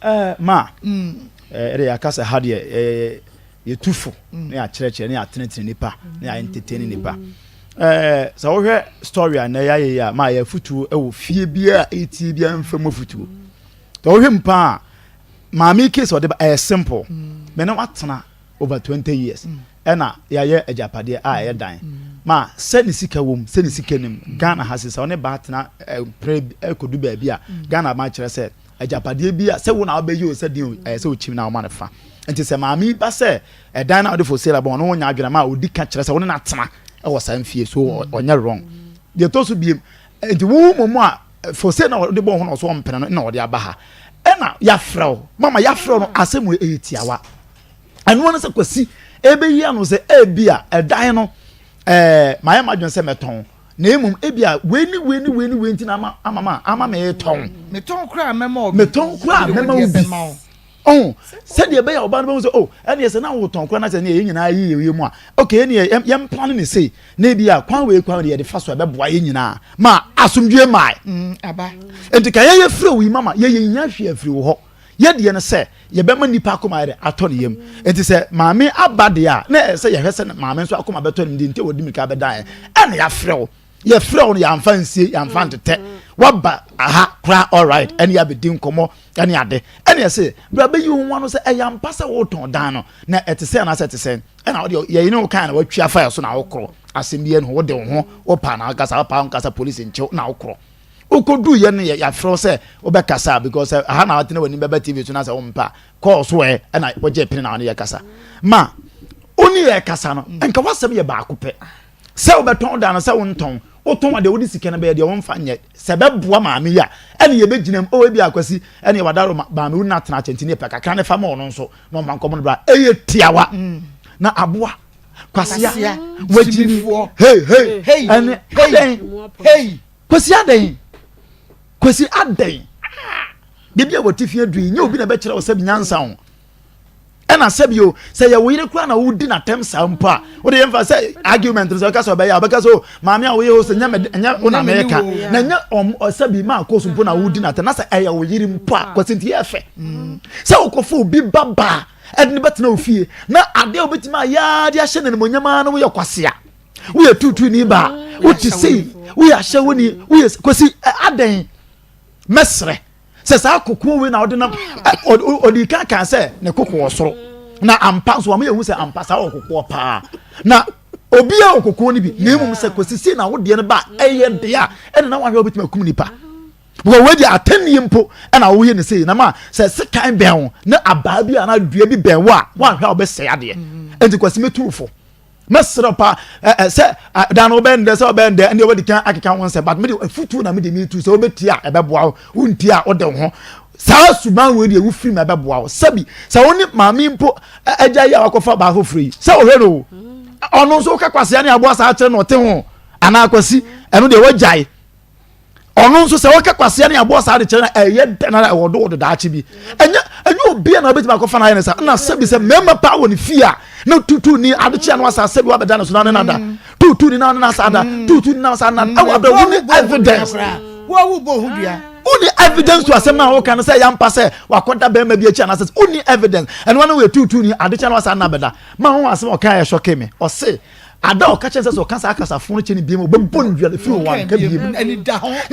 Ɛɛ ma, ɛde yɛaka sɛ ha deɛ yɛtu fo na yɛakyerɛkyerɛ na yɛatenetene nipa na yɛ entertain nipa. Ɛɛ sɛ wohwɛ story a na yɛayɛ yi a ma yɛ afutuo ɛwɔ fie biara ɛtie biara mfa mu afutuo. Sɛ wohwɛ mu paa Maame yi case a ɔde ba ɛyɛ simple. Me ne watena over 20 years ɛna yɛayɛ agyapadeɛ a ɛyɛ dan. Ma sɛ ne sika wom sɛ ne sika nim Ghana ha se sɛ ɔne baa tena mpere ɛkɔdu baabi a Ghana ma kyerɛ sɛ agyapadeɛ bi a sɛ wo na wobɛyɛ o sɛ deɛ o ɛyɛ sɛ wokyim na woma no fa. Nti sɛ maame yi ba sɛ ɛdan na wode for sale abɔ ɔno wonya adwene ma ɔdi ka kyerɛ sɛ wo ne no atena ɛwɔ saa mfie so ɔnyɛ wrong. Deɛ ɛtɔ so biem nti wo mmom a for sale na ɔde bɔ ho na ɔso ɔmpene no na ɔde aba ha ɛna yɛafrɛ wo mama yɛafrɛ wo no asɛm wɔ ɛyɛ tiawa ɛno no sɛ kwasi ɛbɛyi ano sɛ ebi a ɛdan no ɛɛ mayɛ m'adwene sɛ mɛtɔn na emom ebi a wei ni wei ni wei ni wei nti na ama ama ma ama mɛtɔn metɔn koraa mɛma obi metɔn koraa mɛma obi Ɔho, sɛdeɛ ɛbɛyɛ a ɔbaa no bɛhu sɛ, oh, ɛneɛ sɛ na wotɔn koraa na sɛ neɛ yɛn nyinaa yi yɛn mu a, okay, ɛneɛ yɛn, yɛn plane ne sei, na ebi a kwan wei kwan wei yɛde fa so a ɛbɛboa yɛn nyinaa ma asomdwie mae. Mm, aba. Nti ka yɛyɛ frɛ wo yi mama, yɛyɛ nyia hwee afiri wo hɔ. Yɛ deɛ no sɛ, yɛbɛma nipa akoma ayɛ dɛ, atɔ ne yam. Nti sɛ maame aba deɛ a, na ɛsɛ sɛ yɛhwɛ sɛ maame nso akoma bɛtɔ ne mu deɛ nti a wɔde mirika bɛdan yɛn. Ɛna yɛafrɛ wo. Yɛfrɛ wo no yɛamfa nsie, yɛamfa ntetɛ. Woaba aha koraa alright, ɛne yɛabɛdi nkɔmmɔ ɛne ade. Ɛne ɛse, bra bɛyi wo ho ano sɛ ɛyɛ ampa sɛ wotɔn dan no, na ɛte sɛn anaasɛ ɛte sɛn. Ɛna wode yɛyi ne wo kan na watwi afa yɛ so na wokorɔ. Asɛm biara ni hɔ, wode wo ho, wopa na wokasa, wopa wonkasa, polisi nkyew na wokorɔ. Wokɔduu yɛ no yɛ yɛafrɛ wo sɛ wobɛkasa because aha na watena w'anim bɛba TV so na sɛ wompɛ a kɔɔ so ɛ ɛna wogye pene na wo ne yɛkasa. Ma wo ne yɛkasa no, nka w'asɛm yɛ baako pɛ. Sɛ wobɛtɔn da no sɛ wontɔn, wotɔn a deɛ wode sika no bɛyɛ deɛ womfa nyɛ. Sɛ ɛbɛboa maame yi a, ɛne yɛbɛgyina mu. Oh, ebi akwasi, ɛne wadaro maame wo nna tena akyɛ nti ne yɛpɛ kakra ne fa ma ɔno nso na ɔma nkɔmɔ no bra. Ɛyɛ tiawa. Mm. Na aboa, kwasia, wagyimi, hey, hey, ɛne adɛn, hey, kwasi adɛn, kwasi adɛn. Biribi a wɔte fi aduru yi, nyɛ obi na ɛbɛkyerɛ wo sɛ nyansa ho. Ɛna sɛbi o, sɛ yɛ wo yere koraa na wodi n'atɛm saa mpo a, wode yɛmfa sɛ argument no sɛ ɔka sɛ ɔbɛyɛ a, ɔbɛka sɛ o maame a woyɛ o sɛ nyɛ nyɛ wo na mɛka na nyɛ ɔm sɛbi maa kɔ so mpo na wodi n'atɛm na sɛ ɛyɛ wo yere mpo a kwasi nti yɛ fɛ sɛ wokɔfa obi ba baa ɛde ne bɛtena wo fie na adeɛ a wobɛtumi ayɛ ara de ahyɛ n'animonyam ara no woyɛ kwasea woyɛ tuutuuni baa wote sei woyɛ ahyɛwoni woyɛ kwasi adɛn mɛsrɛ sɛ saa kokoɔ wei na ɔde nam ɔde kan kan sɛ ne koko wɔ soro na ampa nso wɔn yɛ hu sɛ ampa saa wɔ kokoɔ paa na obiara wɔ kokoɔ no bi na emom sɛ kɔsisi na awodeɛ no ba ɛyɛ deɛ a ɛna na wahwɛ obetumi akum nipa because wei deɛ atɛnnie mpo ɛna woyɛ ne sei na ma sɛ sekan bɛn wo na abaa bi anaa dua bi bɛn wo a wahwɛ a wobɛsɛe adeɛ nti kwasi mɛtu fo mɛsrɛ pa ɛ sɛ dan no wobɛn dɛ sɛ wobɛn dɛ ɛndeɛ wadi kan akeka ho nsɛm but mede afutuo na mede metu sɛ wobɛtie a ɛbɛboa wo wontie a wode wo ho saa suban wei deɛ wofiri ma ɛbɛboa wo sɛbi sɛ wo ne maame mpo agya yi a wakɔfa baa foforɔ yi sɛ wohwɛ no ɔno nso woka kwasea ne aboa saa kyerɛ na ɔte ho anaa kwasi ɛno deɛ wagyae ɔno nso sɛ wɔka kwasea ne aboa saa de kyerɛ na ɛyɛ dɛn ara ɛwɔ do wɔ do daakye bi ɛnyɛ ɛnyɛ obi a na ɔbɛtumi akɔfa no ayɛ ne sa na sɛbi sɛ mmarima paa wɔ ne fie a na tutu ni adekyea no asa sɛbi wabɛda ne so na ne nada mm. tutu ni na ne nasa ada mm. tutu ni na asa na ɛwɔ abɛ wo ni evidence wonni evidence to asɛm na wɔka no sɛ yɛampa sɛ wakɔda bɛrima bi akyi anaasɛ wonni evidence ɛno ano yɛ tutu ni adekyea no asa na bɛda ma ho asɛm ɔka yɛ sɔke me ɔse Ada a ɔka kyerɛ sɛ sɛ ɔka saa kasafo no kyerɛ no biem ɔbɛbɔ no dua no firi wɔn anka biem. Na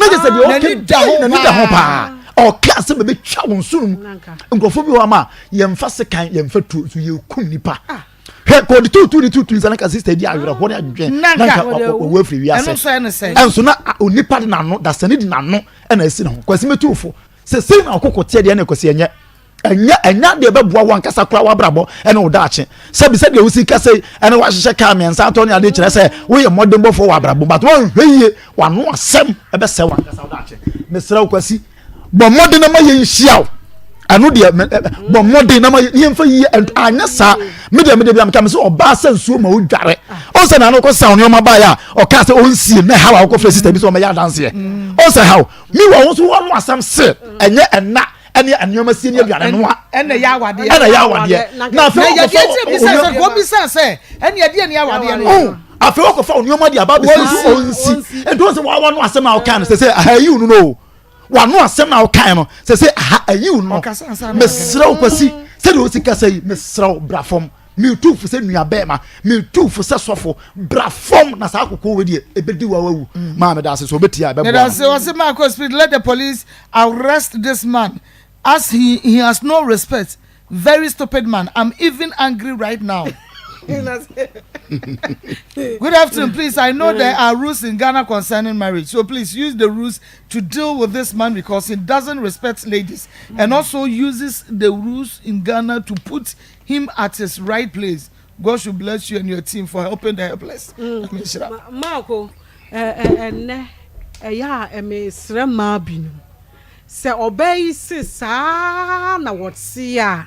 kyerɛ sɛ deɛ ɔka biem n'ani da ho paa. Ɔka asɛm bɛbɛtwa wɔn nsono mu. Nkurɔfoɔ bi wɔ hɔ ama yɛmfa sekan yɛmfa tuo nso yɛkum nipa. Ah. Hwɛ kɔ ɔde tuutu ne tuutu nsa na ka sista di awerɛhoɔ ne adwendwen na nka wɔwu afiri wiase. Ɛnso na onipa de n'ano dasani de n'ano ɛna asi ne ho. Kwasi mɛtu fo sɛ sei na ɔkoko teɛ deɛ ɛna kwasi ɛnyɛ. Ɛnyɛ ɛnyɛ adeɛ ɛbɛboa wo ankasa koraa w'abrabɔ ɛne wo daakye. Sɛbi sɛdeɛ wosi kasa yi ɛne wahyehyɛ kaa mmiɛnsa atɔ ne adeɛ kyerɛ sɛ woyɛ mmɔdenbɔfoɔ wɔ abrabɔ but wɔnhwɛ yie w'ano asɛm ɛbɛsɛe w'ankasa wo daakye. Mesrɛ wo Kwasi, bɔ mmɔden na ma yɛnhyia wo. Ɛno deɛ bɔ mmɔden na ma yɛmfa yie anyɛ saa. Me deɛ me deɛ bia meka me sɛ ɔbaa sɛ nsuo ma wodware. Ɔn sɛ naano kɔ sa nneɛma baeɛ a ɔkaa sɛ ɔnsie na ɛhaw a wokɔfrɛ sista bi sɛ ɔmɛyɛ adanseɛ. Ɔn sɛ haw. Mi wɔ wo nso wɔn asɛm se ɛnyɛ ɛna ɛne nneɛma sie ne aduane noa. Ɛna ɛyɛ awadeɛ. Ɛna ɛyɛ awadeɛ. Na afei wɔkɔfa wɔn nneɛma. Wɔbisa sɛ ɛne ɛdeɛ ne awadeɛ no. Afei wɔkɔfa wɔn nneɛma de aba abɛsi nso ɔnsi. Nti wɔn sɛ wɔawa no asɛm a ɔka no sɛ sɛ aha ayi wo no o. Wano asɛm na ɔka no sɛ sɛ aha ayi wo no. Mesrɛ wo Kwasi sɛdeɛ ɔsi kasa yi mesrɛ wo bra fam. Metu fo sɛ nua bɛrima, metu fo sɛ sɔfo, bra fam na saa koko wei deɛ ɛbɛdi wa wawu. Mm. Maa meda ase sɛ ɔbɛtia ɛbɛboa. Meda ase ɔse Marco Spirit let the police arrest this man as he he has no respect very stupid man I'm even angry right now. Good afternoon please I know there are rules in Ghana concerning marriage so please use the rules to deal with this man because he doesn't respect ladies and also uses the rules in Ghana to put him at his right place God should bless you and your team for helping the helpless. Mm. Marco, ɛnɛ ɛyɛ a mesrɛ mmaa binom sɛ ɔbaa yi se saa na wɔte a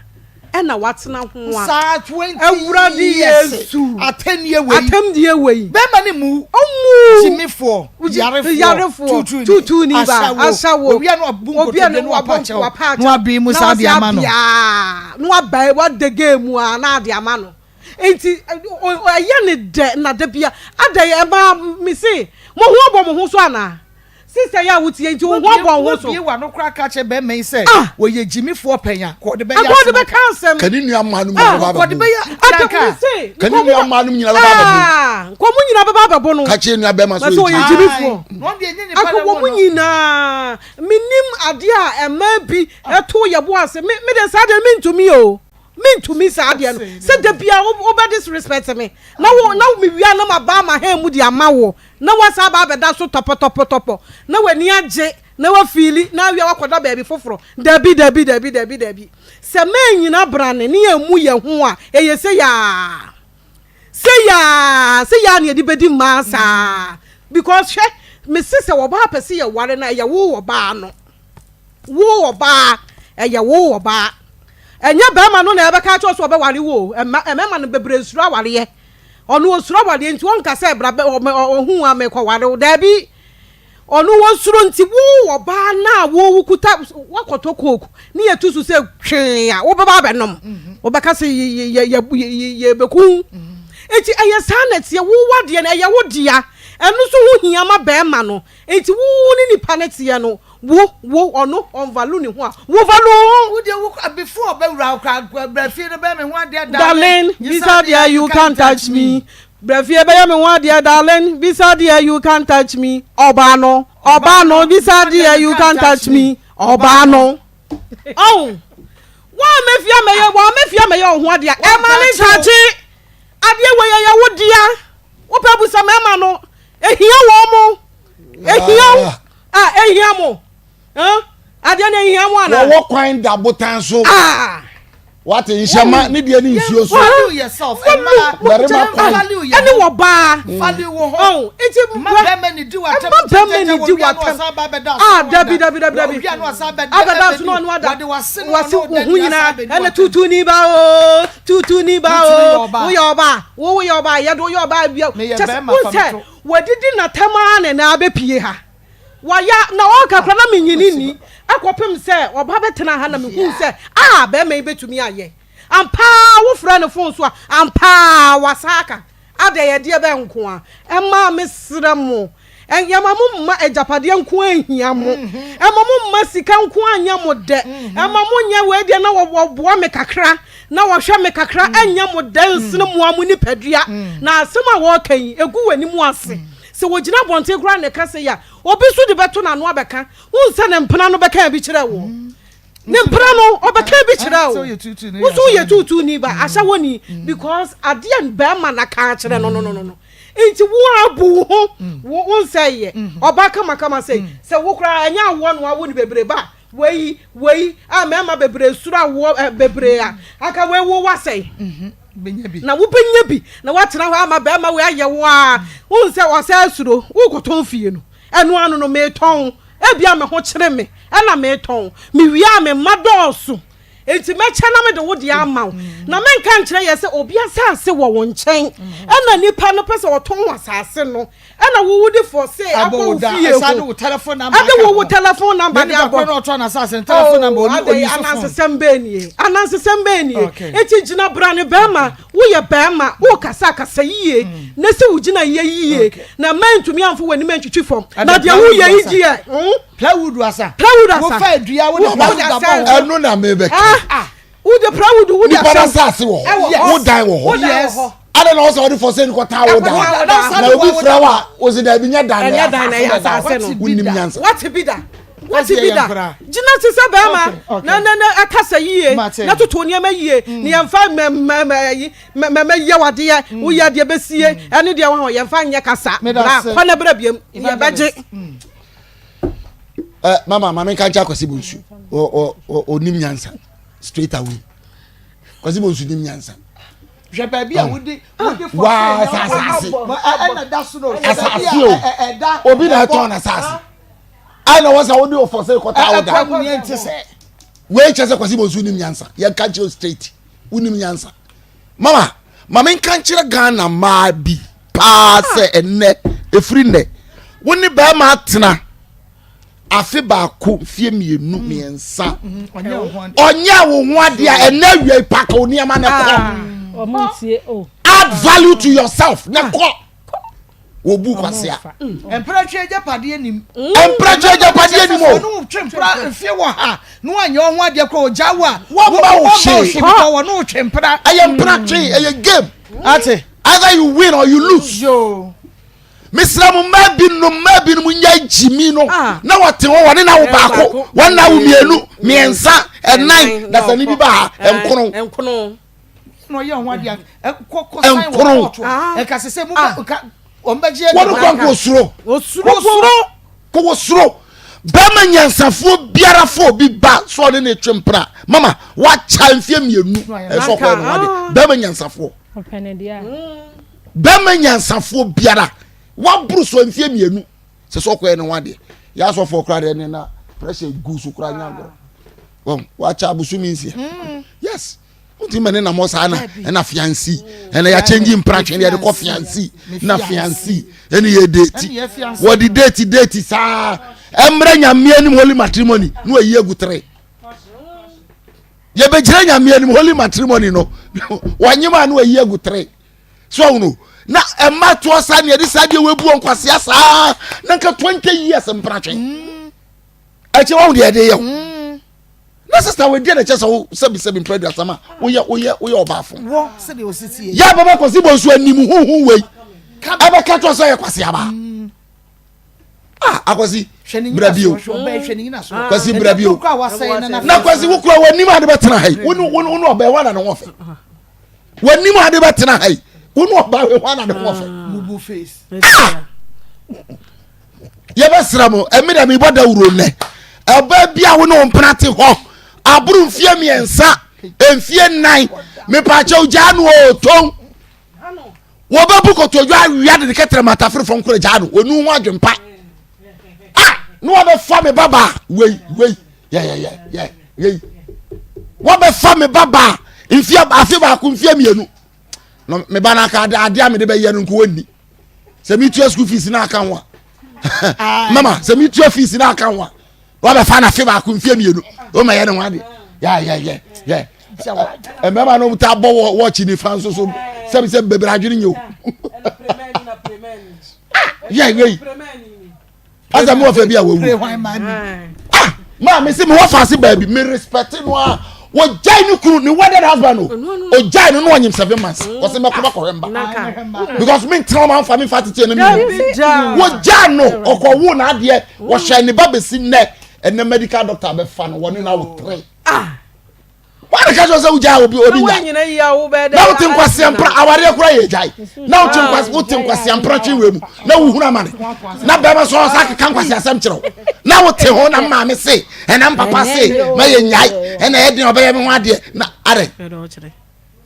ɛna watena ho a saa 20 awurade yesu atɛnniɛ wei atɛmdeɛ wei bɛrima ne mu ɔmu gyimifoɔ yarefoɔ yarefoɔ tuutuuni ba asawo owia no abu nkotodwe no wapa kyɛw na wabi mu saa de ama no na waba wada game mu a na ade ama no nti ɛyɛ ne dɛ na da bia ada yɛ ɛma me se mo ho abɔ mo ho so anaa Sister yi a wotie nti wo ho abɔ wo ho so. Wobie w'ano koraa ka kyerɛ bɛrima yi sɛ Ah! wɔyɛ gyimifoɔ pɛn a, kɔ ɔde bɛyɛ Anka ɔde asɛm bɛka asɛm. Ka ne nua mmaa no nyinaa bɛba Kɔ ɔde abɛbo. bɛyɛ Ka anka mese. Ka ne nua mmaa no nyinaa bɛba abɛbo. Ah! Nka ɔmo nyinaa bɛba abɛbo no. Ka kyerɛ nua bɛrima Sɛ sɛ ɔyɛ ɔyɛ gyimifoɔ. Ae, na ɔno deɛ ɛnyɛ nipa Anka na ɛwɔ wɔn no. nyinaa menim adeɛ a mmaa bi to yɛ bo ase. Me me deɛ saa deɛ mentumi o. Mentumi saa adeɛ no. Sɛ da biara wo wobɛ disrespect me na wo na mewia na maba ama hɛn mu de ama wo. Na woasan aba abɛda so tɔpɔtɔpɔtɔpɔ, na w'ani agye, na woafiili, na awia woakɔda baabi foforɔ. Dabi, dabi, dabi, dabi, dabi. Sɛ mannyina brane ne yɛammu yɛn ho a, ɛyɛ sei ara. Sei ara, sei ara na yɛde bɛdi mmaa saa. Because hwɛ, mese sɛ ɔbaa pɛ sɛ yɛware no a, ɛyɛ wo ɔbaa no. Wo ɔbaa, ɛyɛ wo ɔbaa. Ɛnyɛ barima no na ɛbɛka akyerɛ wo sɛ ɔbɛware wo o. Mmarima no bebree suro awareɛ. Ɔno ɔsuro awareɛ nti ɔnka sɛ bra bɛ ɔhu a mekɔware wo. Daabi. Ɔno ɔsuro nti wo ɔbaa no a wo wokuta woakɔtɔ coke ne yɛtu so sɛ twee a wobɛba abɛnom. Mhm. Wobɛka sɛ yɛbɛku wo. Mhm. Nti ɛyɛ saa na ɛteɛ wo wadeɛ no ɛyɛ wo dea. Ɛno nso ho hia ma bɛrima no. Nti wo wo ne nipa no teɛ no wo wo ɔno ɔnvalue ne ho a wo value wo ho. Wo deɛ wo kora before ɔbɛwura wo kora bra fie no bɛyɛ me ho adeɛ darling bisa deɛ you can't touch me bra fie bɛyɛ me ho adeɛ darling bisa deɛ you can't touch me ɔbaa no ɔbaa no bisa deɛ you can't touch me ɔbaa no ɔn wɔn mɛfie amɛyɛ wɔn mɛfie amɛyɛ ɔho adeɛ ɛma ne ntakye adeɛ wɔ yɛ yɛ wo dea wopɛ busa mɛma no. Ehia wɔn mo. Ehia wo. Ah, ehia mo. Eh? Adeɛ na ehia mo ana? Wɔwɔ kwan da botan so. Ah. Wate nhyɛma ne deɛ ne nsuo so. Value yourself. Value. Barima kwan. Value yɛ. Ɛne wɔ baa. Value wɔ hɔ. Oh, nti ma bɛrima ni di wa tɛm. Ma bɛrima ni di wa tɛm. Ah, dabi dabi dabi dabi. Abɛda so na ɔno ada. Wase wo ho nyinaa. Ɛna tutu ni ba o. Tutu ni ba o. Woyɛ ɔbaa. Wo woyɛ ɔbaa yɛ de woyɛ ɔbaa bia Meyɛ kyɛ sɛ bɛrima wohu fa me sɛ to. wadidi n'atam ara na ɛnɛ abɛpie ha waya na ɔreka koraa na menyini nni ɛkɔpem sɛ ɔba bɛtena ha na mehu sɛ a bɛrima yi bɛtumi ayɛ ampa ara wofrɛ no fon so a ampa ara wasa aka adɛn ɛdeɛ bɛn nko a ɛmaa mesrɛ mo Ɛmma mo mma agyapadeɛ nko ara nhia mo. Ɛmma mo mma sika nko ara nyɛ mo dɛ. Ɛmma mo nyɛ wei deɛ na wɔboa me kakra, na wɔhwɛ me kakra, ɛnyɛ mo dɛ nsene mo ara mo nipadua. Na asɛm a wɔreka yi, ɛgu w'anim ase. Sɛ wɔgyina abɔnten koraa na ɛka sei a, obi nso de bɛto n'ano abɛka. Wohu sɛ ne mpena no bɛkaa bi kyerɛɛ woɔ. Ne mpena no, ɔbɛkaa bi kyerɛɛ wo. Wo nso woyɛ tuutuuni ba, ahyɛwɔni, because adeɛ bɛrima no aka akyerɛ no no no no. Nti wo ara bu wo ho, wo wo nsɛe yɛ. Ɔbaa kamakama sei, sɛ wo koraa ɛnyɛ awoɔ na wawo no bebree ba wei wei a mmarima bebree suro awoɔ ɛ bebree a, anka wei wo wasɛe. Na wobɛnya bi na woatena hɔ ama barima wei ayɛ wo ara. Wohu sɛ ɔsɛe suro, worekɔtɔn fie no, ɛno ano no metɔn. Ebia me ho kyere me ɛna metɔn. Mewie a me mma dɔɔso. Enti mɛkyɛ na mede wo deɛ ama wo. Na menka nkyerɛ yɛ sɛ obi asase wɔ wo nkyɛn ɛna nipa no pɛ sɛ ɔtɔn asase no ɛna wo wode for sale akɔ wo fie ho. Ɛde wo telephone number Ɛde wo wo telephone number de abɔ. Nipa ɔtɔn asase no telephone number oni oni so phone. Anansesɛm bɛɛ nie. Anansesɛm bɛɛ nie. Enti gyina bra ne bɛrima woyɛ bɛrima wokasa kasa yie na si wo gyina yɛ yie na mma ntumi amfo w'anim antwitwi fam na deɛ woyɛ yi deɛ. Plywood asa. Plywood asa. Wofa dua wo de plywood abɔ ho. Ɛno na mebɛka. Ah, wo de plywood wo de ahyɛ. Nipa na asase wɔ hɔ. Wo dan wɔ hɔ. Yes. Ada na ɔsɛ ɔde fɔsɛ nkɔ taa wo dan. Na obi frɛ wa ɔsi dɛbi nyɛ dan na ɛyɛ asase no. Wonim nyansa. Wate bi da. Wate bi da. Gyina te sɛ bɛrima na na na ɛkasa yie na toto nneɛma yie na yɛmfa mɛ mɛ yi mɛ mɛ yɛ wadeɛ woyɛ adeɛ bɛsie ɛne deɛ wɔn yɛmfa nyɛ kasa. Bra kɔ na bra biem yɛbɛgye. Eh, mama maame nka nkyɛn akwasi bonsu onim nyansa straight away kwasi bonsu nim nyansa. hwɛ baabi a wodi wodi fɔ waa asase ɛna da so no asase o obi na ɛtɔn asase ɛna wɔsɛ wodi ofɔ sɛ kɔta awo da ɛkɔ nìyɛn ti sɛ wei kyɛ sɛ kwasi bonsu nim nyansa yɛn ka kyerɛ straight wonim nyansa mama maame nka nkyerɛ ghana mmaa bi paa sɛ ɛnɛ efiri nnɛ wo ne bɛrima atena afe baako mfie mmienu mm. mmiɛnsa mm-hmm. ɔnyɛ wo ho adeɛ a ɛnɛ awia yi paka wo nneɛma na kɔ ah. oh. add value to yourself na kɔ wobu kwasea. Mpratwe agyapadeɛ nim. Mpratwe agyapadeɛ nim o. Ɔno wotwe mpra mfie wɔ ha na wanyɛ ɔho adeɛ kora ɔgya wo a. Wɔmma wo hwee. Wɔne wotwe mpra. Ɛyɛ mpratwe ɛyɛ game. Ate. Either you win or you lose. Yoo. Mesrɛ mo mmaa binom mmaa binom nyɛ gyimi no ah. na wɔte hɔ wɔne na wo baako wɔne na wo mmienu mmiɛnsa ɛnan na sɛ ne bi ba ha nkono. Na ɔyɛ ho adeɛ kɔ kɔ sign wɔ kɔɔto ɛka sɛ sɛ mo bɛ ka wɔn bɛ gye. Wɔn kɔ nkɔ osuro. Osuro osuro. Kɔ osuro bɛrima nyansafoɔ biara fo obi ba so ɔne ne twe mpena mama wakya mfie mmienu ɛsɛ ɔkɔyɛ ne ho adeɛ bɛrima nyansafoɔ. Bɛrima nyansafoɔ biara waboro so mfie mmienu sɛ sɛ ɔkɔyɛ ne ho adeɛ yɛ asɔfoɔ koraa deɛ ne na pressure gu so koraa nya agorɔ wɔn wakyɛ abosomi nsia mm. yes wotumi ma ne nam hɔ saa na ɛna fiansi ɛna yɛakyɛngye mpratwe ne yɛde kɔ fiansi na fiansi ɛne yɛ deeti wɔde deeti deeti saa ɛmmerɛ nyame anim holy matrimony na wɔyi agu tere yɛbɛgyina nyame anim holy matrimony no wɔnyem a na wɔyi agu tere so ahunu na ɛma toɔ saa ne yɛde saa deɛ wɔabu wɔn kwasea saa na nka 20 years mpratwe ɛkyɛ wɔn deɛ ɛde yɛ o mm. na sista wɔ deɛ na ɛkyɛ sɛ wo sɛbi sɛbi mpɛ aduasam a woyɛ woyɛ woyɛ ɔbaafo yɛ ababa kwasi bɔ nso anim huhu wei ɛbɛka kyerɛ sɛ yɛ kwasi aba mm. ah akwasi bra bio kwasi bra bio na kwasi wo kura w'anim ade bɛtena ha yi wo ne wo ne ɔbɛn wa na ne ho fɛ w'anim ade bɛtena ha yi wo ne ɔbaa wa na ne ho fɛ ah yɛbɛsrɛ mo ɛmi dɛ mebɔ dawuro nnɛ ɛbaa bi a wo ne wo mpena te hɔ aboro mfie mmiɛnsa mfie nnan mepaakyɛw gyaa no ɔtɔn wɔbɛbu kotodwe awia de ne kɛtɛrɛ matafere fam kora gyaa no ɔnu ho adwempa ah ne wɔbɛfa me babaa wei wei yɛyɛyɛ yei wɔbɛfa me babaa mfie afe baako mfie mmienu na me ba no aka adeɛ a mede bɛyɛ no nko wɔnni sɛ metua school fees no aka ho a mama sɛ metua fees no aka ho a wabɛfa no afe baako mfie mmienu woma yɛ ne ho adeɛ yɛyɛyɛ yɛ mmarima no ta bɔ wɔkye nifa nso so sɛbi sɛ bebree adwene nyɛ o yɛ yɛ asa mi wɔ fɛ bi a wawu ah maa mi si mi wɔ faase baabi mi respect no a wɔgyae ne kunu ne wedded husband o ɔgyae no na ɔnyim seven months wɔsɛ mɛkɔ bɛkɔhwɛ mba because mi ntena ɔma nfa mi nfa tete ɛna mi wu wɔgyae no ɔkɔwo n'adeɛ wɔhyɛ ne ba besi nnɛ ɛnɛ medical doctor bɛfa no wɔne no awo tere. Wọ́n ka kyerɛ sɛ wogyaa obi obi nya. Na wote nkwaseampra awareɛ kora yɛ gyae. Na wote nkwase wote nkwaseampra twe wei mu. Na wohunu amane. Na bɛrima sɛ ɔsa keka nkwaseasɛm kyerɛ wo. Na wote ho na maame se ɛna mpapa se ma yɛ nyae ɛna ɛyɛ den ɔbɛyɛ me ho adeɛ na adɛ.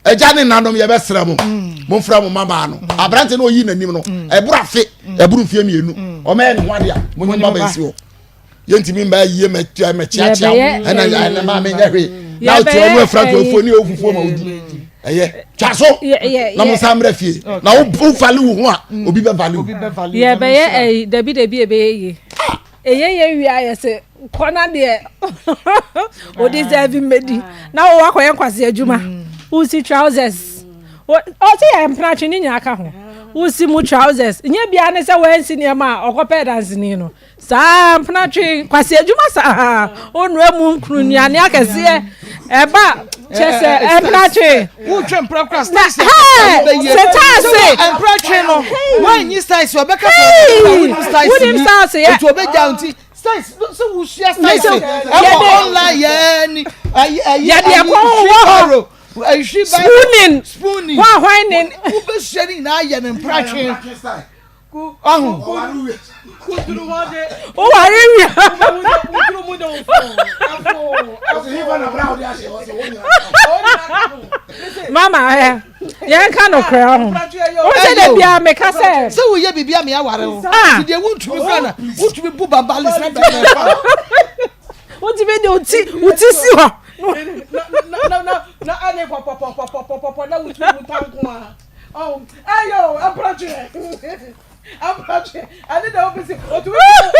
Agya ne nanom yɛbɛsrɛ mo momfrɛ mo mmabaa no. Aberante no ɔyi n'anim no ɛboro afe ɛboro mfeɛ mmienu ɔmɛyɛ ne ho adeɛ a monye mmabaa nsi hɔ. Yɛntumi mba yie mɛkyeakyea wo ɛna ɛna maame nyɛ hwee na wote ɔno afira nkurɔfoɔ ne ɔfufuo ma wodi ɛyɛ twa so na mo nsa mmerɛ fie na wo vale wo ho a mm. obi bɛ vale wo. Yɛbɛyɛ ɛyi dabi dabi ɛbɛyɛ yie ɛyɛ yɛ wie ayɛ sɛ kɔ na deɛ o deserve mmɛdi na wo akɔyɛ nkwasi adwuma mm. wosi trousers ɔsi yɛ mpenatwe ne nyinaa ka ho wosi mu trousers nyɛ bia ne sɛ wɔansi nneɛma a ɔkɔpɛ danseni no. Saa mpena twe kwasi adwuma saa onua mu nkunu nnuane akɛseɛ ɛba kyɛ sɛ mpena twe. Wotwe mpena kora styles sɛ taase mpena twe no wɔnyi styles ɔbɛka sɛ wonim styles wonim styles yɛ nti ɔbɛgya nti styles sɛ wosua styles ɛwɔ online yɛ ni ayi ayi yɛde ɛkɔ wɔ hɔ spooning spooning hwan hwan ne wobɛsua ne nyinaa yɛ ne mpena twe. Ɔho. Woware wia. Mama ɛ yɛn ka no korɛ ho. Wo sɛ de bia meka sɛ. Sɛ woyɛ biribi a mea ware wo. Ah. Deɛ wontumi kora na wontumi bu bambali sɛ bɛrɛ fa. Wontumi de wo ti wo ti si hɔ. Na na na na ɛne pɔpɔpɔpɔpɔpɔ na wotumi mu tanko a. Oh, ayo, ampratwe. Ampratwe. Ani da obi si. Otumi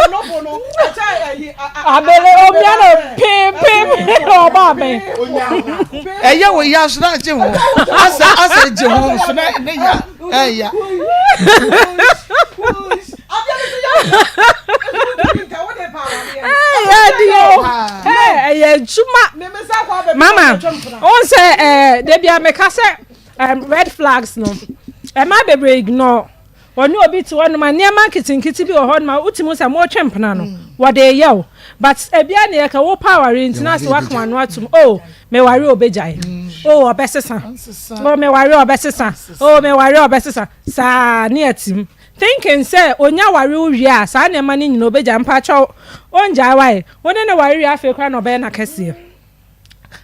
olofo no. Acha ayi. Abele omia no pim pim oba me. Eye wo ya so na gye ho. Asa asa gye ho so na ne ya. Eya. Ɛyɛ adwuma mama wọn sɛ ɛɛ debi a meka sɛ Um, red flags no, ɛma bebree ignore. Ɔne obi te hɔnom a nneɛma nketenkete bi wɔ hɔnom a wotumi sɛ motwe mpena no, mm. wɔde yɛ o. But ebia ne yɛka wo pa aware nti na sɛ waka wano atom, oh, meware obegyae. Mm. Oh, ɔbɛsesa. Oh, meware ɔbɛsesa. Oh, meware ɔbɛsesa. Saa ne atim. Thinking sɛ onya ware wo wie a saa nneɛma no nyina obegyae mpakyɛw ongyae wae. Wo ne ne ware wie afei koraa na ɔbɛyɛ n'akɛseɛ.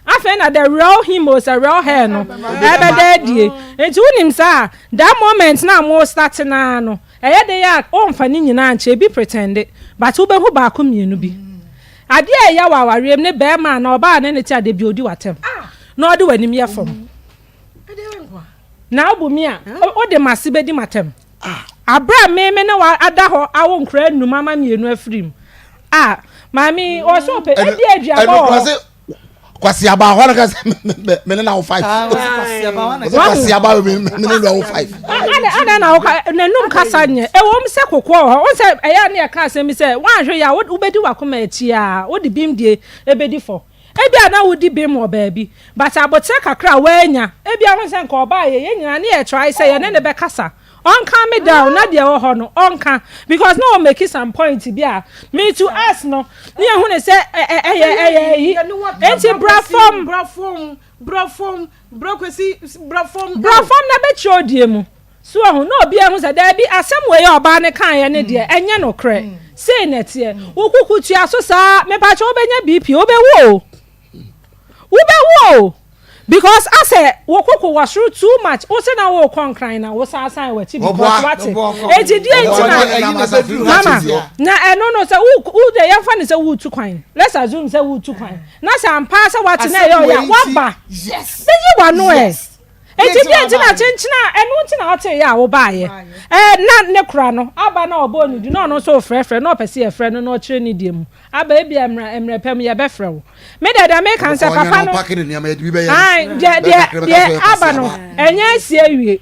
Afei na the real him o sɛ real her no ɛbɛda adie nti wonim saa that moment na mo start naa no ɛyɛ de yɛ a ɔmfa ne nyinaa nkyɛ ebi pretende but wobɛhu baako mmienu bi adeɛ a ɛyɛ wɔ awareɛ mu ne bɛrima a na ɔbaa ne ne te adeɛ bi odi w'atɛm na ɔde w'anim yɛ fam na wobu mi a wode m'ase bɛdi m'atɛm Aberɛ a me me ne wo ada hɔ awo nkora nnum ama mmienu afiri mu. Ah, maame ɔsɛ ɔpɛ ebi aduabɔ wɔ hɔ. Kwasi aba hɔ na ka sɛ me ne na wo five. Kwasi aba me ne na wo five. Ada ada na wo ka n'anum kasa nyɛ. Ɛwɔ mu sɛ kokoɔ wɔ hɔ. Wɔn sɛ ɛyɛ ne yɛ ka asɛm bi sɛ wɔanhwɛ yɛ a wobɛdi wakoma akyi a wode bim die ebedi fɔ. Ebia na wodi bem wɔ baabi, but aboterɛ kakra a woannya, ebia wohu sɛ nka ɔbaeɛ, yɛn nyinaa ne yɛ try sɛ yɛne no bɛkasa, ɔn calm down na deɛ ɛwɔ hɔ no ɔnka, because na ɔ make some point bi a, me to us no, ne yɛhu no sɛ ɛyɛ ɛyɛ ayi, enti bra fam. Bra fam, bra fam, bra Kwesi, bra fam. Bra fam na bɛkyerɛ odie mu. So wahu? Na obiara hu sɛ, daabi, asɛm wei a ɔbaa no kaeɛ no deɛ, ɛnyɛ nokorɛ. Sei na ɛteɛ. Wo kuku tua so saa, mepakyɛ wobɛnya BP, wobɛwu o. Wobɛwu o. Because asɛ wo koko wɔ soro too much, wo se na worekɔ nkran na wo san san w'akyi because wate. Enti deɛ nti na, mama, na ɛno no sɛ wo, wo deɛ yɛmfa no sɛ woretu kwan. Let's assume sɛ woretu kwan. Na sɛ ampa ara sɛ wate na ɛyɛ ɔya, woaba. Bɛyi w'ano ɛ. Enti deɛ nti na kyenkyen a ɛno nti na ɔtee yɛ a wobaeɛ. Ɛɛ na ne kora no aba na ɔbɔɔ ne din na ɔno nso refrɛfrɛ na ɔpɛ sɛ yɛfrɛ no na ɔkyerɛ ne deɛ mu. Aba ebia mmerɛ mmerɛ pɛ mu yɛbɛfrɛ wo. Me deɛ deɛ meka ne sɛ papa no ae deɛ deɛ deɛ aba no ɛnyɛ asi awie.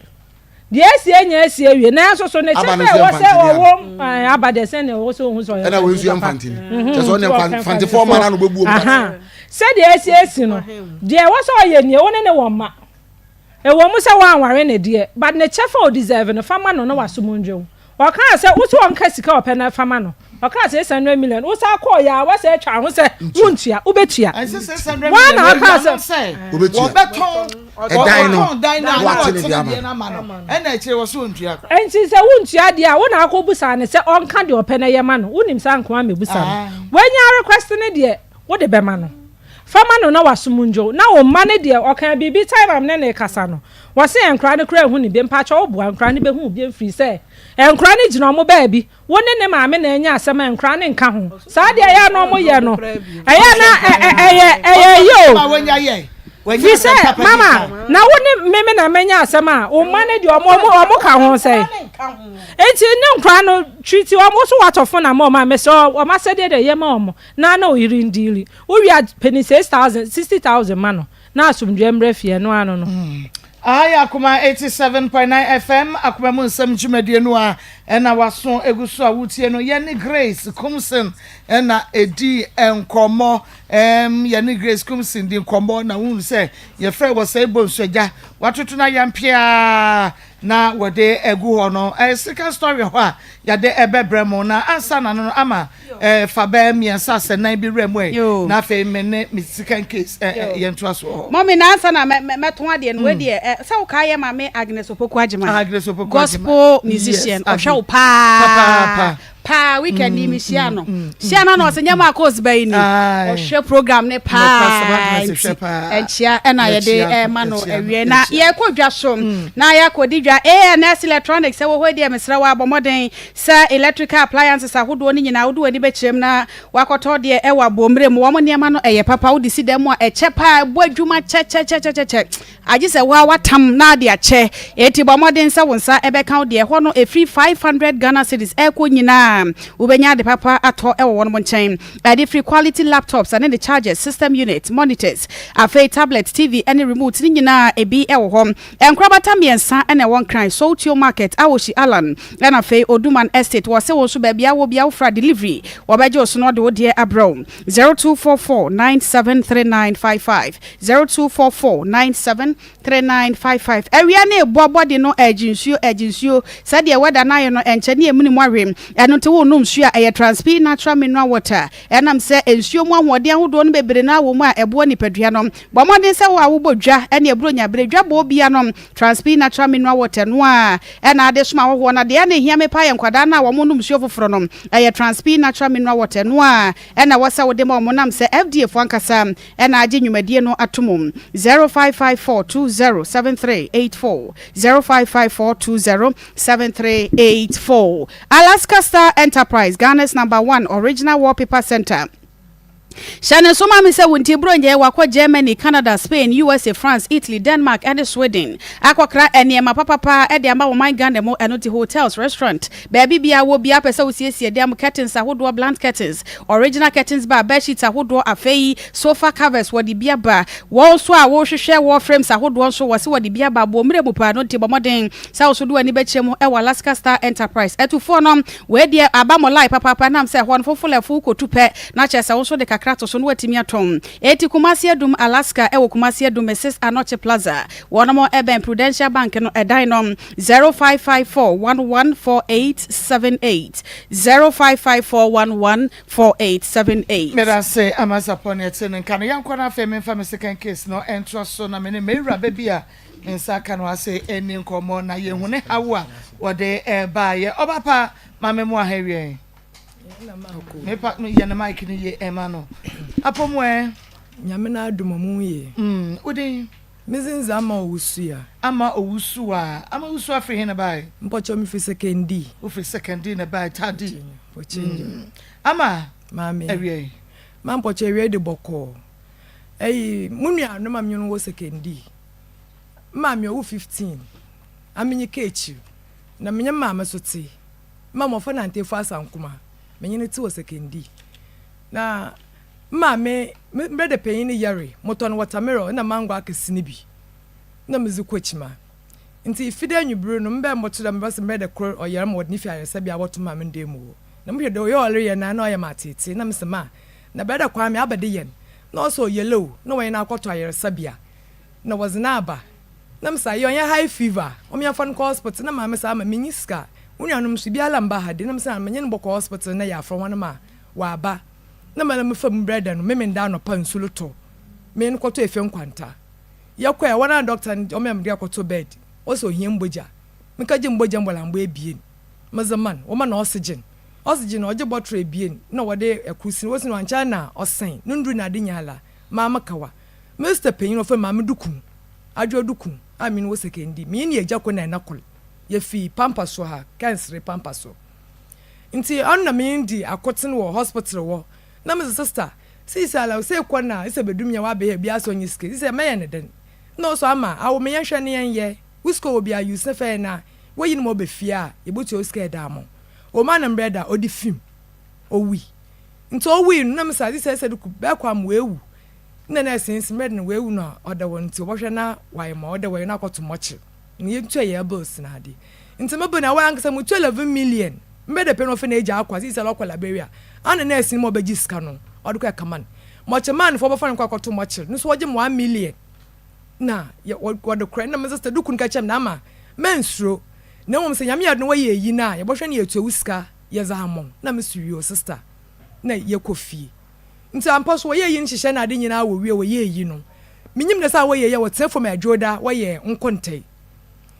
Deɛ asi ɛnyɛ asi awie nanso so ne kyɛfa a ɛwɔ sɛ ɔwɔ ae aba deɛ sɛdeɛ ɛwɔ sɛ ɔhu sɛ ɔyɛ Ɛna wei nso yɛ papa. mfantini. Kyɛ sɛ ɔne mfantefoɔ ma no ano bɛbu ɔmu Aha. Sɛdeɛ asi asi no, deɛ ɛwɔ sɛ ɔyɛ nie, wo ne no wɔ mma. Ɛwɔ mu sɛ woanware no deɛ, but ne kyɛfa a ɔdeserve no, fa ma no na w'asom ndwe wo. Ɔkaa sɛ, wo se ɔnka sika a ɔpɛ no fa ma no. Ɔkaa sɛ 600 million, wo san kɔɔeɛ a, woasan atwa ho sɛ wontua, wobɛtua. Ɛnsɛ 600 Woa million na no wokaa awia no sɛ. sɛ Wobɛtua. wɔbɛtɔn Ɛdan no, wɔtɔn dan no a na na wate ne wɔte deɛ ne ama deɛ no. no ama no ɛna akyire wɔ so ɔntua. Enti sɛ wontua deɛ a, wo na akɔbusa no sɛ ɔnka deɛ ɔpɛ na yɛ ma no. Wonim saa nkoa mmɛbusa no. Ae. Wanya request no deɛ, wode bɛma no. Fa ma no na w'asom ndwo. Na wo mma no deɛ, ɔkaa biribi time a me ne no rekasa no, wɔse nkora no koraa nhu no bio. Mpakyɛ wo boa, nkora no bɛhu wo bio mfiri sɛ nkora no gyina wɔn baabi. Wo ne ne maame na anya asɛm a nkora no nka ho. Saa deɛ ɛyɛ a na wɔyɛ no, ɛyɛ a na ɛyɛ ɛyɛ yi o. Firi sɛ mama, na wo ne me me na manya asɛm a, wo mma no deɛ wɔn wɔn ka ho sɛn? Enti ne nkora no treat wɔn, wo so woatɔ phone ama wɔn a, mesrɛ wo, wɔn asɛdeɛ deɛ yɛ ma wɔn na na oyere ndiili. Wo wie a pɛ ne 6000, 60000 ma no na asomdwoeɛ mmra fie, ɛno ara no no. Aha yɛ Akoma 87.9 FM, Akoma mu nsɛm dwumadie no a ɛna waso egu so a wotie no. Yɛne Grace Kumsin ɛna edi nkɔmmɔ. Ɛm, yɛne Grace Kumsin di nkɔmmɔ na wohu sɛ yɛfrɛ wɔ sɛ ebɔ nsu agya. Watoto no ayampeaa. na wɔde agu hɔ no ɛyɛ second story hɔ a yɛde ɛbɛbrɛ mo na ansa na no no ama ɛɛ fa bɛɛ mmiɛnsa asɛ nan bi wura mu ɛ na afei me ne me second case ɛ ɛ yɛn to aso hɔ. Mɔmi na ansa na mɛ mɛ mɛtɔn adeɛ no wei deɛ ɛ sɛ wokaa yɛ maame Agnes Opoku Agyemang Agnes Opoku Agyemang gospel musician ɔhwɛ wo paa paa weekend yi mehyia no hyia no na ɔsɛ nyɛ ma akɔs ba yi ni ɔhwɛ program ne paa nti nkyia ɛna yɛde ɛma no awie na yɛkɔ dwa so mm. na yɛakɔdi dwa ANS electronics ɛwɔ hɔ deɛ mesrɛ wɔ abɔ mmɔden sɛ electrical appliances ahodoɔ no nyinaa wode w'ani bɛkyerɛm na wakɔtɔ deɛ ɛwɔ aboɔmmerɛ mu wɔn nneɛma no ɛyɛ papa wode si dan mu a ɛkyɛ paa ɛbɔ adwuma kyɛkyɛkyɛkyɛkyɛ Agye sɛ wo ara woatam na ade akyɛ. Enti bɔ mmɔden sɛ wo nsa bɛka wo deɛ. Ɛhɔ no, ɛfiri 500 Ghana cedis rekɔ nyinaa, wobɛnya ade papa atɔ wɔ wɔnom nkyɛn. Ɛde firi quality laptops ne ne chargers, system unit, monitors, afei tablet, TV ne remote ne nyinaa ebi wɔ hɔ. Nkorabata mmiɛnsa na ɛwɔ Nkran, Soutio Market, Awoshi Allan, ɛna afei Oduman Estate. Wɔse wo nso baabi a wowɔ biara wofra delivery, wɔbɛgye wo so na wɔde wo deɛ abrɛ wo. 0244 973955. 0244973955 Awia no rebɔ bɔde no ɛregye nsuo ɛregye nsuo Sɛdeɛ weather no ayɛ no ɛnkyɛ ne ɛmene mu awe Ɛno nti worenom nsuo a ɛyɛ Transpi Natural Mineral Water Ɛnam sɛ nsuo mu ahoɔden ahodoɔ no bebree no ara wɔ mu a ɛboa nipadua no Bɔ mmɔden sɛ wo a wobɔ dwa ne aburo nya bere dwa bɔ obia nom Transpi Natural Mineral Water no ara ɛna ade som ahɔhoɔ Na deɛ na ɛhia me paa yɛ nkwadaa no a wɔnom nsuo foforɔ no Ɛyɛ Transpi Natural Mineral Water no ara ɛna ɛwɔ sɛ wode ma wɔn Nam sɛ FDA foɔ ankasa Ɛna agye nnwumadie no ato mu. 0554207384 0554207384 Alaska Star Enterprise, Ghana's number one original wallpaper center. Hyɛ no nso ma me sɛ wo nti Buronya yi wakɔ Germany, Canada, Spain, USA, France, Italy, Denmark ne Sweden akɔkra nneɛma papapa de ama wo man Ghana mu. Ɛno nti hotels, restaurant, baabi biara wɔ biara pɛ sɛ wosiesie dan mu, curtains ahodoɔ, blunt curtains, Original curtains ba, bed sheets ahodoɔ, afei sofa covers wɔde bi aba. Wɔn nso a wohwehwɛ wall frames ahodoɔ nso wɔse wɔde bi aba. Bɔ mmerɛ mu paa no nti bɔ mmɔden sɛ wo nso de w'ani bɛkyerɛ mu wɔ Alaska Star Enterprise. Atufoɔ no, wei deɛ aba mo line papaapa ɛnam sɛ ɛhɔ no fofolɛfo wokɔtu pɛ na kyerɛ sɛ wo nso de kakra to so na woatumi atɔn. Enti Kumasi Adum, Alaska wɔ Kumasi Adum, Mrs Anokye Plaza. Wɔnom bɛn Prudential Bank no ɛdan no. 0554 114878 0554 114878. Medase ama Sapɔ ne ɛte ne nka no. Yɛnkɔ na afei memfa me second case no ntoa so na me ne me wura ba bi a me nsa aka no ase nni nkɔmmɔ na yɛhu ne haw a wɔde baeɛ. Ɔba pa ma me mmoa ha awiɛ. Mepa yɛ ne mic no yie ɛma no. Apɔ mu ɛ. Nyame n'adom ɔmo ho yie. Mm, wodin? Me dzin dze Ama Owusu a. Ama Owusu a. Ama Owusu a firi he na bae? Mpɔkyɛw me firi Sekondi. Wo firi Sekondi na bae, Tadi. Mpɔkyɛw mm. Ama. Maame. Awiei. Ma mpɔkyɛw awiei de bɔkɔɔ. Ɛyi, mo nuanom a menye no wɔ Sekondi. Maame ɔwo 15. Amenye ka ekyir. Na menye maame so tse. Ma mmɔfra nantefo asankoma. Menye no tse wɔ Sekondi. Na Me maame, me brɛda panyin no yaree, motɔn wɔtamerɔn na mango akɛse no bi na medze kɔ ekyima. Ntsi Fida ewimbir no, mebɛɛ mboto dɛ mebɛse me brɛda kor ɔyar ma wɔdze no fi ayarsabea abɔto maame no dan mu hɔ. Na mohwɛ dɛ ɔyɛ a ɔreyɛ no a nna ɔyɛ me atseetsee na mese ma na brɛda Kwame aba de yɛn na ɔse ɔyar o na wɔnye no akɔto ayarsabea na wɔdze no aba na mese ayɛ ɔnnyɛ high fever a wɔmfa no nkɔ hospital na maame se ama minnyi sika wo nuanom so biara mmba ha de na mese menye no bɔkɔ hospital na yɛafrɛ hɔn ma wɔaba. Na mara mefa mu brɛ da no, Memenda anɔpa nsu rotɔ, me no kɔtɔ efe nkwanta. Yɛkɔe a, woana dɔkta no ɔmaa me de akɔtɔ bed, ɔse ohia mbɔgya. Mekɛgye mbɔgya mbɔlambɔ ebien medze ma no, wɔma no oxygen. Oxygen no, ɔgye bɔtor ebien na wɔde kor si no, wosi no ankyɛr na ɔsɛn, no ndur na ade nyinara. Maame Kawa. Me sista panyin wɔfrɛ no Maame Duku, Adwoa Duku a menye no wɔ Sekondi. Menye no yɛ egya kor na ɛna kor. Yefi Pampa so ha, Kɛnsere Pampa so. Ntsi ɔno na menye no dzi akotsen wɔ hospital hɔ. Na medze sista, seisiara sɛ ekɔ na sɛ bedum nye w'abɛyɛ biara sɛ ɔnye sika yi, sɛ mɛyɛ no dɛn? Nna ɔso ama awo me yɛnhwɛ na yɛnyɛ, wo sika ɔwɔ bi a use na fa yɛ na woyi no ma ɔba fie a yebotua wo sika yɛdze ama wo. Ɔmaa no mbrɛ da ɔde fi mu, owui. Ntsi owui no na mese adze sɛ sɛ do bɛkɔ ama oewu. Nna nɛɛse no se mbrɛ de no oewu no a ɔda hɔ ntsi wɔbɔhwɛ na wɔayɛ ma ɔda hɔ no akɔto mɔkyer na yentua hɛn bills na ade. Ntsi me bill no awar ankasa mutua 11 million. Mbrɛ dɛ pɛ no ɔfɛ n'egya akɔ a seseiara ɔkɔ Liberia ana nɛɛse no ma ɔbɛgye sika no ɔde kɔ ɛkama no. Mɔkyer man fo wɔbɔfa no kɔ akɔto mɔkyer no so wɔgye me 1 million na wɔde korɛ. Nna me sister do kun ka kyerɛ me dɛ ama mennsuro na mbom sɛ Nyame yɛ adom na wɔyɛ eyi no a yɛbɔhwɛ na yeetua wo sika yɛdze ama wo. Nna mese yoo sister na yɛkɔ fie. Ntsi ampa so wɔyɛɛ iyi nhyehyɛɛ na ade nyina wowie wɔyɛɛ iyi no, minyim dɛ sɛ a wɔyɛ iyi a wɔtsena famu Adwoda wɔyɛ nkontae.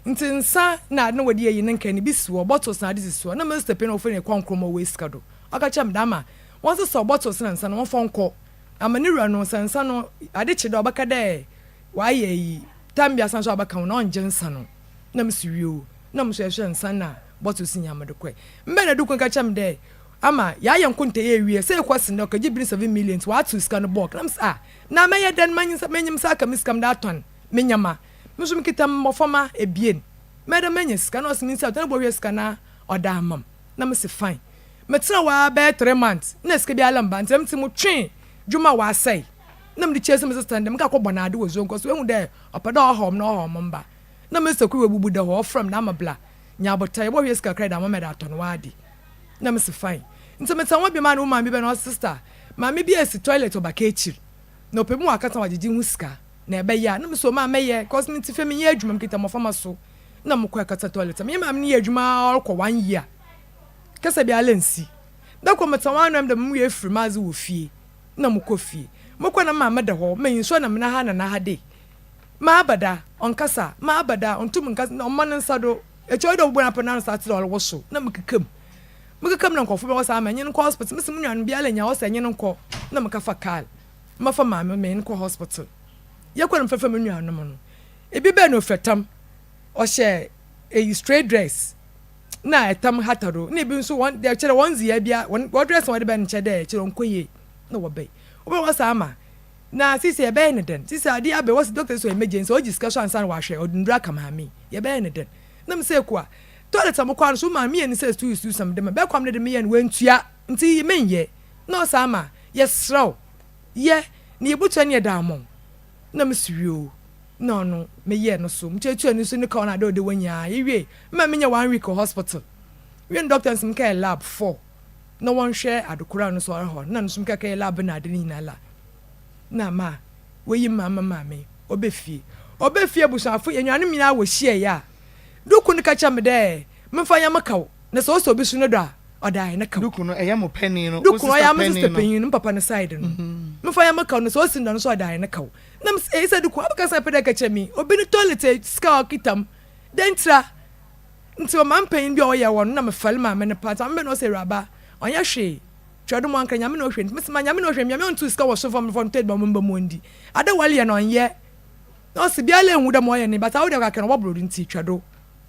Ntsi nsa na ade na wɔdze yɛ iyi no nkae no bi si hɔ, bottles na ade sisi hɔ. Nna Mister Payne a wɔfrɛ no Ekwa Nkrumah ɔwɔ esika do, ɔka kyerɛɛ me dɛ ama wɔnsesaw bottles na nsa no wɔmfa nkɔ ama no wura no sɛ nsa no ade kye dɛ ɔbɛka dɛ ɔayɛ iyi, time bi asan so abɛka ho na ɔnngye nsa no. Nna mese wie o, nna mo so yɛhwɛ nsa na bottles nyina mede kɔe. Mbɛn na Dukun ka kyerɛɛ me dɛ Ama yɛayɛ nkontaayi ewie, sɛ ekɔ sen dɛ ɔkɛgye bi ne 7 million ntsi ɔatsew sika no bulk. Na mese ah, na mɛyɛ dɛn m'enyim nsa aka me sika mede atɔn me ndzɛmba? Mo so mikitsa mboframba ebien, mɛyɛ dɛn menya sika? Na ɔse mensi atɔn na bohwɛ sika na ɔda ama m'. Na mese fine. Metsena hɔ ara bɛyɛ 3 months nna sika biara mmba ntsi dɛm ntsi motwee dwom a ɔasɛe na mede chase me sister no dɛ mekɔ akɔbɔ no ade wɔ Zongo so oehu dɛ ɔpɛ dɛ ɔhaw me na ɔhaw me mba. Na me sister kor oebubu da hɔ ɔfrɛ me dɛ ama bla nya abotar yɛbɔhwɛ sika kakra dze ama me dze atɔn w'ade. Na mese fine. Ntsi metsena hɔ bio a na wo maame bi ba na ɔse sister, maame bi esi toilet ɔba k'ekyir na ɔpɛ mu ɔakasa ɔagyegye ho sika na ebɛyɛ a? Na mese oh maa mɛyɛ cos metse fie mennyɛ edwuma mekitsa mboframba so na mokɔ kɛkɛtsa toilet. Menye maame no yɛɛ edwuma ara ɔrokɔ one year kasa biara nnsi. Da kor metsena hɔ ara na ɔyɛ me dɛ mo werɛ efir m'adze wɔ fie na mokɔ fie. Mokɔ na me maame da hɔ, m'enyi so na mena ha na na ha dei. Maaba da, ɔnnkasa, maaba da, onntum nnkasa, na ɔmma ne nsa do. Ekyir yi dɛ obobu n'apon n'ano saa tse dɛ ɔrowosow na mekeka mu. Mekeka mu na nkorɔfo bɛwɔ saa ma enye no nkɔ hospital. Mese mo nuanom biara nnya hɔ sɛ enye no nkɔ na mekɛfa kaar mɛfa maame menye no kɔ hospital. Yɛkɔ na mefrɛfrɛ mo nuanom no. Bi bae na ofura tam, ɔhyɛ eyi straight dress na tam hata do na bi so hɔn dɛ kyerɛ hɔn ndzeyɛɛ bia hɔn dress a wɔdze bae no kyerɛ dɛ kyerɛ ɔnnkɔ yie na wɔbae. Wɔbae wɔse ama na sesei yɛbɛyɛ no dɛn? Sesei ade aba yi wɔse doctor se ɔyɛ emergency ɔgye sika so ansa na ɔahwɛ ɔde ndur aka maame yi yɛbɛyɛ no dɛn? Na mese Akua, toilet a mokɔ ano so woma meyɛ no sɛ stew stew sɛ mede ma bɛkɔ a mede meyɛ no wantua nti menyɛ na ɔse ama yɛserɛ wo yɛ na yɛbutua ne yɛda ama wo na mese wioo na ɔno meyɛɛ no so metuatua no so ne kaw no ade ɔde wɔ nyinaa yɛwie mma menyɛ one week wɔ hospital wie no doctor no se mekɛyɛ lab 4 na wɔnhwɛ adekoro a no so ɔrehɔ na no so mekɛkɛyɛ lab na ade no nyinaa la na ma woyi me ama maame ɔbɛ fie. Ɔbɛ fie abusuafo enuanom nyinaa wɔ hyiae a, do kun no ka kyerɛ me dɛ memfa nyɛ me kaw na sɛ ɔsɔ obi so no do a ɔda ayɛ ne kaw. Do kun no ɛyɛ mo panin no, Do wo kun ɔyɛ sister me sister panin no. panyin no, me papa ne side no. Memfa nyɛ me kaw na sɛ ɔsi no do a no so ɔda ayɛ ne kaw. Na mese ei sɛ do kun abɛka sɛ pɛ dɛ ka kyerɛ me obi ne toilet sika a ɔkita mu dɛn ntira? Ntsi ɔmaa mpanyin bi a ɔyɛ wɔ no na mefɛr maame no paa ntsi maame bɛ na ɔse ewuraba ɔnnyɛ hwee. Twerɛ do mu ankara Nyame na ɔhwɛ nti mese ma Nyame na ɔhwɛ me Nyame ɔnto sika wɔ soro fam mfa ntɔ aduane mma mu ɔndi ade wɔleyɛ no ɔnyɛ na ɔse biara nhu dɛ ma ɔyɛ ne but awo deɛ kakra no ɔbɔboro do nti twa do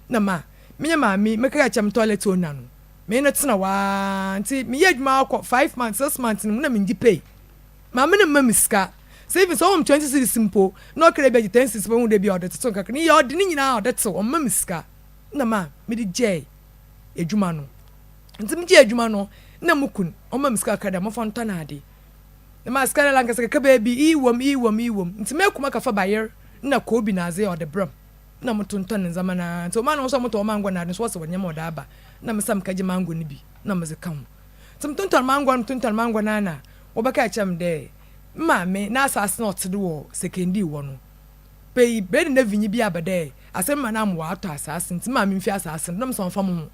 na ma menye maame mekaka kyerɛ me toilet owner no menye no tena hɔ aa nti meyɛ adwuma akɔ 5 months 6 months no mu na mengye pay maame no mma me sika sɛ even sɛ ɔwɔ me 20 cedis mpo na ɔkra bi agye 10 cedis mpo hu dɛ bi a ɔde toto nkakra ne yɛ ɔde ne nyinaa ɔde tew ɔmma me sika na ma mede gyɛɛ adwuma no Ntsi megyee edwuma no, nna mo kun ɔma me sika kakra dɛ momfa ntɔ n'ade. Na maa sika no ara ankasa kakabaa bi, iyi wɔ mu, iyi wɔ mu, iyi wɔ mu. Ntsi m'ekum akɛfa bayer na koobi na adze ɔde brɛ m' na motontɔn ndzɛmba no ara. Ntsi ɔmaa no so a motɔn mango na adze no so wɔse wɔdze ndzɛmba wɔdze aba na mesa mekɛgye mango no bi na medze ka ho. Ntsi motontɔn mango no motontɔn mango no ara na wɔbɛkaa kyerɛ me dɛ me maame n'asaase no a ɔtse do wɔ Sekendii hɔ no, pɛyi Brɛdi Nevinyi bi aba dɛ asɛm ma no ama ɔatɔ asaase ntsi me maame mfi asaase no do na mese ɔmfa moho.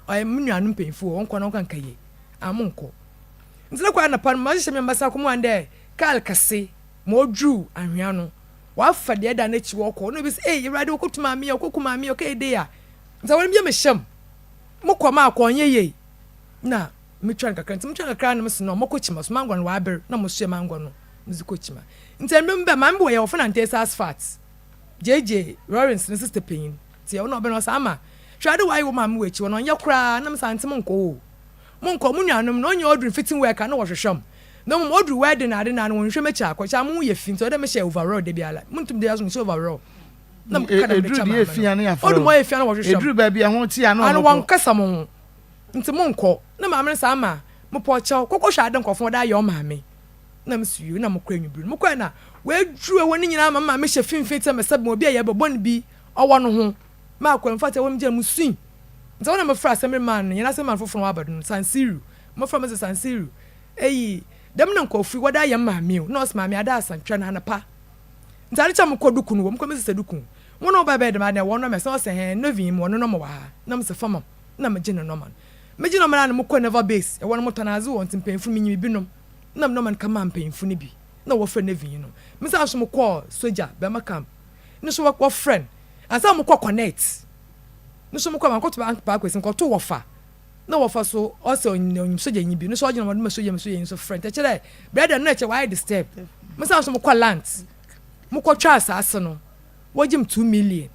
Ɔyɛ mo nuanom mpanyimfo o, wɔnkɔ na wɔnka nka yie. Ah, monkɔ. Ntsi no kɔ anapa no, mahyehyɛ me mbasa kɔ mu andɛ kaar kɛse ma odwuruw anhwea no, ɔafa deɛ ɛda n'ekyir ɔkɔ. Nna obi se, Ei, Ewuradze, wokotu maame yi a, wokoku maame yi a, ɔkɛyɛ dei a. Ntsi awar no bi mehyɛ mu. Mokɔ maakɔ, ɔnnyɛ yie. Nna metweɔn kakra, ntsi motweɔn kakra na mese no, mɔkɔ kyima so, mangua no ɔaber, na mosoɛ mangua no. Medze kɔ Kyima. Ntsi mber bi baa maame bi wɔ yɛwɔ fo na Ntesa Asphalt, JJ Lawrence ne sister panyin. Ntsi ɔno ɔbɛn ɔse Ama, hwɛ ade wɔayɛ wo maame wɔ ekyir hɔ no ɔnnyɛ koraa. Nna mese Aunty monnkɔ hɔ o. Monnkɔ, mo nuanom no ɔnnyɛ odur fitting work a nna wɔhwehwɛ m'. Na mbom odur wedding na ade no a nna wɔnnhwehwɛ m'ekyir akɔ. Kyɛ a moho yɛ fi ntsi ɔwɔ dɛ mehyɛ overall da biara. Munntum da biara so mehyɛ overall. Na mekeka dɛ Eduru merekyɛ deɛ maame efia no. no yɛafrɛ Odu wo. ma ɔyɛ fi a na wɔhwehwɛ m'. Eduru baabi a ho te a na Ano wɔkɔ. wɔnnkasa mo ho ntsi monnkɔ. Nna maame no se Ama, mepɛ ɔkyɛw, kɔkɔhwɛ ade nkorɔfo no wɔde ayɛ wo maame. Na mese yoo, na mokɔ ewimbir no. Mokɔe na woedwuruw hɔ no nyina ma me maame hyɛ finimfin tse dɛ mɛsɛ bɔn obi a yarba bɔn bi ɔwɔ no ho. Makɔ, infact hɔ no megyina musui. Ntsi hɔ na mefrɛɛ asɛmber man no, hɛn asɛmber man fofor no wɔaba do no, San Siru. Mofrɛ me dze San Siru, eyi, dɛm na nkorɔfo yi wɔde ayɛ me maame o. Nna ɔse maame ada asa, twɛn anapa. Ntsi adze kyee a mokɔr do kun wɔ, mokɔr me sista do kun. Hɔn a wɔbae bɛyɛ dɛm ade no, wɔnɔ me, sɛ ɔse hɛn Novin mowɔ no nɔma wɔ ha, na mese fa ma m', nna megye no nɔma no. Megye nɔma no a na mokɔ Naval Base, hɔ no motɔn adze wɔ ntsi mpanyimfo no minyim binom. Nna me nɔma no kɛmaa mpanyimfo no bi na wɔfrɛ Nevin no. Mesan so mokɔɔ sogya bɛrima camp no so wɔfrɛ no. Ansaana mokɔɔ Connect no so mokɔɔ mannkɔto Uncle Paa Kwesi mokɔtoo wɔfa na wɔfa so ɔsɛ onyim onyim sogyanyi bi no so ɔgye na wɔde ma sogya ma sogyanyi so frɛ no nti ɛkyerɛ dɛ brɛ dɛ no na ɛkyerɛ wɔayɛ disturb. Mesan so mokɔɔ Lant mokɔtwaa asaase no wɔgye me 2 million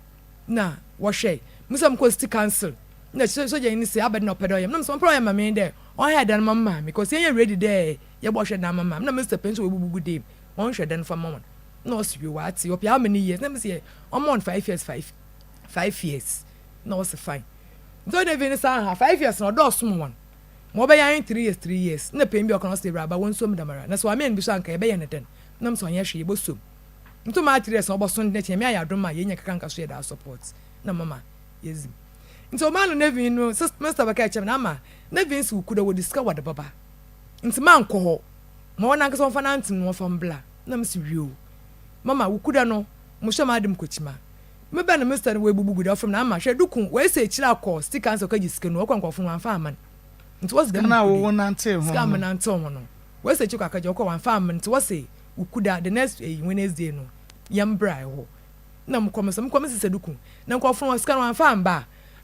na wɔhwɛe. Mesan mokɔɔ City Council na sogyanyi no se abɛde na ɔpɛ dɛ ɔyɛ me na mese ɔmpɛ dɛ ɔyɛ ma me dɛ ɔnhɛ dan ma me maame cause yɛnnyɛ ready dɛ yɛbɔhwɛ dan ma maame na Mister Payne so oebubu gu dee mu ɔnhwɛ dan fa ma hɔn na ɔse yoo ɔatse ɔpɛ how many years na mese yɛ ɔma hɔn 5 years 5 5 years na ɔse fine ntsi ɔno David ne san ha 5 years na ɔdɔɔso ma hɔn ma ɔbɛyɛ anyen 3 years 3 years na panyin bi ɔka no ɔse ewuraba wonsuo mu dɛmara na sɛ ɔamɛn no bi so a anka yɛbɛyɛ no dɛn na mese ɔnnyɛ hwee yɛbɔsuo mu ntsi ɔmaa 3 years na ɔbɔso no dɛ kyɛ Nyame ayɛ adom a yenya kakra nka so yɛde asupport na mama yedzi mu ntsi ɔmaa no Nevin no sister bɛkaa kyerɛ me na ama Nevin si wo ku dɛ wɔde sika wɔde bɛba ntsi mankɔ hɔ ma hɔn ankasa wɔmfa nantsen na wɔmfa mbla na mese wio mama wo ku dɛ no mohwɛ m'ade mu kokyima mebɛn no mesa no woebubu gu dɛ ɔfrɛ me na ama hwɛ duku woesi ekyir akɔ city council kɛgye sika no ɔkɔ nkorɔfo no wɔammfa amma no ntsi wɔse dɛm Sika no a wo ku wo de nantee ho sika a no. menantsew ho no woesi ekyir kɔ akɛgye ɔkɔ wɔammfa amma no ntsi wɔse wo ku da the next eyi Wednesday no yɛmbra hɔ na mokɔ mesa mokɔ mesesa duku na nkorɔfo no sika no wɔammfa ammba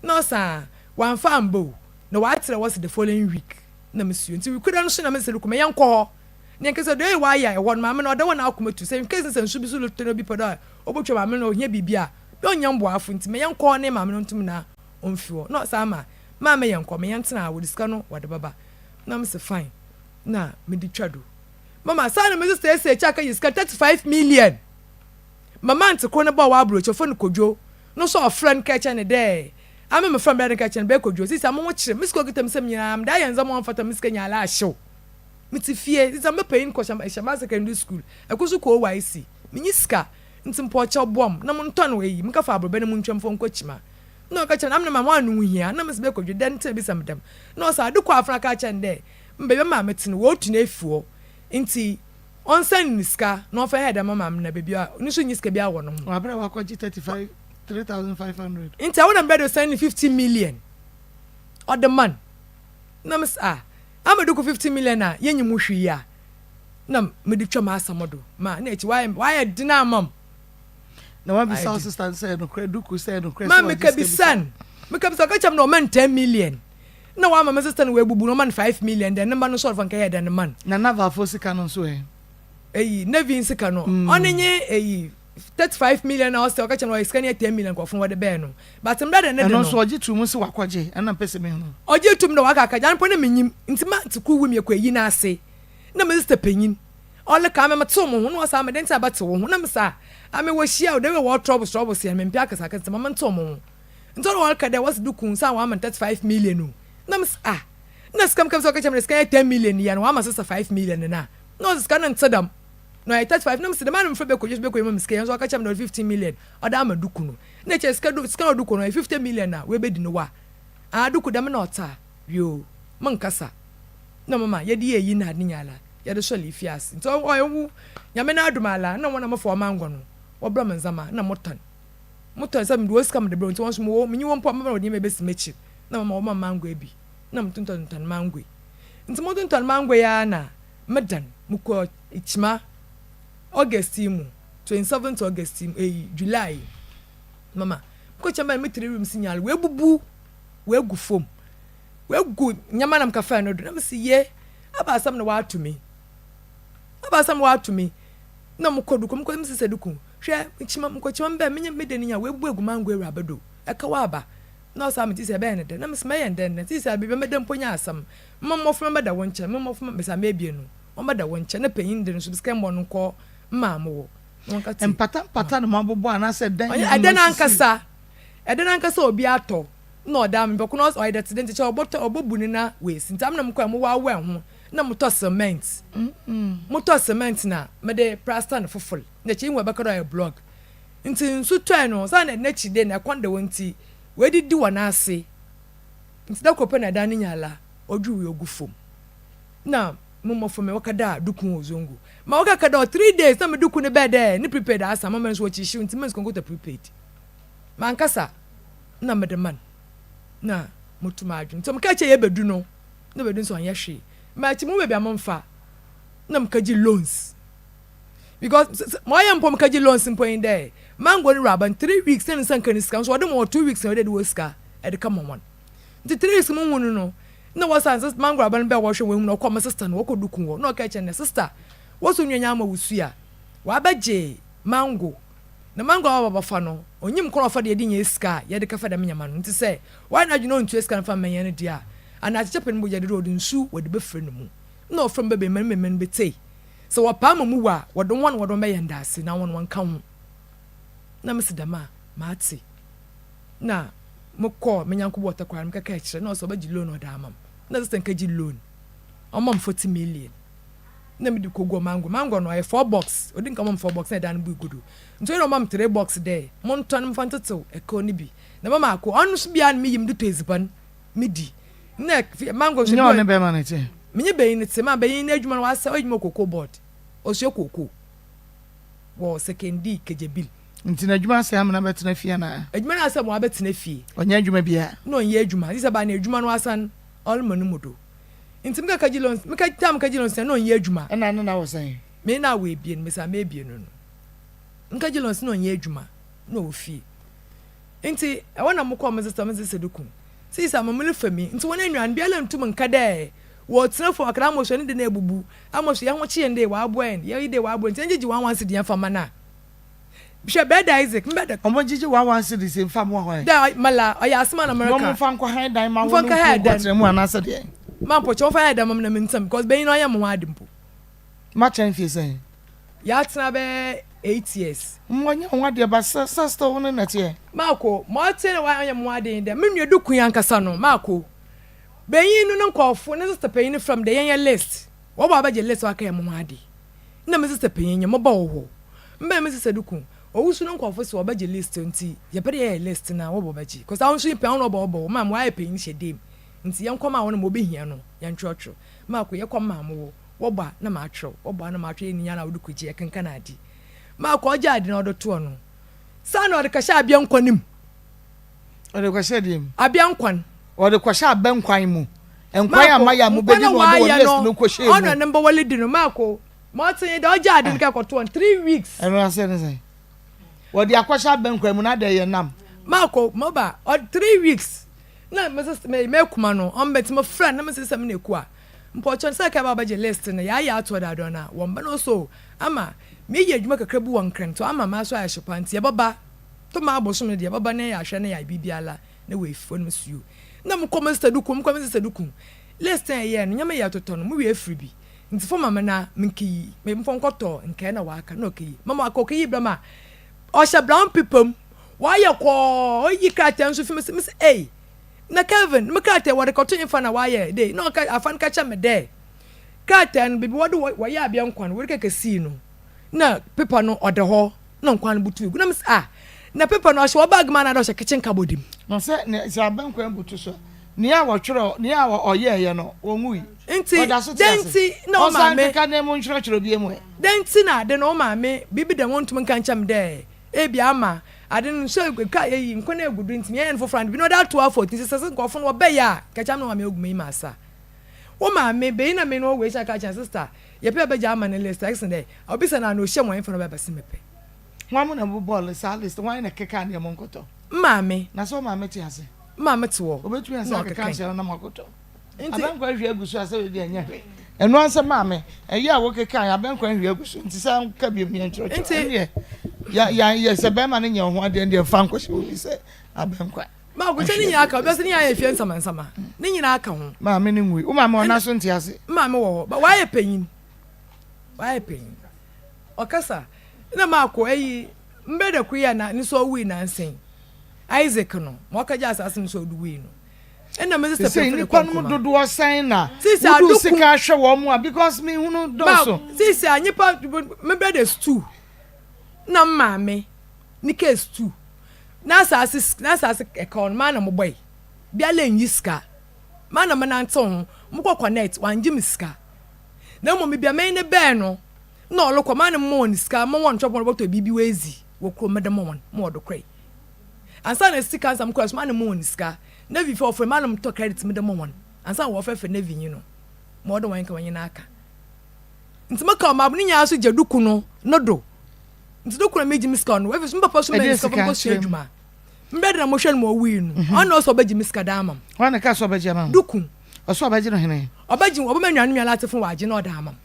a na ɔse a wɔammfa ammba o na wɔatserɛ wɔse the following week na mesuo ntsi wikuda no so na mese no yɛnkɔ hɔ na yɛnkɛsɛ dɛ wɔayɛ ɛhɔ no maame no ɔda hɔ na akoma tu sɛ nkɛsɛ sɛ nsu bi so lotɔ na obi pɛ dɛ obotwa maame no ohia biribi a dɛ ɔnyɛ mboafo ntsi ma yɛnkɔ hɔ ne maame no ntum na ɔmfi hɔ na ɔsɛ ama maame yɛnkɔ ma yɛntena ha wɔde sika no wɔde bɛba na mese fine na mede twa do mama saa na mese sɛ ɛsɛ akyi akɛgye sika 35 million mama nte koro no bɔ wɔ aburokyɛ fo no kodwo no so ɔfrɛ no kɛkyɛ ne dɛ ame me frɛ no kɛkyɛ no bɛyɛ kodwo sisi amo ho kyerɛ me sika okita me sɛm nyinaa mede ayɛ ndzɛmba ɔmfata me sika nyinaa ahyew mete fie sisi ame panyin kɔ hyɛma secondary school ɛkɔ so kɔ OYC menyi sika nti mpɔkyɛw bɔm na montɔn wɔ eyi meka fa aborɔbɛ no mu ntwam fo nkɔ kyima na ɔka kyerɛ no amene ma mo ano ho hia na mese bɛyɛ kodwo dɛn nti na bisa me dɛm na ɔsɛ ade kɔ afra ka kyerɛ no dɛ mbɛbɛ maa mete no wɔɔtu no afi hɔ nti ɔnsɛn ne sika na ɔmfa hɛ dɛm ama me na baabi a no nso nyi sika bi awɔ no ho Wabere wakɔgye 35 3500. Nti awo na mbɛ do sɛn ne 50 million ɔde man na me sɛ ah ama de ko 50 million a yɛnyi mu hwee a na mede twa m'asɛm do ma na akyi wayɛ wayɛ den ama m Na wabisa wo sister sɛ nokorɛ duku sɛ nokorɛ ma sɛ wagye meka sika bi bisa no meka bisa ɔka kyerɛ me na ɔma no 10 million na wama me sister no wabubu no ɔma no 5 million dɛn ne mba no nso ɔrefa nkɛyɛ dɛn ne ma no Na navalfoɔ sika no nso ɛ. Eyi Nevin sika no ɔne nye eyi 35 million na ɔsɛ ɔka kyerɛ no ɔyɛ sika no yɛ 10 million nkurɔfo no wɔde bɛɛ no but mbra dɛ ne de Ɛno no nso ɔgye to mu sɛ wakɔgye ɛna mpɛ sɛ mehunu. Ɔgye tom dɛ waka aka gya no mpo na menyim nti ma tse kor wɔ mu yɛkɔ eyi n'ase na me sister panyin ɔleka ame metsew mo ho na ɔse ame dɛn ntsi na bɛtsew wo ho na mese ah ame wɔhyia o the way wɔ troubles troubles yɛ no mempɛ akasakasa ntsi ma mentsew mo ho ntsi ɔno ɔreka dɛ wɔse do kun san wɔama no 35 million o na mese ah na sika meka sɛ ɔka kyerɛ me dɛ sika yɛ 10 million yi a na wɔama sister 5 million no a na ɔse sika no nntse dɛm na ɔyɛ 35 na mese dɛm a na mefrɛ bɛkɔ dwa so bɛkɔ ma me sika yi nso ɔka kyerɛ me dɛ ɔde 15 million ɔde ama duku no na kyerɛ sika du sika na ɔde kɔ no ɔyɛ 50 million a woebedi no wa ah duku dɛm na ɔtse a yoo menkasa na mama yɛde yɛ eyi na ade nyala yɛde sɔle efi ase nti ɔyɛ wo Nyame n'adom ala na wɔn a mofa wɔn angɔ no wɔbrɛ me ndzɛmba na motɔn motɔn sɛ mede wɔ sika mede brɛ nti wɔn nso mowɔ menye wɔn mpo a mɛma wɔde nneɛma ebesi m'ekyir na mama wɔma mango ebi na metontɔn mango yi nti motontɔn mango yi ara na medan mokɔ Kyima August yi mu 27th August yi mu eyi July yi mama mokɔ Kyima bɛn me three rooms nyala woebubu woegu fam woegu nneɛma na mekafaa no do na mesi ye aba asɛm na wɔato me. Aba asɛm wɔato me na mokɔ do kɔ mokɔ mesesa do ku hwɛ mekyima mokɔkyima mbɛ menye me de no nya woebu egu mango ewuraba do ɛka wɔaba na ɔsaa me tse sɛ ɛbɛyɛ no dɛn na mese mɛyɛ no dɛn dɛn sesei a biribi mɛda mpo nyɛ asɛm mma mbofra mbɛda wo nkyɛn me mbofra mese ama ebien no wɔmbɛda wo nkyɛn na panyin de no so mesika mbɔ no nkɔ mmaa mowɔ na wɔnka tse Mpata mpata na moabobɔ anaasɛ dɛn ɔnyɛ na ɛdɛn moasisi? ankasa ɛdɛn ankasa obi atɔ na ɔda ama nyimpa ko no ɔyɛ dɛtse dɛ ntsi kyɛ ɔbɔtɔ ɔbɔbu no na oesi ntsi ama na mokɔe mowɔawɔe ho na motɔ cement motɔ cement na mede plaster no fofor na kyɛ ihu ɛbɛka dɛ ɔyɛ block ntsi nsu tɔe no osiandɛ n'ekyir de na kwan da hɔ ntsi oedidi wɔ n'ase ntsi da kor pɛ na dan no nyala odwuwii ogu famu na mo mbofra me wɔkɛdaa duku wɔ zongo ma wɔkɛkɛ dɛ 3 days na me duku no bɛɛ dɛ ne prepaid asa ma mɛn so wɔkyehyew ntsi mɛn so kɔnkɔtɔ prepaid mankasa na mede ma no na motu m'adwen ntsi ɔmeka kyerɛ yɛbɛdu no na bɛdu nso ɔnyɛ hwee makyi mo baabi a momfa na mekagye loans because ma ɔyɛ mpo mekagye loans mpo yi dɛ mango no wuraba no 3 weeks na ne nsa nka ne sika nso ɔde ma wɔ 2 weeks na ɔde de wɔ sika ɛde kama wɔn nti 3 weeks mo hu no no na wɔsan sɛ mango aba no bɛɛ wɔhwɛ wɔn hu na ɔkɔ mo sister no wɔkɔ duku hɔ na ɔka kyerɛ ne sister wɔso nua nya ama wusu a wabɛgye mango Na mango a wɔabɛfa no, onyim kwan a ɔfa do yɛdze nya sika a yɛdze kɛfa dɛm nyɛma no. Ntsi sɛ ɔayɛ n'adwen dɛ onntua sika no mfa mma hɛn no deɛ a, ana akyekyɛpɛ no bɔgya dodow a ɔdze nsu wɔdze bɛfura no mu. Nna ɔfrɛ me babanyin ma ne mbabanyin no betsei. Sɛ wɔpaa ma muwu a, wɔdze hɔn wɔdze hɔn bɛyɛ ndaase na hɔn wɔnnka ho. Nna mese dɛm a, matse. Nna mokɔɔ me nyɛnko bi wɔ Takoradi mekɛkaa kyerɛ no, nna ɔse ɔbɛgye loan ɔdze ama me. Nna sister nkɛgye loan, ɔmaa me 40 million. na mede koguo mango mango no ɔyɛ four box odi nka ɔma me four box na ɛdan no bu egu do nti ɔyɛ na ɔma me three box dɛ montɔ no mfa ntetew ɛkɛw no bi na mama ako ɔno nso biara na meyi mede tɔ edziban medi na mango nso Nyɛ ɔne bɛrima no te? Menye banyin no tse ma banyin no edwuma no ɔasɛ ɔyɛ edwuma wɔ cocoa board ɔsua cocoa wɔ Sekondi Kejebil. Nti n'adwuma asɛe ama no abɛtena fie anaa? Edwuma no asɛe ma ɔabɛtena fie. Ɔnyɛ adwuma biara? Na ɔnnyɛ edwuma ntsi sɛ ba na edwuma no asan ɔrema no mu do. Ntsi meka kɛgye loan, meka time kɛgye loan sɛ na ɔnnyɛ edwuma. Nna ne na wɔ sɛn? Me na awɔ ebien, mesi ama ebien no no. Mekɛgye loan sɛ na ɔnnyɛ edwuma, na ɔwɔ fie. Ntsi ɛhɔ na mokɔɔ me sista, me sista do kun. Seisei ama merefa mi, ntsi hɔn enuanom biara nntum nnka dɛ wɔretsena famu akra ama osua ne dan ebubu, ama osua hɛnho kye hɛn dɛ wɔaboa hɛn, yɛyi dɛ wɔaboa hɛn, ntsi yɛngyegye one one cedi yɛmfa mma no a. Hwɛ bɛda Isaac mbɛda. Ɔmo gyegye one one cedis nfa mmoa hwan? Dɛ mala ɔyɛ asɛm a na mereka. Na ɔmo nfa nkɔ han dan ma wo ne wo kunu nkɔ tena mu anaasɛ deɛn? Ma mpɔkyɛ ɔmfa han dan ma me na me ntena mu because banyin no ɔnyɛ mo ho ade mpo. Moatena mfie sɛn? Yɛatena bɛyɛ 8 years. Mm ɔnyɛ wo ho adeɛ but sɛ sɛ still wo ne no teɛ? Marco, ma ɔtse na ɔanyɛ mo ho ade nye dɛ me nua do kun ankasa no Marco, banyin no no nkorɔfo ne sister panyin no frɛ me dɛ yɛnyɛ list, wɔba abɛgye list a wɔakɛyɛ mo ho ade. Nna me sister panyin nye mo ba wɔ hɔ. Mebɛn me sister do kun. Owusu no nkorɔfo se wɔbɛgye list ntsi yɛpɛ dɛ yɛyɛ list na wɔba wɔbɛgye. Cause awo so nyimpa awo na wɔba wɔbɔ wo ma wɔayɛ panyin hyɛ dam ntsi yɛnkɔ ma hɔn ma obehia no yɛnkyerɛkyerɛw. Maako yɛkɔ maa mo wɔ wɔbɔ a na makyerɛw, wɔbɔ a na makyerɛw yɛn nyinaa na wɔde kɔgye yɛkenkan ade. Maako ɔgye ade na ɔde toɔ no saa na ɔde kɔhyɛ abea nkwan mu. Ɔde kɔhyɛ deɛ mu? Abea nkwan. Ɔde kɔhyɛ abɛ nkwan mu. Nkwan a mayɛ a mobɛdi no ɔde wɔ list no kɔhyɛ mu. Ɔno ne mbɔ wɔle di no maako. Ma ɔte yi dɛ ɔgye ade no kɛ kɔtoɔ no 3 weeks. Ɛno ase ne sɛn? Wɔde akɔhyɛ abɛ nkwan mu na adɛ yɛ nam. Maako mɔba ɔ 3 weeks na mese me mekuma no ɔmbɛti mo frɛ na mese sɛ me na ekua. Mpɔkyɛ no sɛ kɛ ba ɔbɛgye list no yɛayɛ atoɔ dada no a wɔn ba no so ama meyɛ adwuma kakra bi wɔ Nkran nti ama m'aso ayɛ hye paa nti yɛbɛba to ma abosom no deɛ yɛbɛba na yɛahwɛ na yɛayɛ biribiara na wɔafi hɔ no suo na mokɔ mo sister duku mokɔ me sister duku list a ɛyɛ no nyɛma yɛ totɔ no mo wie afiri bi nti fo ma me na menkeyi me mfo nkɔtɔ nkɛɛ na waka na ɔkeyi mama aka ɔkeyi bra ma ɔhyɛ brown paper mu wayɛ kɔɔ ɔyi krataa nso fi me sɛ ei na Kevin me krataa wɔde kɔto nfa na wayɛ de na ɔka afa no ka kyɛ me dɛ krataa no baabi wɔde wɔyɛ abea nkwa no wɔde kɛkɛ sii no na paper no ɔda hɔ na nkwan no butu egu na me sɛ ah na paper no ɔhyɛ wɔ bag mu anaadɛ ɔhyɛ kitchen cupboard mu. Na sɛ ne sɛ abɛnkwan butu so a nea wɔtwerɛ nea ɔyɛɛyɛ no ɔnwui. Nti Ɔda so te dɛn ase. nti na wo Ɔnsan maame nkeka ne mu ntwerɛtwerɛ bio mu ɛ. dɛn nti na ade no wo maame biribi dɛm ɔntum nka nkyɛm dɛ ebia ama ade no nsu eka eyi nkwan no egu do nti yɛnyɛ no fofor and bi na ɔde ato afɔr nti sɛ sɛ nkorɔfo no wɔbɛyɛ a nka kyɛm na wo maame egu m'enyim asa. Wo maame beyi na me no wɔ ehyia ka kyerɛ sister yɛpɛ bɛgye ama ne list ɛsen dɛ obisa no a na ohyia mu a nyimfa na ɔbɛbɛsen mepɛ. Hwan mu na mobobɔɔ saa list? Hwan na ɛkekaa deɛ monkɔtɔ? Maame. Na sɛ wo maame te ase? Maame te hɔ. Obetumi na asa akeka ɔkekae. akyerɛ no na moakɔtɔ. Nti Abɛnkwa ahwie agu so a sɛ wei deɛ ɛnyɛ hwee. Ɛno ara sɛ maame, ɛyɛ a wokeka yɛ abɛnkwan hwie agu so nti sɛ anka biom ne yɛnkyerɛkyerɛ. Nti ɛneɛ yɛ yɛ yɛ sɛ bɛrima no nyɛ wo ho adeɛ deɛ mfa nkɔhyɛ obi sɛ abɛnkwan. Ma ɔkɔkyɛ ne nyinaa ka obi ɔsɛ ne nyinaa yɛ fie nsamansama ne nyinaa ka ho. Maame no nwui. Wo maame ɔna so nte ase. Maame wɔ hɔ but wayɛ panyin wayɛ panyin ɔkasa na maakɔ ayi mbɛ da koro yi a na ne so ɔwui nansen Isaac no ma ɔkagye asase no so ɔde wui no. Ɛna me sister Sɛ pɛfɛ nnipa no mu dodoɔ sɛn na wodu sika ahwɛ wɔn mu a because me hunu dɔɔso. Sisi a nipa me brothers two na maame ne case two na asase na asase ɛka ɔno maa na mo bɔe biala nyi sika maa na mo nante ho mo kɔ connect wangye me sika na mmom bibia mɛn ne bɛn no na ɔlokɔ maa na mo wɔn sika mo wɔn twɛpɔn bɔtɔ biribi wɔ ezi wɔ kurom mɛde mo wɔn mo wɔde kɔe. Ansa na sika ansa mokɔɛ so ma no mo hɔn sika. Navy fo wɔfrɛ ma no motɔ credit mede mo hɔn ansa na wɔfrɛfrɛ navy nyi no ma ɔde hɔn ka wɔnye no aka. Ntsi meka ɔmo ne nyinaa so gya duku no no do. Ntsi duku na megye me sika ɔno efi so me papa so ma sika fa mokɔ sua edwuma. Mbrɛ de na mohwɛ no ma owui no ɔno na ɔsɛ ɔbɛgye me sika daa ama m. Hwan na ɛka sɛ ɔbɛgye ama wo? Duku. Ɔsɛ ɔbɛgye no hene? Ɔbɛgye ɔbɛma enuanom nyinaa atefo wɔagye na ɔde ama m.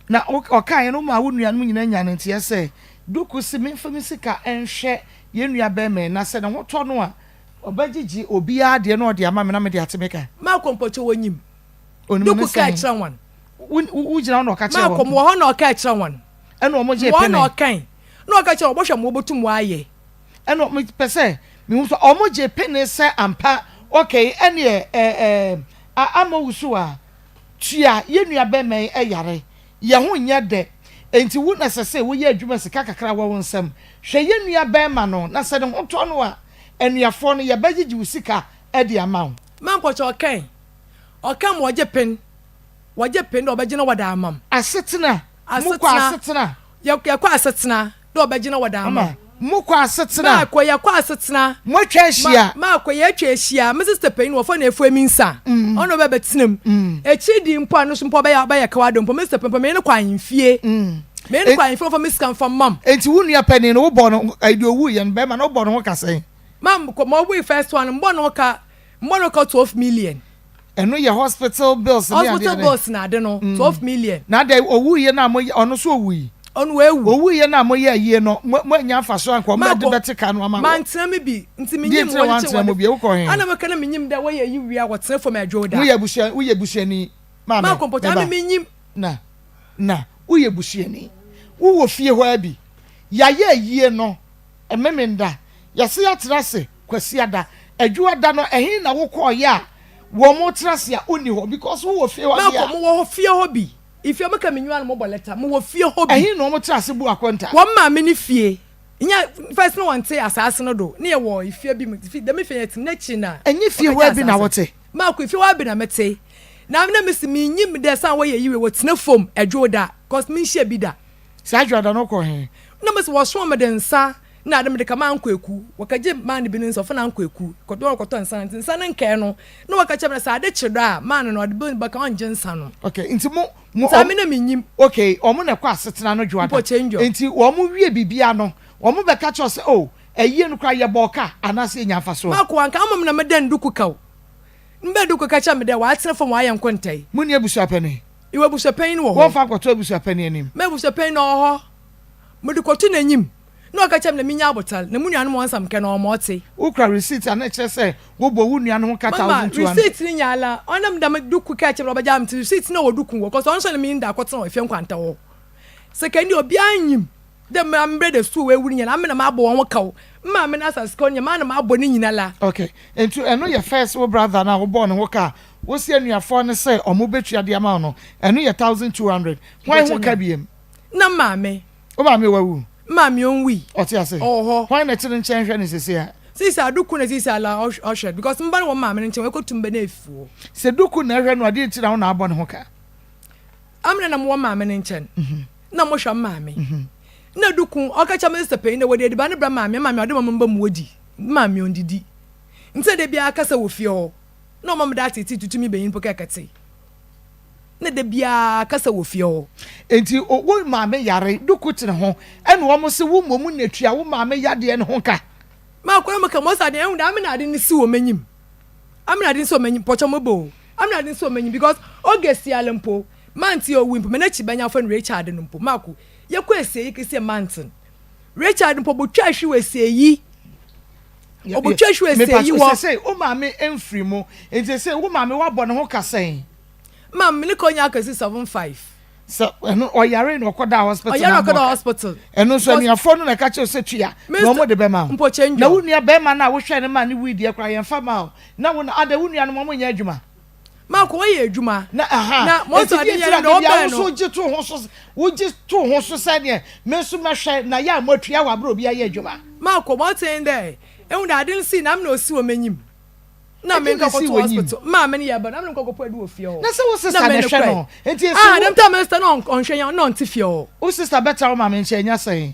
Na ɔkaeɛ no, womaa wo nuanom nyinaa nyaa no nteɛ sɛ, Duku se memfa me sika nhwɛ yɛn nua barima yi, na sɛ ne ho tɔ no a, ɔbɛgyegye obiara deɛ na ɔde ama me na mede ate me ka. Makɔ mpɔkyɛ wɔnyim. Onim ne Duku kaa sɛn? kyerɛ wɔn. Wo, wo, wogyina hɔ na ɔka kyerɛɛ Makɔ, wɔn? mowɔ hɔ na ɔkaa kyerɛ wɔn. Ɛna wɔn gyee Mowɔ hɔ pene. na ɔkae. Na ɔka kyerɛ wɔn, wɔbɔhwɛ ma wɔbɔtum wɔayɛ. Ɛna mepɛ sɛ mehu sɛ wɔn gyee pene sɛ ampa, okay, ɛneɛ ɛɛ, ɛɛ, a, ama owusu a. Tua yɛn nuabarima yi yare. Yɛn ho nyɛ dɛ, enti wo na ɛsɛ sɛ woyɛ adwuma sika kakra wɔ wo nsam. Hwɛ yɛn nuabarima no, na sɛ ne ho tɔ no a, anuafoɔ no, yɛbɛgyegye wo sika de ama wo. Mankɔkyɛ ɔkɛn, ɔkɛn ma ɔgye pen, wɔgye pen dɛ ɔbɛgye na wɔde ama m. Asetena, mokɔ asetena. Yɛkɔ asetena dɛ ɔbɛgye na wɔde ama m. Mokɔ asetena. Maakɔ, yɛkɔ asetena. Moatwa ahyia. Maakɔ, yɛatwa ahyia. Me sister panyin wɔfrɛ no Efua Mensah. Ɔno na ɔbɛbɛtena mu. Akyiri di mpo a no so mpo ɔbɛyɛ ɔbɛyɛ kawa do mpo. Me sister panyin mpo me ne no kɔ ahemfie. Me ne no kɔ ahemfie ɔmfa me sika mfa mma m. Enti wo nua panin no wobɔ no deɛ owuiɛ no bɛrima no wobɔ ne ho ka sɛn? Ma ma ɔwui first one no mebɔ ne ho ka mebɔ ne ho ka 12 million. Ɛno yɛ hospital bills ne adeɛ Hospital bills na ade no 12 million. Na adɛn owuiɛ no a mo ɔno nso owui? Ɔno wawu. Owuiɛ no a mo yɛ ayie no mo mo anya nfasoɔ anka wɔn bɛde bɛte ka no ama wɔ. Mantena mu bi nti me Deɛ nyim nti na wɔn wantena mu bi wokɔ he? Ana meka na me nyim dɛ wɔyɛ ayi wie a wɔtena fam ɛdwo da. Woyɛ abusua woyɛ busuani maame Maakɔ mpɔkyɛ meba ame me nyim. Na na woyɛ busuani wowɔ fie hɔ ara bi yayɛ ayie no Memenda, yɛse yɛatena ase Kwasiada, Adwuada no ɛhe na wokɔɔyɛ a wɔn tena ase a wonni hɔ because wowɔ fie hɔ deɛ a. Mɛkɔ, mowɔ hɔ fie hɔ bi, ifie meka me nyiwa no mobɔ lɛta, mowɔ fie hɔ bi. Ɛhe na wɔn tena ase bu akonta? Wɔn maame ne fie, nya first na wɔnte asaase no do, ne yɛwɔ efie bi mu, dɛm efie no yɛte mu n'ekyir na Ɛnyɛ fie hɔ bi na wote? Mako, efie hɔ bi na mete, na na mese minnyim dɛ san wɔyɛ yiwe wɔtsena famu Adwuda, cause mennhyia bi da. Saa Adwuada no wokɔɔ he? Nna mese wɔsoma mede nsa na ade mede kama ankɔ eku, wɔkɛgye man bi ne nsa ɔfa no ankɔ eku, kɔtɔ wɔkɔtɔ nsa no, ntsi nsa no nkɛɛ no, na wɔka kyerɛ me dɛ sɛ ade kye do a, man no ɔde bi bɛka ɔnngye nsa no. Okay, nti mo, mo, Ntsi ame na minnyim. Okay, wɔn na ɛkɔ asetena no dwoada. Mpo change o. Nti wɔn wie biribiara no, wɔn bɛka kyerɛ wo sɛ, oh, ayie no koraa yɛbɔɔ ka anaasɛ yɛnyaa mfasoɔ. Mako, anka ama me na meda nduku ka o. Mbɛ duku ka kyerɛ me dɛ wɔatsena famu wɔayɛ nkontae. Munni abusuapanin. Ewɔ abusuapanyin wɔ hɔ. Wɔmfa nkɔto abusuapanin anim. M'abusuapanyin no ɔwɔ hɔ. Mede kɔto n'enyim na ɔka kyerɛ me dɛ minya abotar na mo nuanom hɔn nsɛm kɛ na ɔma ɔtse. Wokura receipt a na ɛkyerɛ sɛ wobɔ wo nua no ho ka Mama, 1,200. receipt no nya ala, ɔnam dɛm duku kaa kyerɛ me dɛ ɔbɛgyaa me ntsi receipt no wɔ duku hɔ cause ɔno so na menye no da akɔtsena wɔ efie nkwanta hɔ. Sɛ kɛ ndɛ obiara nnyim dɛ me mbrɛ dɛ skuul woewu no nyina ame na mabɔ hɔn ho kaw, me maame n'asasekaw no nyina maa na mabɔ ne nyina la. Okay, nti ɛno yɛ first wo brother no a wobɔɔ ne ho ka a wose anuafoɔ no sɛ ɔmo bɛtua de ama wo no, ɛno yɛ 1,200. Hwan ho ka biem? Na maame. Wo maame wawu? Maame ɔnwui. Ɔte ase? Ɔwɔ hɔ. Hwan na ɛte ne nkyɛn hwɛ no seesei a? Seesei a Duku na seesei a la ɔhwɛ no because mba no wɔ maame no nkyɛn wɔkɔtu mba no efi hɔ. Sɛ Duku na ɛhwɛ no a deɛ nti na wo na abɔ ne ho ka? Amena na mowɔ maame no nkyɛn na mohwɛ maame na Duku ɔka kyerɛ me sister panyin dɛ wɔde ediban no brɛ maame maame ɔde ma mo mba mu wɔdi maame ɔndidi nti na da biara kasa wɔ fie hɔ na ɔma mede ateetee tutu me banyin mpo kɛkɛtee. na da biara kasa wɔ fie hɔ. Enti wo maame yare, duku tene ho, ɛna wɔn se wo mmom na tua wo maame yadeɛ no ho ka. Makɔ na maka mose ade, ehu dɛ amena ade no si wɔ m'enyim, amena ade no si wɔ m'enyim, pɔkyɛ mo bɔ o, amena ade no si wɔ m'enyim because August yi ara mpo, Mante owui mpo, m'anakyi bɛnya afɔ no Richard no mpo, mako, yɛkɔ esieyi kesie mante no. Richard mpo obotwa ahwi wɔ esieyi. Obotwa ahwi wɔ esieyi wɔ. Sese wo maame mfiri mu, nti sese wo maame wabɔ ne ho ka sɛn? Ma me ne kɔ nya akɛse 75. Sɛ ɛno ɔyare na ɔkɔdaa hospital. Ɔyare ɔkɔdaa hospital. Ɛno nso anuafoɔ no na ɛka kyerɛ sɛ tua na wɔn de bɛma wo. Na wo nua bɛrima no a wohwɛ no ma ne wui deɛ koraa yɛmfa ma wo. Na wo na ada wo nuanom wɔn nyɛ adwuma. Maako wɔyɛ adwuma. Na aha. Na mɔtɔ ade yɛ no ɔbɛn no. Nti gye to ho so wogye to ho so sɛ deɛ me nso mɛhwɛ na yɛ a moatua wɔ abere obi ayɛ adwuma. Maako mɔten dɛ ehu dɛ ade no sii na amena osi wɔ m'enyim. Na me nkɔ kɔto hospital. Maame no yɛ ba na me nkɔ kɔpɔ adu wɔ fie hɔ. Na sɛ wo sista na ɛhwɛ no. Nti esi Ah, dɛm time sister na ɔnhwɛ yɛn na ɔnte fie hɔ. Wo sister bɛtra wo maame nkyɛn nya sɛn?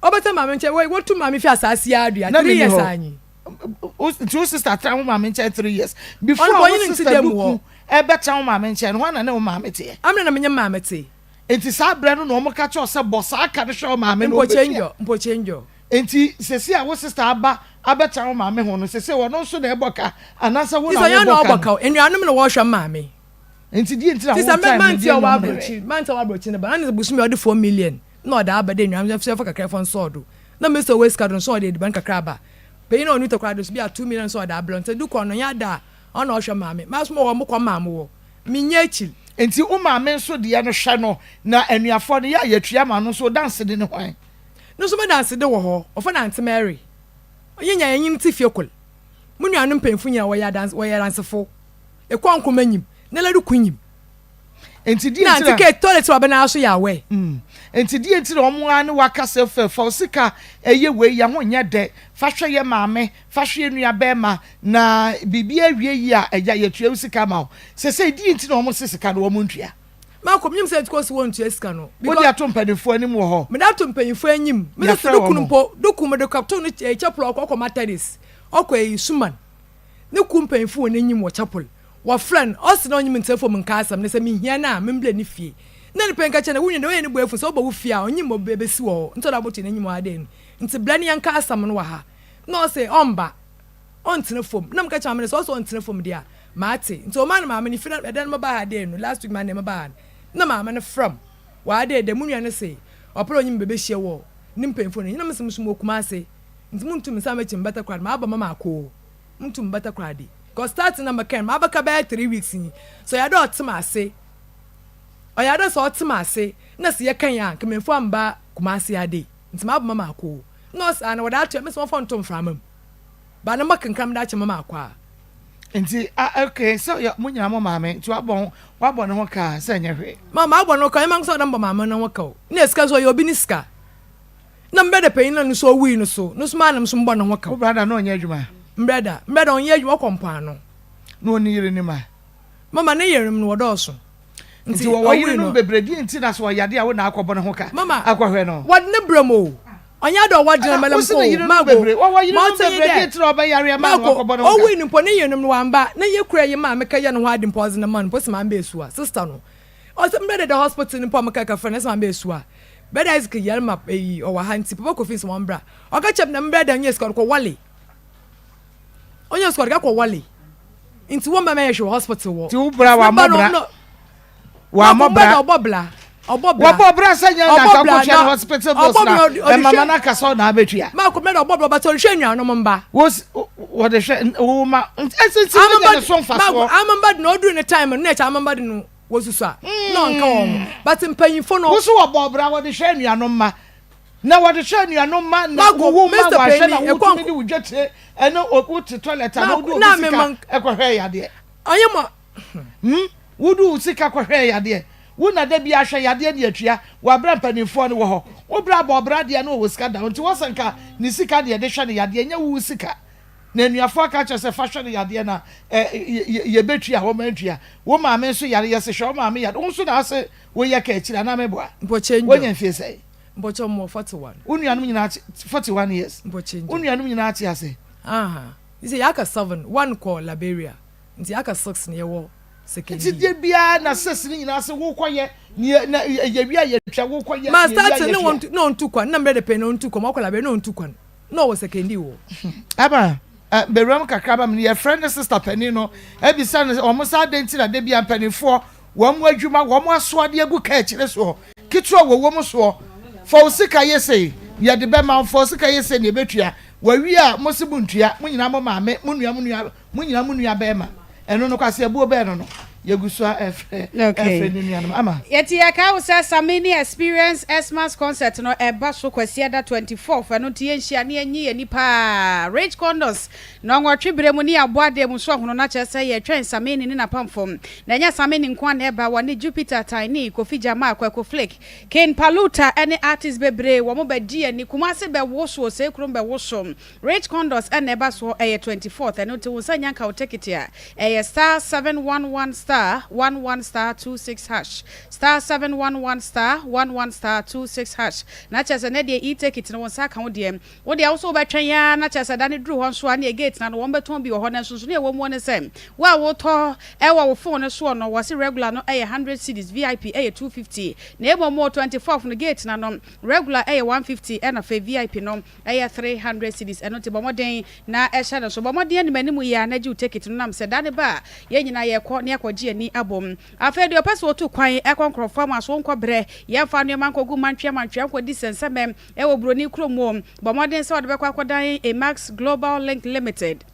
Ɔbɛtra maame nkyɛn wɔ wɔtu maame fi asaase yi adua 3 years anyi. Nti wo sister tra wo maame nkyɛn 3 years. Before wo sister duku ɛbɛtra wo maame nkyɛn no hwan na ne wo maame teɛ? Amina na menye maame te. Nti saa berɛ no na wɔn ka kyerɛ wo sɛ bɔ saa ka no hwɛ wo maame na ɔbɛtua. Mpɔkyɛ njɔ. Enti seesei a wo sista aba abɛtra wo maame ho no, seesei ɔno nso na ɛbɔ ka anaasɛ wo na wobɔ ka no? Anuanom na wɔhwɛ maame. Enti deɛ nti na wo time no deɛ nnɔm bɛhwɛ? Mante a ɔwɔ aburokyi no ba, na ne bosome ɔde 4 million na ɔde aba dɛ anuanom sɛ fa kakra fa nsɔɔ do. Na me sɛ ɔwɔ sika do nso ɔde aduban kakra aba. Panyin a ɔno takoradi nso bi a 2 million nso ɔde abrɛ nti du kɔ no nyɛ ada a ɔna ɔhwɛ maame. Maa so mowɔ mokɔ maa mowɔ. Menyɛ akyiri. Enti wo maame nso deɛ no hwɛ no na anuafoɔ no yɛ a yɛtua ma no nso wo danseni ne hwan? No so m'adansede wɔ hɔ, wɔfrɛ no Aunty Mary. Ɔnye nyia yɛnye no tse fie kor. Mo nuanom mpanyimfo nyina wɔyɛ adans wɔyɛ adansefo. Ekɔ Nkrumah nyim, Nala Duku nyim. Enti deɛ Na nti Aunty na. Kate toilet wɔ abɛn ara so yɛ aware. Mm. Enti deɛ nti na wɔn ara ne wo aka sɛ fɛ fa wo sika ɛyɛ wei yɛ ho nyɛ dɛ fa hwɛ yɛ maame fa hwɛ yɛ nua bɛɛma na biribi awie yie a agya yɛtua wo sika ma wo. Sesei deɛ nti na wɔn se sika no wɔn ntua. Malcolm, nyim sɛ ntukɔ si wonntua sika no. Wode ato mpanyimfoɔ anim wɔ hɔ. Mede ato mpanyimfoɔ enyim. Mede to do kun mpo, do kun mede kɔto no eh, chapel ɔkɔ ɔkɔ Methodist, ɔkɔ eyi Suman. Ne kuw mpanyimfo wɔ n'enyim wɔ chapel. Wɔfrɛ no, ɔse na ɔnye me ntsena famu nka asɛm na sɛ mihia no a, membrɛ ne fie. Nna ne panyin ka kyerɛ no dɛ, wo nua no dɛ ɔyɛ no bo efuw, sɛ ɔba wo fie a, ɔnnyim ma obesi wɔ hɔ, ntsi ɔdze aboto hɛn enyim wɔ ha dɛ enu. Ntsi brɛ no yɛnka asɛm no wɔ ha. Nna ɔse ɔmmba. Ɔnntsena famu. Nna meka kyerɛ maame no sɛ ɔse ɔnntsena famu deɛ a, Mate. Nti ɔmaa no maame no fi na ɛda no mebaa ha dɛ no, last week Monday mebaa ha no, na maame no frɛ m wɔ ha dɛ dɛ mo nua no se ɔpɛ dɛ ɔnye me bebehyia wɔ ne mpanyimfo no na mese mo so mowɔ Kumase nti munntum nsan m'ekyir mmbɛtɛ koraa de maba ma makɔ o, munntum mmbɛtɛ koraa de cause starting na mekɛn mabɛka bɛyɛ 3 weeks nyi sɛ ɔyɛ dɛ ɔtse me ase ɔyɛ dɛ sɛ ɔtse me ase na sɛ yɛkɛn a nka memmfa mmba Kumase ha dei nti maba ma makɔ o na ɔse ah na wɔde ato ɛ mese wɔmfa nto mframa mu. Ba no mɛkenkan mede akyɛ mama akɔ a. Nti ah okay sɛ yɛ mo nyinaa mo maame nti wabɔ ho wabɔ ne ho ka sɛ nyɛ hwee. Ma mabɔ no ka ɛma nso ɔda mbɔ maame no ho ka o na sika nso ɔyɛ obi ne sika na me brɛda panyin na no so owui no so no so maa nam so mbɔ ne ho ka o. Wo brada no ɔnyɛ adwuma? Mbrɛda mbrɛda ɔnyɛ adwuma ɔkɔ mpoano. Na ɔni yere ne ma? Mama ne yerenom no wɔdɔɔso. Nti wɔwɔ yerenom bebree deɛ nti na sɛ ɔyade a wo na akɔbɔ ne ho ka akɔhwɛ no? Wɔde ne brɛ mu o. Ɔnyɛ adɛ ɔwɔ gyina mɛlɛm ko o mago ma ɔte nye dɛ mago owui no mpo ne yerenom no wamba ne ye kura yi maa mekɛyɛ no ho ade mpo ɔdze ne ma no mpo se maame esua sister no ɔse mbrɛ deda hospital no mpo a mekɛ kɛfrɛ no se maame esua brɛda Isaac yar ma eyi ɔwɔ ha ntsi papa Kofi se wɔmbra ɔka kyerɛ me dɛ mbrɛda ɔnnyɛ sika ɔde kɔ wale ɔnnyɛ sika ɔde kɔ wale ntsi wɔmba mɛyɛ hwɛ wɔ hospital wɔ Nti wo bra ne ba no wammɔ bra no Wammɔ bra. Ɔbɔ bra. Ɔbɔ bra. Wɔbɔ bra sɛ nyɛ na nka kɔtua no hospital bills na ɛmama no aka sɛ ɔna abɛtua. Maako mɛ na ɔbɔ bra ɔbɛtɔ ɔhwɛ nuanom mba. Wɔde hwɛ wo ma ɛsɛ sɛ wɔnya ne so mfasoɔ. Amamba de na ɔduru ne time no na ɛkyɛ amamba de no wɔsusu a na ɔnka wɔn ho but mpanyinfo no. Woso wɔbɔ bra wɔde hwɛ nuanom mma na wɔde hwɛ nuanom mma na wowo mma wɔahwɛ na wotumi de wo dwetire ɛne wote toilet a na wode obi sika ɛkɔhwɛ yadeɛ. Ɔyɛ ma Hmm? Wode wo sika kɔhwɛɛ yadeɛ. Wo na da biara hwɛ yadeɛ de atua. Wɔ aberɛ a mpanimfoɔ no wɔ hɔ. Wo bra bɔ ɔbra deɛ na ɔwɔ sika da hɔ. Nti wɔ sɛ nka ne sika na yɛde hwɛ no yadeɛ nyɛ wo sika. Na anuafoɔ aka akyerɛ sɛ fa hwɛ no yadeɛ na yɛbɛtua a wɔma ntua. Wo maame nso yare yɛse hwɛ wo maame yadeɛ. Wo nso na ase woyɛ ka akyiri anaa meboa? Woanya mfie sɛn? Mpɔkyɛ mowɔ 41. Wo nuanom nyinaa te 41 years. Mpɔkyɛ Wo nuanom nyinaa te ase? Aha. Sɛ yɛaka 7, one kɔ Liberia. Nti aka 6 no yɛwɔ sekendi. Nti de biara na 6 no nyinaa se wokɔ yɛ ne na yɛwie a yɛtwa wokɔ yɛ Ma start ne wɔn na ɔntu kwan na mmerɛ de pɛn na ɔntu kwan wakɔ Liberia na ɔntu kwan na ɔwɔ sekendi wɔ. Aba bewuram kakra ba mu no yɛfrɛ ne sister panin no ebisa no wɔn sɛ adɛn nti na da biara mpanimfoɔ. Wɔn adwuma, wɔn asoadeɛ agu kaa akyire soɔ, ketewa wɔwɔ mu soɔ. Fa wo sika yɛ sei, yɛde bɛma wo, fa wo sika yɛ sei na yɛbɛtua. Wɔawie a, mo se montua, mo nyinaa mo maame, mo nua, mo nua, mo nyinaa mo nua bɛrima. Ɛno no, kwaseabuo bɛn no no? Yɛgu so ara ɛfrɛ, ɛfrɛ ne nuanom. Ama. Yɛte yɛkae wo sɛ Samini Experience Xmas Concert no ɛba so Kwasiada 24th, ɛno nti yɛnhyia na yɛnyi yɛn ani paa. Rich Condos Nnɔnwɔtwe berɛ mu ne yɛabɔ adeɛ mu so ahono na kyerɛ sɛ yɛretwɛn Samini ne n'apamfo. Na ɛnyɛ Samini nko ara na ɛreba, wɔne Jupiter, Tiny, Kofi Jamar, Kwaku Flick, King Paluta ne artists bebree wɔn bɛgye yɛn ani. Kumasi bɛwoso, Osei Kurom bɛwoso. Rich Condos na ɛba soɔ, ɛyɛ 24th, ɛno nti wo nsa nnya nka wo tekiti a, ɛyɛ star 711 star 11 star 26 hash, star 711 star 11 star 26 hash. Na kyerɛ sɛ nnɛ deɛ e-tekiti no wo nsa aka wo deɛ. Wo deɛ wo so wobɛtwɛn ara na kyerɛ sɛ da no duru hɔ nso a neɛ gate no ano wɔn bɛtɔn bi wɔ hɔ na nsonsonoeɛ a ɛwɔ muo ne sɛ wo a wotɔ wɔ wo phone no soɔ no wɔse regular no yɛ hundred cedis VIP yɛ 250 na mmom wɔ 24th no gate no ano regular yɛ 150 ɛna afei VIP no yɛ 300 cedis ɛno nti bɔ mmɔden na hyɛ no nso bɔ mmɔden anim anim yi ara na gye wo ticket no nam sɛ da no ba a yɛn nyinaa yɛkɔ na yɛakɔgye yɛn ani abom Afei deɛ ɔpɛ sɛ ɔtu kwan kɔ nkurɔfoɔ ama so nkɔ berɛ, yɛmfa nnoɔma nkɔgu mantwea mantwea nkɔdi sɛnsɛmɛ wɔ buroni kurom o, bɔ mmɔden sɛ ɔde bɛkɔ akɔdan Emax Global Link Limited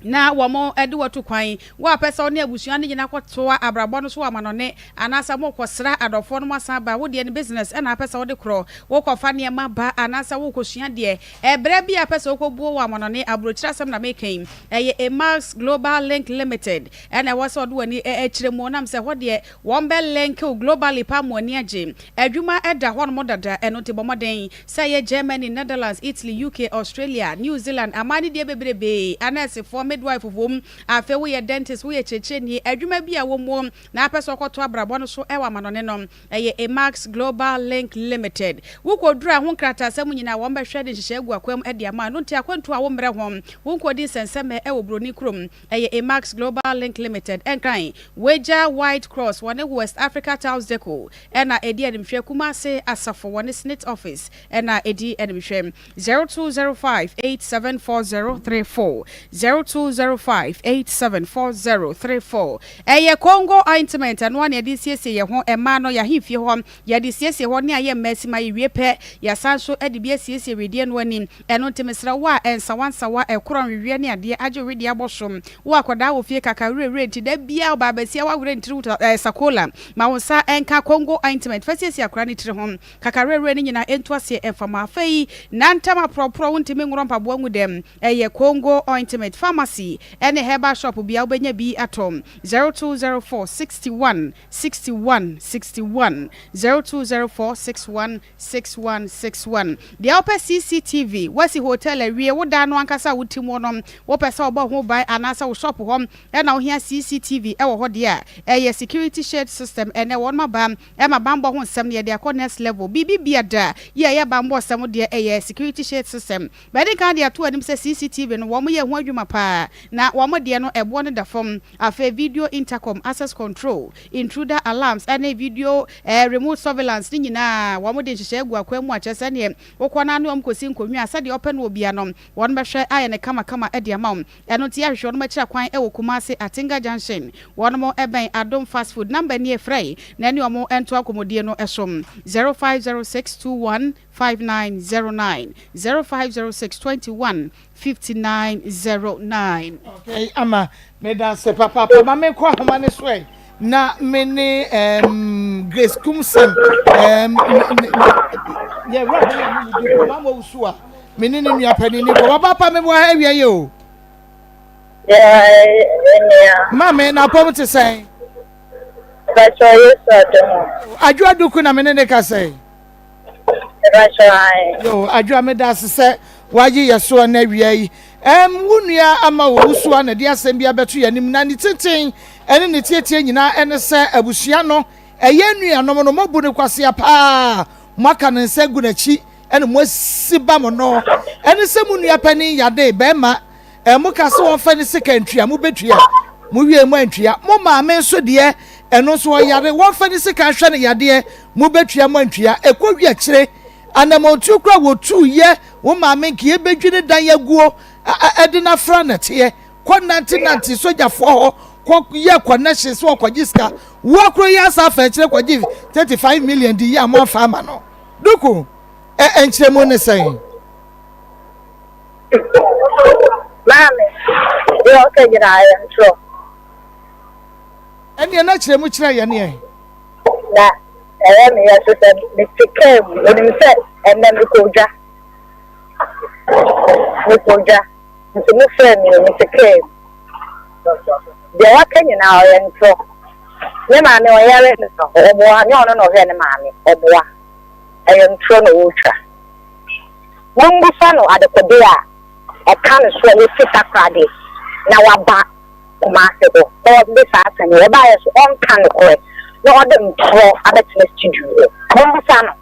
na wɔn de wo atu kwan. Wo a pɛ sɛ wo ne abusua no nyinaa kɔtoa abrabɔ no so wɔ amanɔne anaasɛ mokɔsra adɔfoɔ no moasan aba, wo deɛ no business na apɛ sɛ wode korɔ, wokɔfa nneɛma ba anaasɛ wokɔsua deɛ, ɛberɛ bi a pɛ sɛ wokɔbuo wɔ amanɔne, aburokyire asɛm na meka yi, ɛyɛ Emax Global Link Limited. Ɛna ɛwɔ sɛ ɔde w'ani kyerɛ mu nam sɛ ɛhɔ deɛ wɔn bɛ link wo globally paa ma w'ani agye. Adwuma da hɔ nom dada ɛno nti bɔ mmɔden sɛ ɛyɛ Germany, Netherlands, Italy, UK, Australia, New Zealand aman no deɛ bebrebee, anɛɛsefoɔ, midwife wom, afei woyɛ dentist, woyɛ kyerɛkyerɛni, adwuma bi a wɔ muo na apɛ sɛ ɔkɔto abrabɔ no so wɔ amanɔne no ɛyɛ Emax Global Link Limited. Wokɔduru a ho nkrataasɛm nyinaa wɔn bɛhwɛ de nhyehyɛe agu akwam de ama ɛno nti akwantuo a wommrɛ ho, wonkɔdi nsɛnsɛmɛ wɔ buroni kurom. Ɛyɛ Emax Global Link Limited, Nkran, Wagya White Cross wɔne West Africa Tiles Deco na ɛdi animhwɛ, Kumasi Asafo wɔne Snit Office na ɛdi animhwɛ. 0205 874034, 0205 874034. Ɛyɛ Congo Ointment, ɛno ara na yɛde siesie yɛn ho, mmaa no, yɛn ahemfie hɔ, yɛde siesie hɔ ne ayɛ mmaa sima, yɛwie pɛ, yɛasan nso de bi asiesie wedeɛ no ani. Ɛno nti mesrɛ wo a nsawansawa, ɛkorɔn, weweɛ ne adeɛ agye wo wedeɛ abɔ so. Wo akwadaa wɔ fie kaka werɛ werɛ nti da biara ɔbaa basia woawerɛ ntiri wo eh, sakola. Ma wo nsa nka Congo ointment fa siesie akwadaa no tiri ho. Kaka werɛ werɛ no nyinaa ɛntu aseɛ ɛmfa ma. Afei nantam aporɔporɔ wontumi nworɔ mpaboa ngu dɛm. Ɛyɛ Congo ointment. Pharmacy ɛne herbal shop biara wobɛnya bi atɔ. 0204 61 61 61 0204 61 6161 Deɛ wopɛ CCTV, woasi hotel awie, wo dan no ankasa a wote mu no, wopɛ sɛ wɔbɔ ho ban anaasɛ wo shop hɔ na wohia CCTV wɔ hɔ deɛ a, ɛyɛ Security Shade System. Ɛnnɛ wɔnom aba ma banbɔ ho nsɛm no yɛde akɔ next level. Biribi bia da yi a ɛyɛ banbɔ sɛm deɛ ɛyɛ Security Shade System. Madi kan de ato anim sɛ CCTV no wɔn yɛ ho adwuma paa na wɔn deɛ no ɛboɔ no da fam. Afei video intercom, access control, intruder alarms ɛne video eh, remote surveillance ne nyinaa wɔn de nhyehyɛe agu akwan mu a kyerɛ sɛ neɛ wokɔ no ara ne wɔn kɔsi nkonnwa a sɛdeɛ wɔpɛ no wɔ bia no wɔn bɛhwɛ ayɛ no kama kama de ama wo. Ɛno nti yɛahwehwɛ wɔn akyira kwan wɔ Kumasi Atinga Junction. Wɔn bɛn Adom Fast Food. Number nie frɛ na ɛne wɔn ntoa nkɔmmɔdie no so 050621 5909 0506 21 5909. Okay, ama meda ase papaapa ma menkɔ ahoma no so ɛ na me ne um, Grace Kumsɛm um, yɛ wura bi na me ne di nkɔmɔ ama owusu a me ne ne nua panin ne nkɔmɔ papaapa me wɔ ha awia yi o. Maame na apɔm te sɛn? Adwoa Duku na me ne ne kasa yi. Yo, Adwoa meda ase sɛ wagye yɛ soɔ na awia yi. Ɛm, wo nua ama wo wusu a na de asɛm bi abɛto yɛn anim na ne tenten ɛne ne tietie nyinaa ɛne sɛ abusua no ɛyɛ nuanom no moabu no kwasea paa, moaka ne nsa agu n'akyi ɛne moasi ba mo no ɛne sɛ mo nua panin yade bɛrima Ɛ mo ka sɛ wɔmfa ne sika ntua, mobɛtua. Mowie moantua. Mo maame nso deɛ, ɛno nso ɔyare, wɔmfa ne sika nhwɛ no yadeɛ, mobɛtua moantua. Ɛkɔ wi akyire, anamɔntuo koraa wɔtuu yɛ wo maame nka yɛbɛdwi ne dan aguo ɛde no afra nɛteɛ. Kɔ nante nante sogyafoɔ hɔ, kɔ yɛ connection sɛ ɔkɔgye sika. Wo akoro yi asa afa akyire kɔgye 35 million de yi a mo afa ama no. Duku, ɛ nkyerɛmu ne sɛn? Maame, deɛ ɔka nyinaa yɛ ntorɔ. Ɛneɛ na kyerɛ mu kyerɛ yɛn ɛ. Na ɛyɛ me yɛ so sɛ mete kaa mu, onim sɛ ɛnnɛ mekɔ dwa. Mekɔ dwa, nti mo frɛ me o, mete kaa mu. Deɛ waka nyinaa ɔyɛ ntorɔ. Ne maame ɔyare no, ɔboa, nyɛ ɔno na ɔhwɛ ne maame, ɔboa. Ɛyɛ ntorɔ na ɔretwa. Mommisa no adekode a ɛka ne so a wafi Takoradi na waba Kumasi hɔ na ɔde saa asɛm yi ɔbaeɛ so ɔnka nokorɛ na ɔde ntorɔ abɛtena studio hɔ. Mommisa no.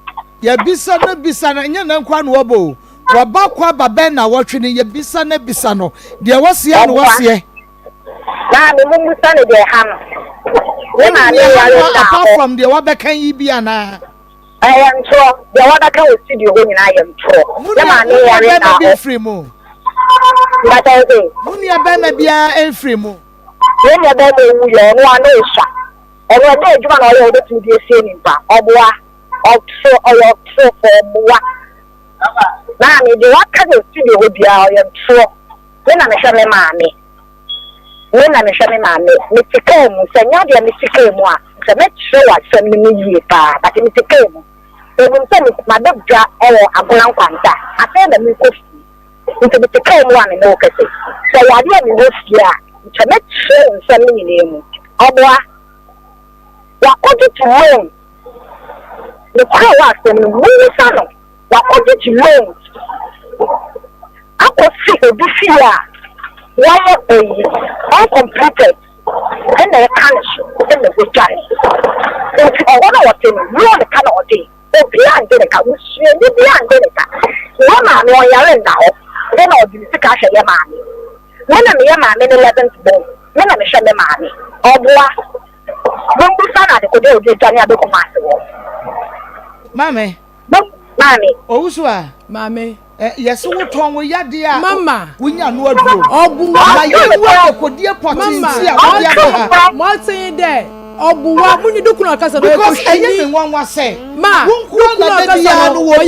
Yɛbisa no bisa no, ɛnyɛ nnɛ nko ara na waba o, waba kɔ aba bɛn nnawɔtwe ni, yɛbisa no bisa no, deɛ waseɛ ara na Ɔboa. waseɛ. Maame, mommisa no deɛ ɛha no. Ne Wonim maame deɛ ɛha yare no da apart hɔ. from deɛ wabɛka yi bi anaa? Ɛyɛ ntorɔ. Deɛ wabɛka wɔ studio hɔ nyinaa yɛ ntorɔ. Mo Ne nua maame mo nua yare bɛrima da bi hɔ. mfiri mu. Mpakyɛ wo se? Mo nua bɛrima biara mfiri mu. Yɛn nua bɛrima owu yɛ ɔno a na osua. Ɔno ɛnyɛ adwuma na ɔyɛ a ɔbɛtumi de asie nipa. Ɔboa. Ɔtoro ɔyɛ ɔtorofo ɔboa. Maame deɛ waka wɔ studio hɔ biara ɔyɛ ntorɔ. Me na mehwɛ me maame. Me na mehwɛ me maame. Mete kaa mu, sɛ nyɛ adeɛ a mete kaa mu a, nka mɛkyerɛ wo asɛm no mu yie paa, but mete kaa mu. Menim sɛ mabɛ dwa wɔ Agona Nkwanta, afei na merekɔ fie. Nti mete kaa mu a me ne wo kɛse. Sɛ ɛyɛ adeɛ a mewɔ fie a, nka mɛkyerɛ wo nsɛm no nyinaa mu. Ɔboa. Wakɔgye loan. Nokorɛ wɔ asɛm no mu, mommisa no. Wakɔgyegye loans akɔsi obi fie a wayɛ ayi uncompleted ɛna ɛka ne so ɛna wadwane. Nti ɔhɔ na ɔte no loan ka na ɔde obiara ngye ne ka, busuani biara ngye ne ka. Yɛ maame ɔnyare nna hɔ ɛna ɔde ne sika ahwɛ yɛ maame. Me na meyɛ maame no eleventh born, me na mehwɛ me maame. Ɔboa. Mommisa no adekode a ɔde adwane abɛ Kumasi hɔ. Maame. Maame. Owusu a. Maame. Ɛ yɛsi wo tɔn wo yadeɛ a. Mama. Wonya no aduro. Ɔboa. Na yɛn wu adekodeɛ pɔtee nti a wode aba ha. Mɔten dɛ ɔboa mo ni dukunu ɔkasa no Because ɛyɛ me nwanwa sɛ. Ma wo nkoa na da biara no wɔ bi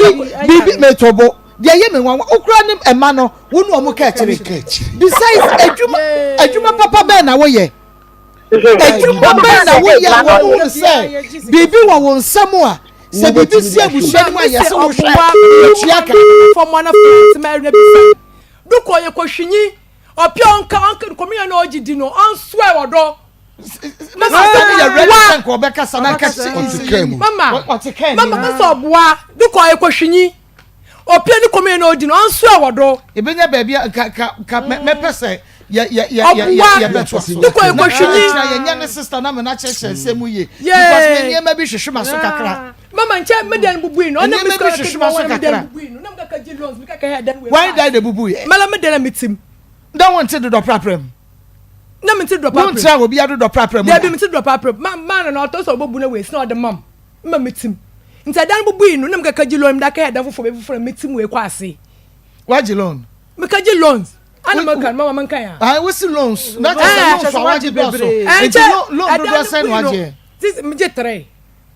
biribi metɔ bo deɛ ɛyɛ me nwanwa wokura ne ɛma no wo ne ɔmo ka akyire besides adwuma adwuma papa bɛn na woyɛ. Adwuma bɛn na woyɛ a wɔhunu sɛ biribi wɔ wo nsam a sɛ biribi si abusua no mu a yɛse wohwɛ tua ka? Dukɔ yɛ kɔhwinyi ɔpɛ ɔnka ɔnka kɔmiya na ɔgye di no ɔnsoɛ ɔdɔ. Na sista no yɛ ready sɛ nka ɔbɛkasa na nka ɔte mu. Mama ɔte kaa mama masa ɔboa dukɔ yɛ kɔhwinyi Opia ne kɔm na odi no ɔnso ɛwɔ do. Ebenya baabi a nka nka nka mɛpɛ sɛ yɛ yɛ yɛ yɛ yɛ yɛbɛto aso. Ne kɔ ekɔhwinyi. Na yɛnyɛ ne sista na mena kyerɛkyerɛ nsɛm mu yie. Because me nneɛma bi hwehwe ma so kakra. Mama nkyɛn me dan bubui no. Ɔna me Nneɛma bi hwehwe ma so kakra. bubui no. Na me kaka gye loans me kaka hɛ dan wei. Wɔn dan na ebubu yɛ. Mala me dan na me tim. Na wɔn ti dodɔ prapra mu. Na me ti dodɔ prapra mu. Wɔn tena obi adodɔ prapra mu. Dabi me ti dodɔ prapra mu. Ma ma na ɔtɔ sɛ ɔbɛbu na wei si na ɔde mam. Mma metim. Nti ɛdan no bubui no, na mekaka gye loan, mede akɛyɛ ɛdan foforɔ, baabi foforɔ na metim wei kɔ ase. Wagye loan? Meka gye loans. Ana maka no, mama menka ya. Ah, wosi loans. Na kyerɛ sɛ loans a wagye dɔɔso. Nti loan dodoɔ sɛn na wagye? Megye tere.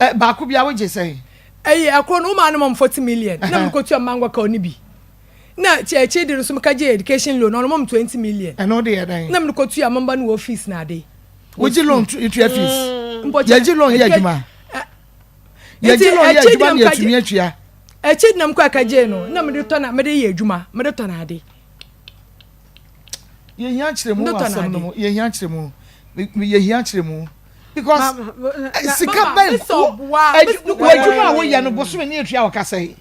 Ɛ baako bi a wogye sɛn? Ɛyi ɛkoro no, womaa no mam 40 million. Na mekɔtua mango ka ɔne bi. Na akyiri de no nso meka gye education loan, ɔno mam 20 million. Ɛno de yɛ dɛn? Na mekɔtua mamba no wɔ office na ade. Wogye loan tua fees. Yɛgye loan yɛ adwuma. Yɛgye loan yɛ adwuma na yɛtumi atua. Akyi na mekɔ akagye no na mede tɔ na mede yɛ adwuma mede tɔ na ade. Yɛhia nkyerɛmu wɔ asɛm no mu. Yɛhia nkyerɛmu. Yɛhia nkyerɛmu. Because sika bɛn wɔ adwuma a woyɛ no bosome ne yɛtua wɔ kasa yi.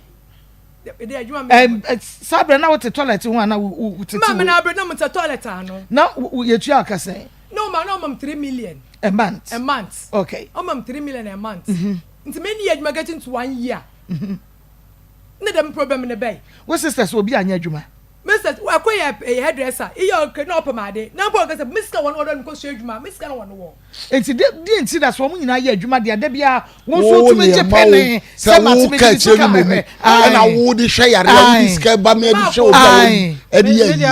Saa berɛ na wote toilet ho ana wotete Maame na abere na mete toilet ano. Na yɛtua wɔ kasa yi. No ma na ɔmam 3 million. A month. A month. Okay. Ɔmam 3 million a month. Nti me ni adwuma getting to one year. Ne dem problem ne bɛy. Wo sisters obi anyɛ adwuma. Me Mr. Ɛkɔ yɛ ɛyɛ hairdresser, iyɛ ɔkɛ na ɔpam ade. Na mpo ɔkɛ sɛ me sika wɔn wɔdɔ no kɔ sua adwuma, me sika na wɔn wɔ. Enti de deɛ nti na sɛ wɔn nyinaa yɛ adwuma deɛ da biara wɔn nso tumi gye pene sɛ mate me de sika bɛhwɛ. Ɛna wo de hwɛ yare a wode sika ba me de hwɛ obi a ɛde yɛ yi.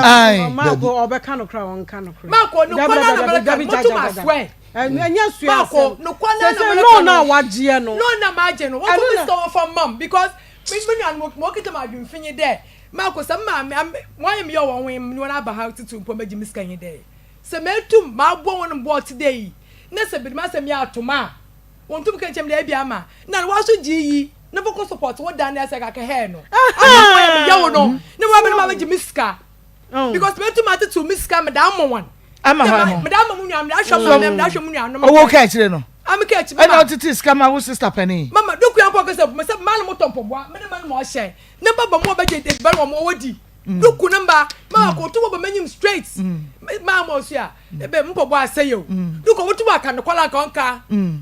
Maako ɔbɛka no kora ɔnka no kora. Maako no kora na mɛka moto ma soɛ. Ɛnyɛ soɛ asɛm. Sɛ sɛ loan a wagyeɛ no. Loan na magye no wɔn to mi sika wɔn fa mam because me nua no mo kita ma adwemfinyi dɛ maako sɛ maame wɔn ayɛ mi yɛ wɔn ho ne wɔn aba ha tutu mpo mɛgye mi sika yi dɛ. Sɛ metum maboa hɔn mboa ɔtse dɛ yi, na sɛ bi dɛm asɛm yi ato me a, wonntum kã nkyerɛ me dɛ ebia ama nna no woaso gye iyi na fa kɔ support wo dan na sɛ kakɛhɛɛ no ama mpo ɔyɛ me yaw no na wɔaba no mabɛgye me sika because metum atsetsew me sika mede ama hɔn Ama hwan mo? Mede ama mo nua mede ahwɛ maame mede ahwɛ mo nuanom. Ɔwɔ ka akyire no. Ame ka akyire mama. Ɛna ɔtete sika ma wo sister panin. Mama dokua mpo ɔkasa mpo sɛ maa no mo tɔ mpɔboa mene ma no ma ɔhyɛ ne ba ba mu ɔbɛgye ediban wɔn ɔwɔ di. Duku no mba ma akoto wɔ bɛmɛnyim straight ma ama ɔso a ebe mpɔbɔ asɛyɛ o duku ɔbɛtum aka no kɔla nka ɔnka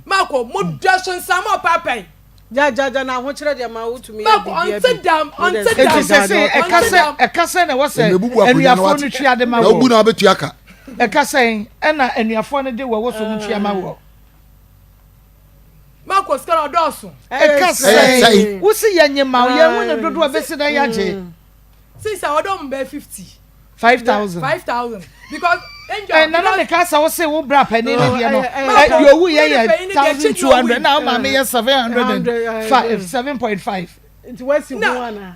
ma akɔ mo dwa so nsa ma ɔpaapae. Gyagyagya na ahokyerɛ deɛ ma wotumi yɛ biribiara bi. Ɔnte dam ɔnte dam. Eti sɛ sɛ ɛka sɛ ɛka sɛ na ɛwɔ sɛ anuafoɔ no tua de ma wɔ. Na obu na abɛtua ka. Ɛka sɛn ɛna anuafoɔ no de wɔ wɔ so mo tua ma wɔ. Mako sika no ɔdɔɔso. Ɛka sɛn wosi yɛ nye ma yɛn ho ne dodoɔ bɛsi dɛ yagye. Since I order mo bɛyɛ 50. 5000. 5000 because angel. Ɛ nana mi ka sa wo se wo bra panin ne deɛ no ɛ deɛ owu yɛ yɛ 1200 na wo maame yɛ 705 7.5. Nti wasi ho ana.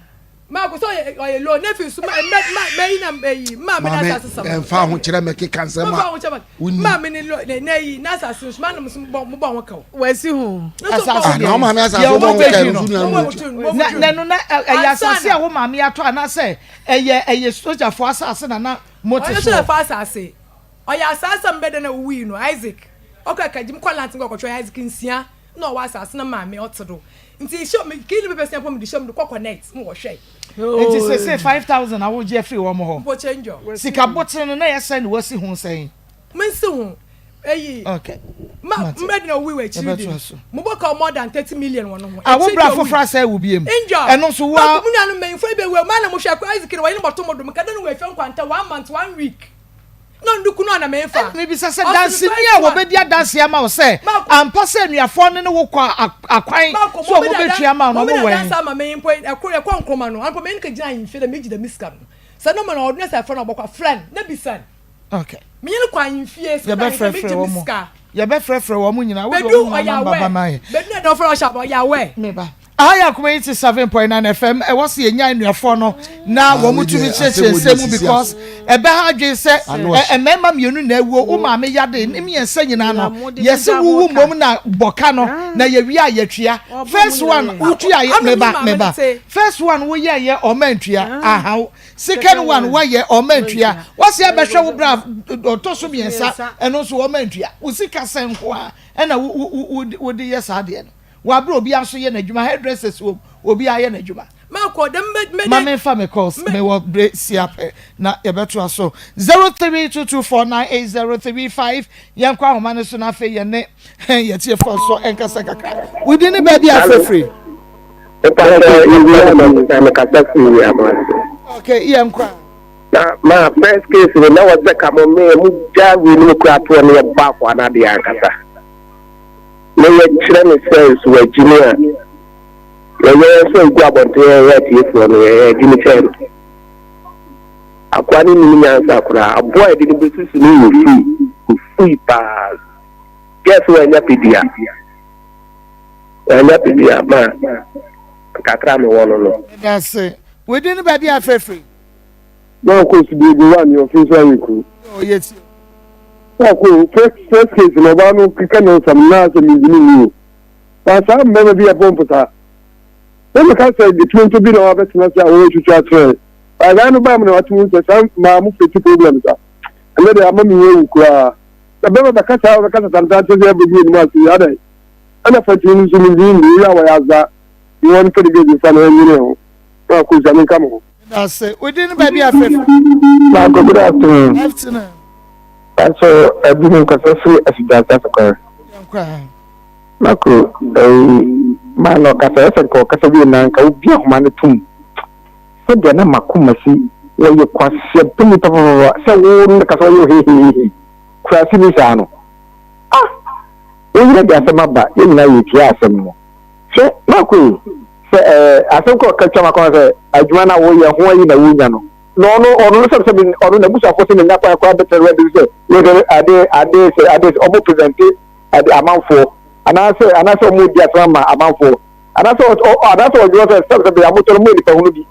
Maako sɛ ɔyɛ ɔyɛ low ne fi so ma mɛ ma mɛ yi na mɛ yi maa mi na asase sama. Maame ɛnfa ho kyerɛ mɛ keka nsɛm a wonni. Maa mi ni lo ne ne yi na asase nso maa na mo bɔ mo bɔ ho kaw. Wasi ho. Asase deɛ na maame asase bɔ ho kaw no nso nua no Na na no na ɛyɛ asase a wo maame atɔ anaasɛ ɛyɛ ɛyɛ sogyafoɔ asase na na mo te Ɔyɛ soɔ. sogyafoɔ asase. Ɔyɛ asase a mbɛda na owui no Isaac ɔkɔ akagye mu kɔ lantin kɔ kɔtwerɛ Isaac nsia na ɔwɔ asase na maame ɔte do nti hyɛ me kii ne pɛpɛ sia mpo mede hyɛ mu de kɔ connect mu wɔhwɛ. Nti sese 5000 a wogye afiri wɔn hɔ. Mpo change o. Sika botene no na ɛyɛ sɛn na wasi ho sɛn? Mensi ho eyi. Okay. Ma mbɛdi na owui wɔ akyiri de. Mo bɔ ka more than 30 million wɔ no ho. A wo bra foforɔ asɛ wo biem. Angel. Ɛno nso wa. Mo nuanom mmanyinfoɔ yi bɛ wu maa na mo hwɛ akɔ Isaac na wɔyɛ no bɔto mo do mo kada no wɔ efie nkwanta one month one week. Na ɔno kunu a na memfa. Ɛna mebisa sɛ, danseni a wɔbɛdi adanseɛ ama wo sɛ ampa sɛ anuafoɔ no ne wo kɔ akwan so a wɔbɛtua ama wo no, wɔwɔ he? Adanse ama me mpo, ɛkɔ yɛkɔ Nkrumah no, anpa me nkɛgyina ahemfie dɛ megye dɛm sika no. Sɛ no ma na ɔno sɛ ɛfrɛ no ɔbɔkɔ a, frɛ no na bisa no. Okay. Menye no kɔ ahemfie, sɛ na ahemfie megye me sika. Yɛbɛfrɛfrɛ wɔn nyinaa, wode Bɛdu wɔn nyinaa ɔyɛ namba aware. ba ma yɛn. Bɛdu na ɛdɔmfo no ɔhyɛ aba, ɔyɛ aware. Meba. Aha yɛ akoma yi ti 7.9 FM ɛwɔ sɛ yɛnya anuafoɔ no na Ah, wɔn wei tumi deɛ, kyerɛkyerɛ asɛm wɔ nsɛm mu deɛ sisi because aso. ɛbɛha adwene sɛ Ano ɛ- ɔhye. mmarima mmienu na awuo wo maame yade ne mmiɛnsa nyinaa no Na mode yɛse mogya ho wowu ka. mmom na bɔka no na yɛwie a yɛtua Ɔbɔ first mu one nyinaa. wotua yɛ Ama me meba maame no meba te. first one woyɛɛyɛ ɔma ntua ahaw second Second one one. woayɛ ɔma ntua Ntua. wase abɛhwɛ wo bra ɔtɔ so mmiɛnsa Mmiɛnsa. ɛno nso ɔma ntua wo sika sɛn nko a ɛna wo wo wo wode yɛ saa adeɛ no Wɔ abere obiara nso yɛ n'adwuma hairdressers wɔ mu obiara yɛ n'adwuma. Makɔ dɛm mɛ mɛ. Ma me nfa me calls me wɔ bere sia pɛ na yɛbɛtoa so 0322498035 yɛnkɔ ahoma no so na afei yɛne yɛtiefoɔ nso nkasa kakra. Wo din ne baabi a afrɛ firi? Okay, yɛnkɔ a. Na ma first case no na wɔsɛ ka mo me mo gya wei no mu kura toɔ no yɛ bɔ akoa no adeɛ ankasa. na yɛkyerɛ no sɛ nso wagyimi a, yɛyɛ yɛn sɛ egu abɔnten yɛyɛ atiefoɔ no yɛyɛ agyimi kyɛn no. Akoa no nim nyansa koraa. Aboa a yɛde no bɛsusu no yɛ ofui. Ofui paa. Gɛɛ sɛ wanya pedua. Wanya pedua ma kakra mewɔ no no. Meda ase. Wo din ne baabi a afrɛ firi? Na ɔkɔ studio bi wa ne ɔfe nso ayɛ kuru. Ɔ yɛ tie. Ɔkɔ first first case na ɔbaa no keka ne nsɛm na asɛ mintumi nni o. Na saa mmarima bi yɛ bɔmpo saa. Na meka sɛ etuo nso bi na wabɛtena se a wɔretwitwa akyerɛ. Guy no baa mu na wate mu sɛ saa mmaa mo face problems a. Ɛnɛ deɛ ama me ho awu koraa. Na bɛrima bɛka saa ɔbɛka satantan kyerɛ sɛ ɛbɛgu anim ase adɛn. Ɛna fatini no nso mintumi nni woyɛ a wɔyɛ aza. Ne wɔn pɛ de bi fa na ɛnyini ho. Na akɔsi ame nka mo ho. Medase. Wo din ne baabi a frɛ firi? Marco, good afternoon. Afternoon. Pastor, ɛbi mi nkasa firi Asugyansa Asokwa. Yɛnkɔ a. Marco, ɛyi, maa na ɔkasa, ɛsɛ nka ɔkasa wie na nka obi ahoma no tum. Sɛdeɛ na makoma si Wɔyɛ kwaseapani papapapa sɛ wo ne kasa wɔyɛ hehehehe kurase ni saa no. Ah! Wo yerɛ de asɛm aba, yɛn nyinaa yɛretie asɛm no. Hwɛ, Marko yi, sɛ ɛɛ asɛm kɔ ɔka twa makɔn sɛ adwuma no a woyɛ ho ayi na wonya no. Na ɔno ɔno no sɛbsɛbi ɔno n'abusuafoɔ sɛ menya kwan koraa bɛtena radio sɛ yɛsɛ ade ade sɛ ade sɛ ɔmo presente ade amanfoɔ anaasɛ anaasɛ ɔmo di asɛm ama amanfoɔ anaasɛ ɔ anaasɛ ɔdwene sɛ sɛbsɛbi amotɔ no mo yɛ nipa hunu bi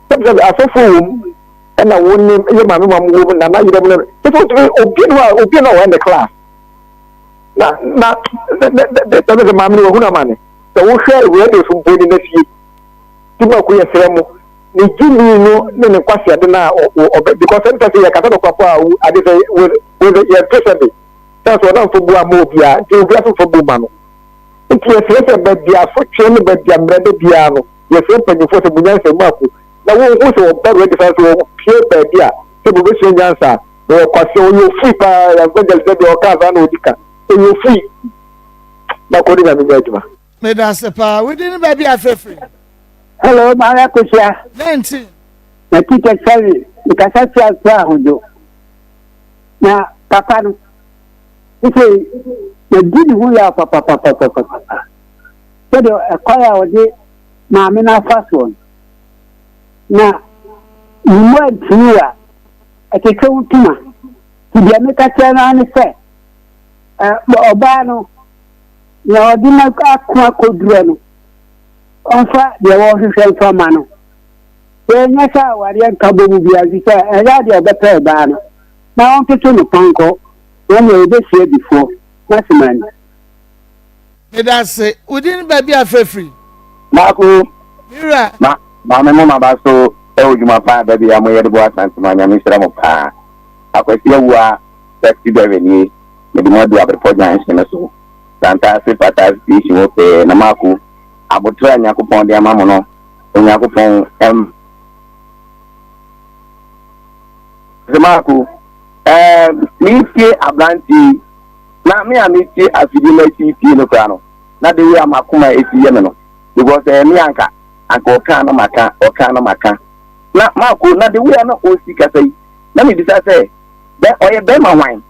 sɛbsɛbi asɔfoɔ wɔ mu ɛna wo ne yɛ maame ma mo wɔ mu nana yerɛ mu no kyɛ sɛ wotumi obi no a obi no a wɔyɛ ne class na na na sɛ maame no wahunu amane sɛ wohwɛ radio so mpo ne na fie ti mu ako yɛ srɛ mo ne gyimi no ne ne nkwaseade no a ɔbɛ because ɛnta sɛ yɛkasa no kwapo a ade sɛ wɔ yɛnto sɛ de sɛ sɛ ɔna mfa bu ama obiara nti obiara so mfa bu ma no nti yɛsrɛ sɛ baabi asotwe ne baabi a mmerɛ da biara no yɛsrɛ mpanyimfoɔ sɛ mo nyansa mu ako na wɔnhu sɛ wɔba ready san sɛ wɔpie baabi a sɛ wɔbɛsua nyansa a na wɔkwasɛ ɔyɛ ofui paa evangelist sɛ deɛ ɔkaa saa na ɔdi ka ɔyɛ ofui na kɔ ne nyame nyɛ adwuma. Meda ase paa. Wo din ne baabi a afrɛ firi? Hello, Maame Akosua. 19. Na teacher Sally, mekasa fi Accra Ahodwo. Na papa no, sese madi ne ho yaw papapapapapa. Sɛdeɛ ɛkwan a ɔde maame no afa soɔ no, na ne mu antumi a ɛkeka wo tuma. Nti deɛ meka kyerɛ no ara ne sɛ, ɔbaa no, nea ɔde no ako akɔdurɔ no, ɔmfa deɛ wɔhwehwɛ mfa ma no. Sɛ ɛnyɛ saa awareɛ nka bɔ mu biara, ɛfiri sɛ ɛnyɛ adeɛ a ɔbɛpɛ ɔbaa no na ɔntoto no pɔnkɔ, na nea ɔbɛsi adifoɔ. M'asɛm ani. Meda ase. Wo din ne baabi a afrɛ firi? Maako. Me wura. Ma maame mo maba so ɛwɔ dwuma paa da bia mo yɛ de boa Asantema Nyame nhyira mo paa. Akwasi Awuah taxi driver nie mede mo adu Abrepɔ junction no so Santase Pataase station hɔ pɛɛ na Maako aboterɛ a Nyankopɔn de ama mo no Onyankopɔn ɛm Sɛ Maako ɛɛ metie abranteɛ yi na me a metie afidie no akyi tie no koraa no na the way a m'akoma esi yɛ me no because ɛyɛ me anka anka ɔkaa na maka ɔkaa na maka na Maako na the way a na ɔsi kasa yi na mebisa sɛ bɛ ɔyɛ bɛrima hwan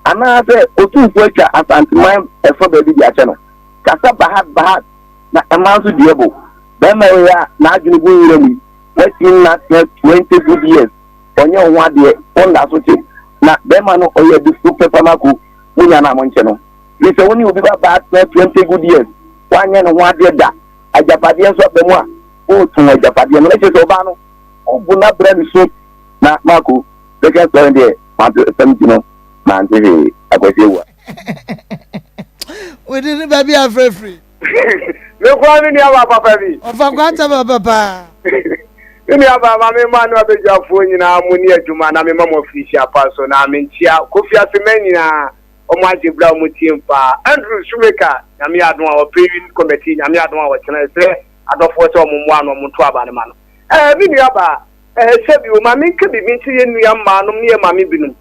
anaasɛ otumfoɔ atwa Asanteman ɛfa baabi de akyɛ no kasa bahat bahat na ɛma nso deɛ bo bɛrima yi a n'adwene gu nwura mu yi watumi na atena 20 good years ɔnyɛ wo ho adeɛ wonda so te na bɛrima no ɔyɛ abufuo pɛpa mako monya no a monkyɛ no firi sɛ wo ne obi ba baa tena 20 good years woanyɛ ne ho adeɛ da agyapadeɛ nso aba mu a wotɔn agyapadeɛ no na kyerɛ sɛ ɔbaa no wobu no abrɛ ne su na mako second story deɛ mante sɛm ti no mante hwee akwasi awua. Wodi ne baabi afrɛfiri. Me koraa me nua baa papa bi. Ɔfa kwanta papa paa. Me nua baa ma me ma no abadwafoɔ nyinaa mo ne adwuma na me ma mo afirihyia pa so na me nkyia Kofi Asemɛ nyinaa wɔn agye bra wɔn tie paa Andrew Shoemaker nyame adom a ɔpɛ committee nyame adom a ɔkyena ɛsrɛ adɔfoɔ sɛ wɔn mmoa no wɔn to aba no ma no ɛɛ me nua baa ɛɛ sɛbi o ma me nka biribi nkyerɛ yɛn nua mmaa nom ne yɛn maame binom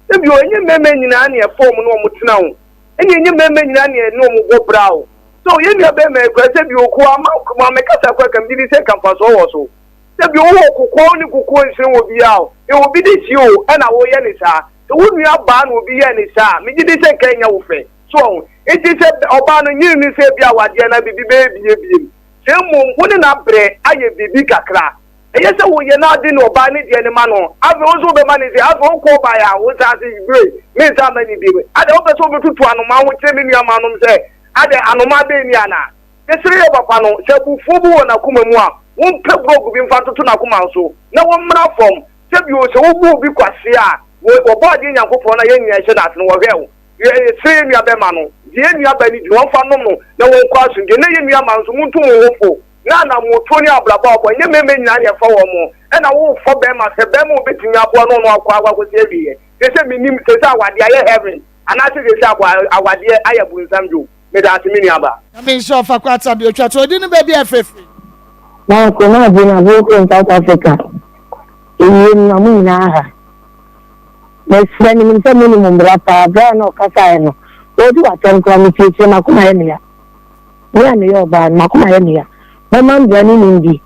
sɛbi o ɛnyɛ mmarima nyinaa ne ɛfɔ wɔn ne wɔn tena o ɛne ɛnyɛ mmarima nyinaa ne ɛne wɔn bɔ bra o. So yɛn nua bɛrima yi kura sɛ bi okoa ma ma mekasa kora ka megye di sɛ nka mfasoɔ wɔ so. Sɛ bi wowɔ kokoɔ ne kokoɔ nsene wɔ biara o, yɛ obi de hyia o ɛna woyɛ ne saa. Sɛ wo nua baa na obi yɛɛ ne saa a, megye di sɛ nka ɛnyɛ wo fɛ. So ɔho? Nti sɛ ɔbaa no nyini ne sɛ bi awadeɛ anaa biribi bɛyɛ bie biem. Sɛ mmom wo ne no abrɛ ayɛ biribi kakra. Ɛyɛ sɛ woyɛ n'ade ne ɔbaa ne deɛ no ma no, afei wo nso wobɛma no sɛ, afei wokɔ ɔbaeɛ a, wo nsa ase bire, mensan mma no bio. Adɛn, wopɛ sɛ wobɛtutu anomaa ho kyerɛ me nuammaanom sɛ, adɛn, anomaa bɛn ni anaa? Mesrɛ yɛ papa no, sɛ abufuo bi wɔ n'akoma mu a, wompɛ borɔgo bi mfa ntoto n'akoma so, na wɔmmra fam. Sɛ bio, sɛ wobu obi kwasea a, wɔ Ɔbɔadeɛ Nyankopɔn no a yɛn nyinaa hyɛ n'ase no, wɔhwɛ wo. Yɛsrɛ yɛn nuabɛrima no, gye yɛn nuabaa no di na wɔmfa nnom no, na wɔnkɔ asomdwoe. Na yɛn nuammaa nso, montu mo ho fo. Na anammɔntuo ne abrabɔ a wɔbɔ, ɛnyɛ mmarima nyinaa na ɛfa wɔn ho. Ɛna wofa barima sɛ barima a ɔbɛtumi aboa no ɔno akɔ akɔ akɔsi awieɛ. Seesei mennim, seesei awadeɛ ayɛ heaven anaasɛ seesei akɔ awadeɛ ayɛ bonsam dwom. Meda ase me nua baa. Nyame nhyira wo fa kɔ atrabea otwa to ɔdi no baabi a ɛfrɛfrɛ. Nanso na adwene no aboɔ kurom South Africa ewiem na mo nyinaa ha. Mesrɛ menim sɛ monim mmara paa berɛ a na ɔkasaeɛ no ɔredi w'atɛm koraa metietie m'akoma yɛ me ya. Me a meyɛ ɔbaa no m'akoma yɛ me ya. Momma mmara no nni.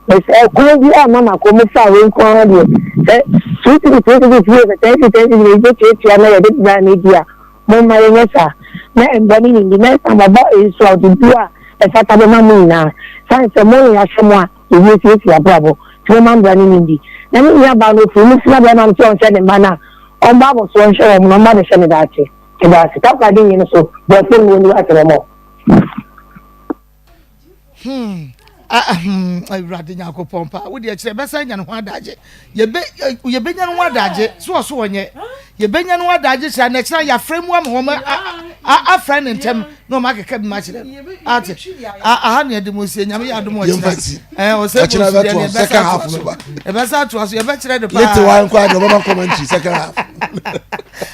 Mesrɛ kwan bi a mama kɔ mu fa wei nko ara deɛ sɛ two cedis three cedis yi o sɛ ten cedis ten cedis na yɛbɛtuatua na yɛde bra no adi a momma yɛnyɛ saa na mbra no nyindi next time ɔba eyi so a ɔde buo a ɛfata bɛma mo nyinaa sane sɛ mo na yɛahyɛ mo a yɛde asiesie abrabɔ nti momma mbra no nyindi na ne nua baa no ofiri mu sena bɛrima no sɛ ɔnhwɛ ne mma no a ɔmba abɔsoɔ nhwɛ wɔn na ɔmba bɛhwɛ ne daakye ɛdaase takoradi nyi no so brɛfo no wɔni asɛm ɔmɔ. Hmm. Ah, ah, hmm. Awurade Nyankopɔn pa. Wo deɛ kyerɛ bɛsa nya ne ho adagye. Yɛbɛ yɛbɛnya ne ho adagye. So ɔso wɔnyɛ. Yɛbɛnya ne ho adagye kyerɛ na kyerɛ yɛafrɛ mu ama wɔn afrɛ ne ntɛm na wɔn akeka bi ma kyerɛ no. Ate. Aha ne yɛde mo sie nyame yɛ adom ɔkyerɛ. Ɛɛ ɔsɛ mo si deɛ yɛbɛsa atoa so. Yɛbɛsa atoa so yɛbɛkyerɛ de paa. Little wa nkɔ adi ɔbɛma commentary second half.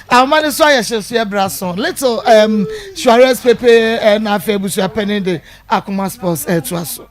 Ahoma no so ayɛ hye so yɛ bra so. Little um, Suarez Pepe eh, na afei abusuapanin de Akoma Sports ɛtoa eh, so.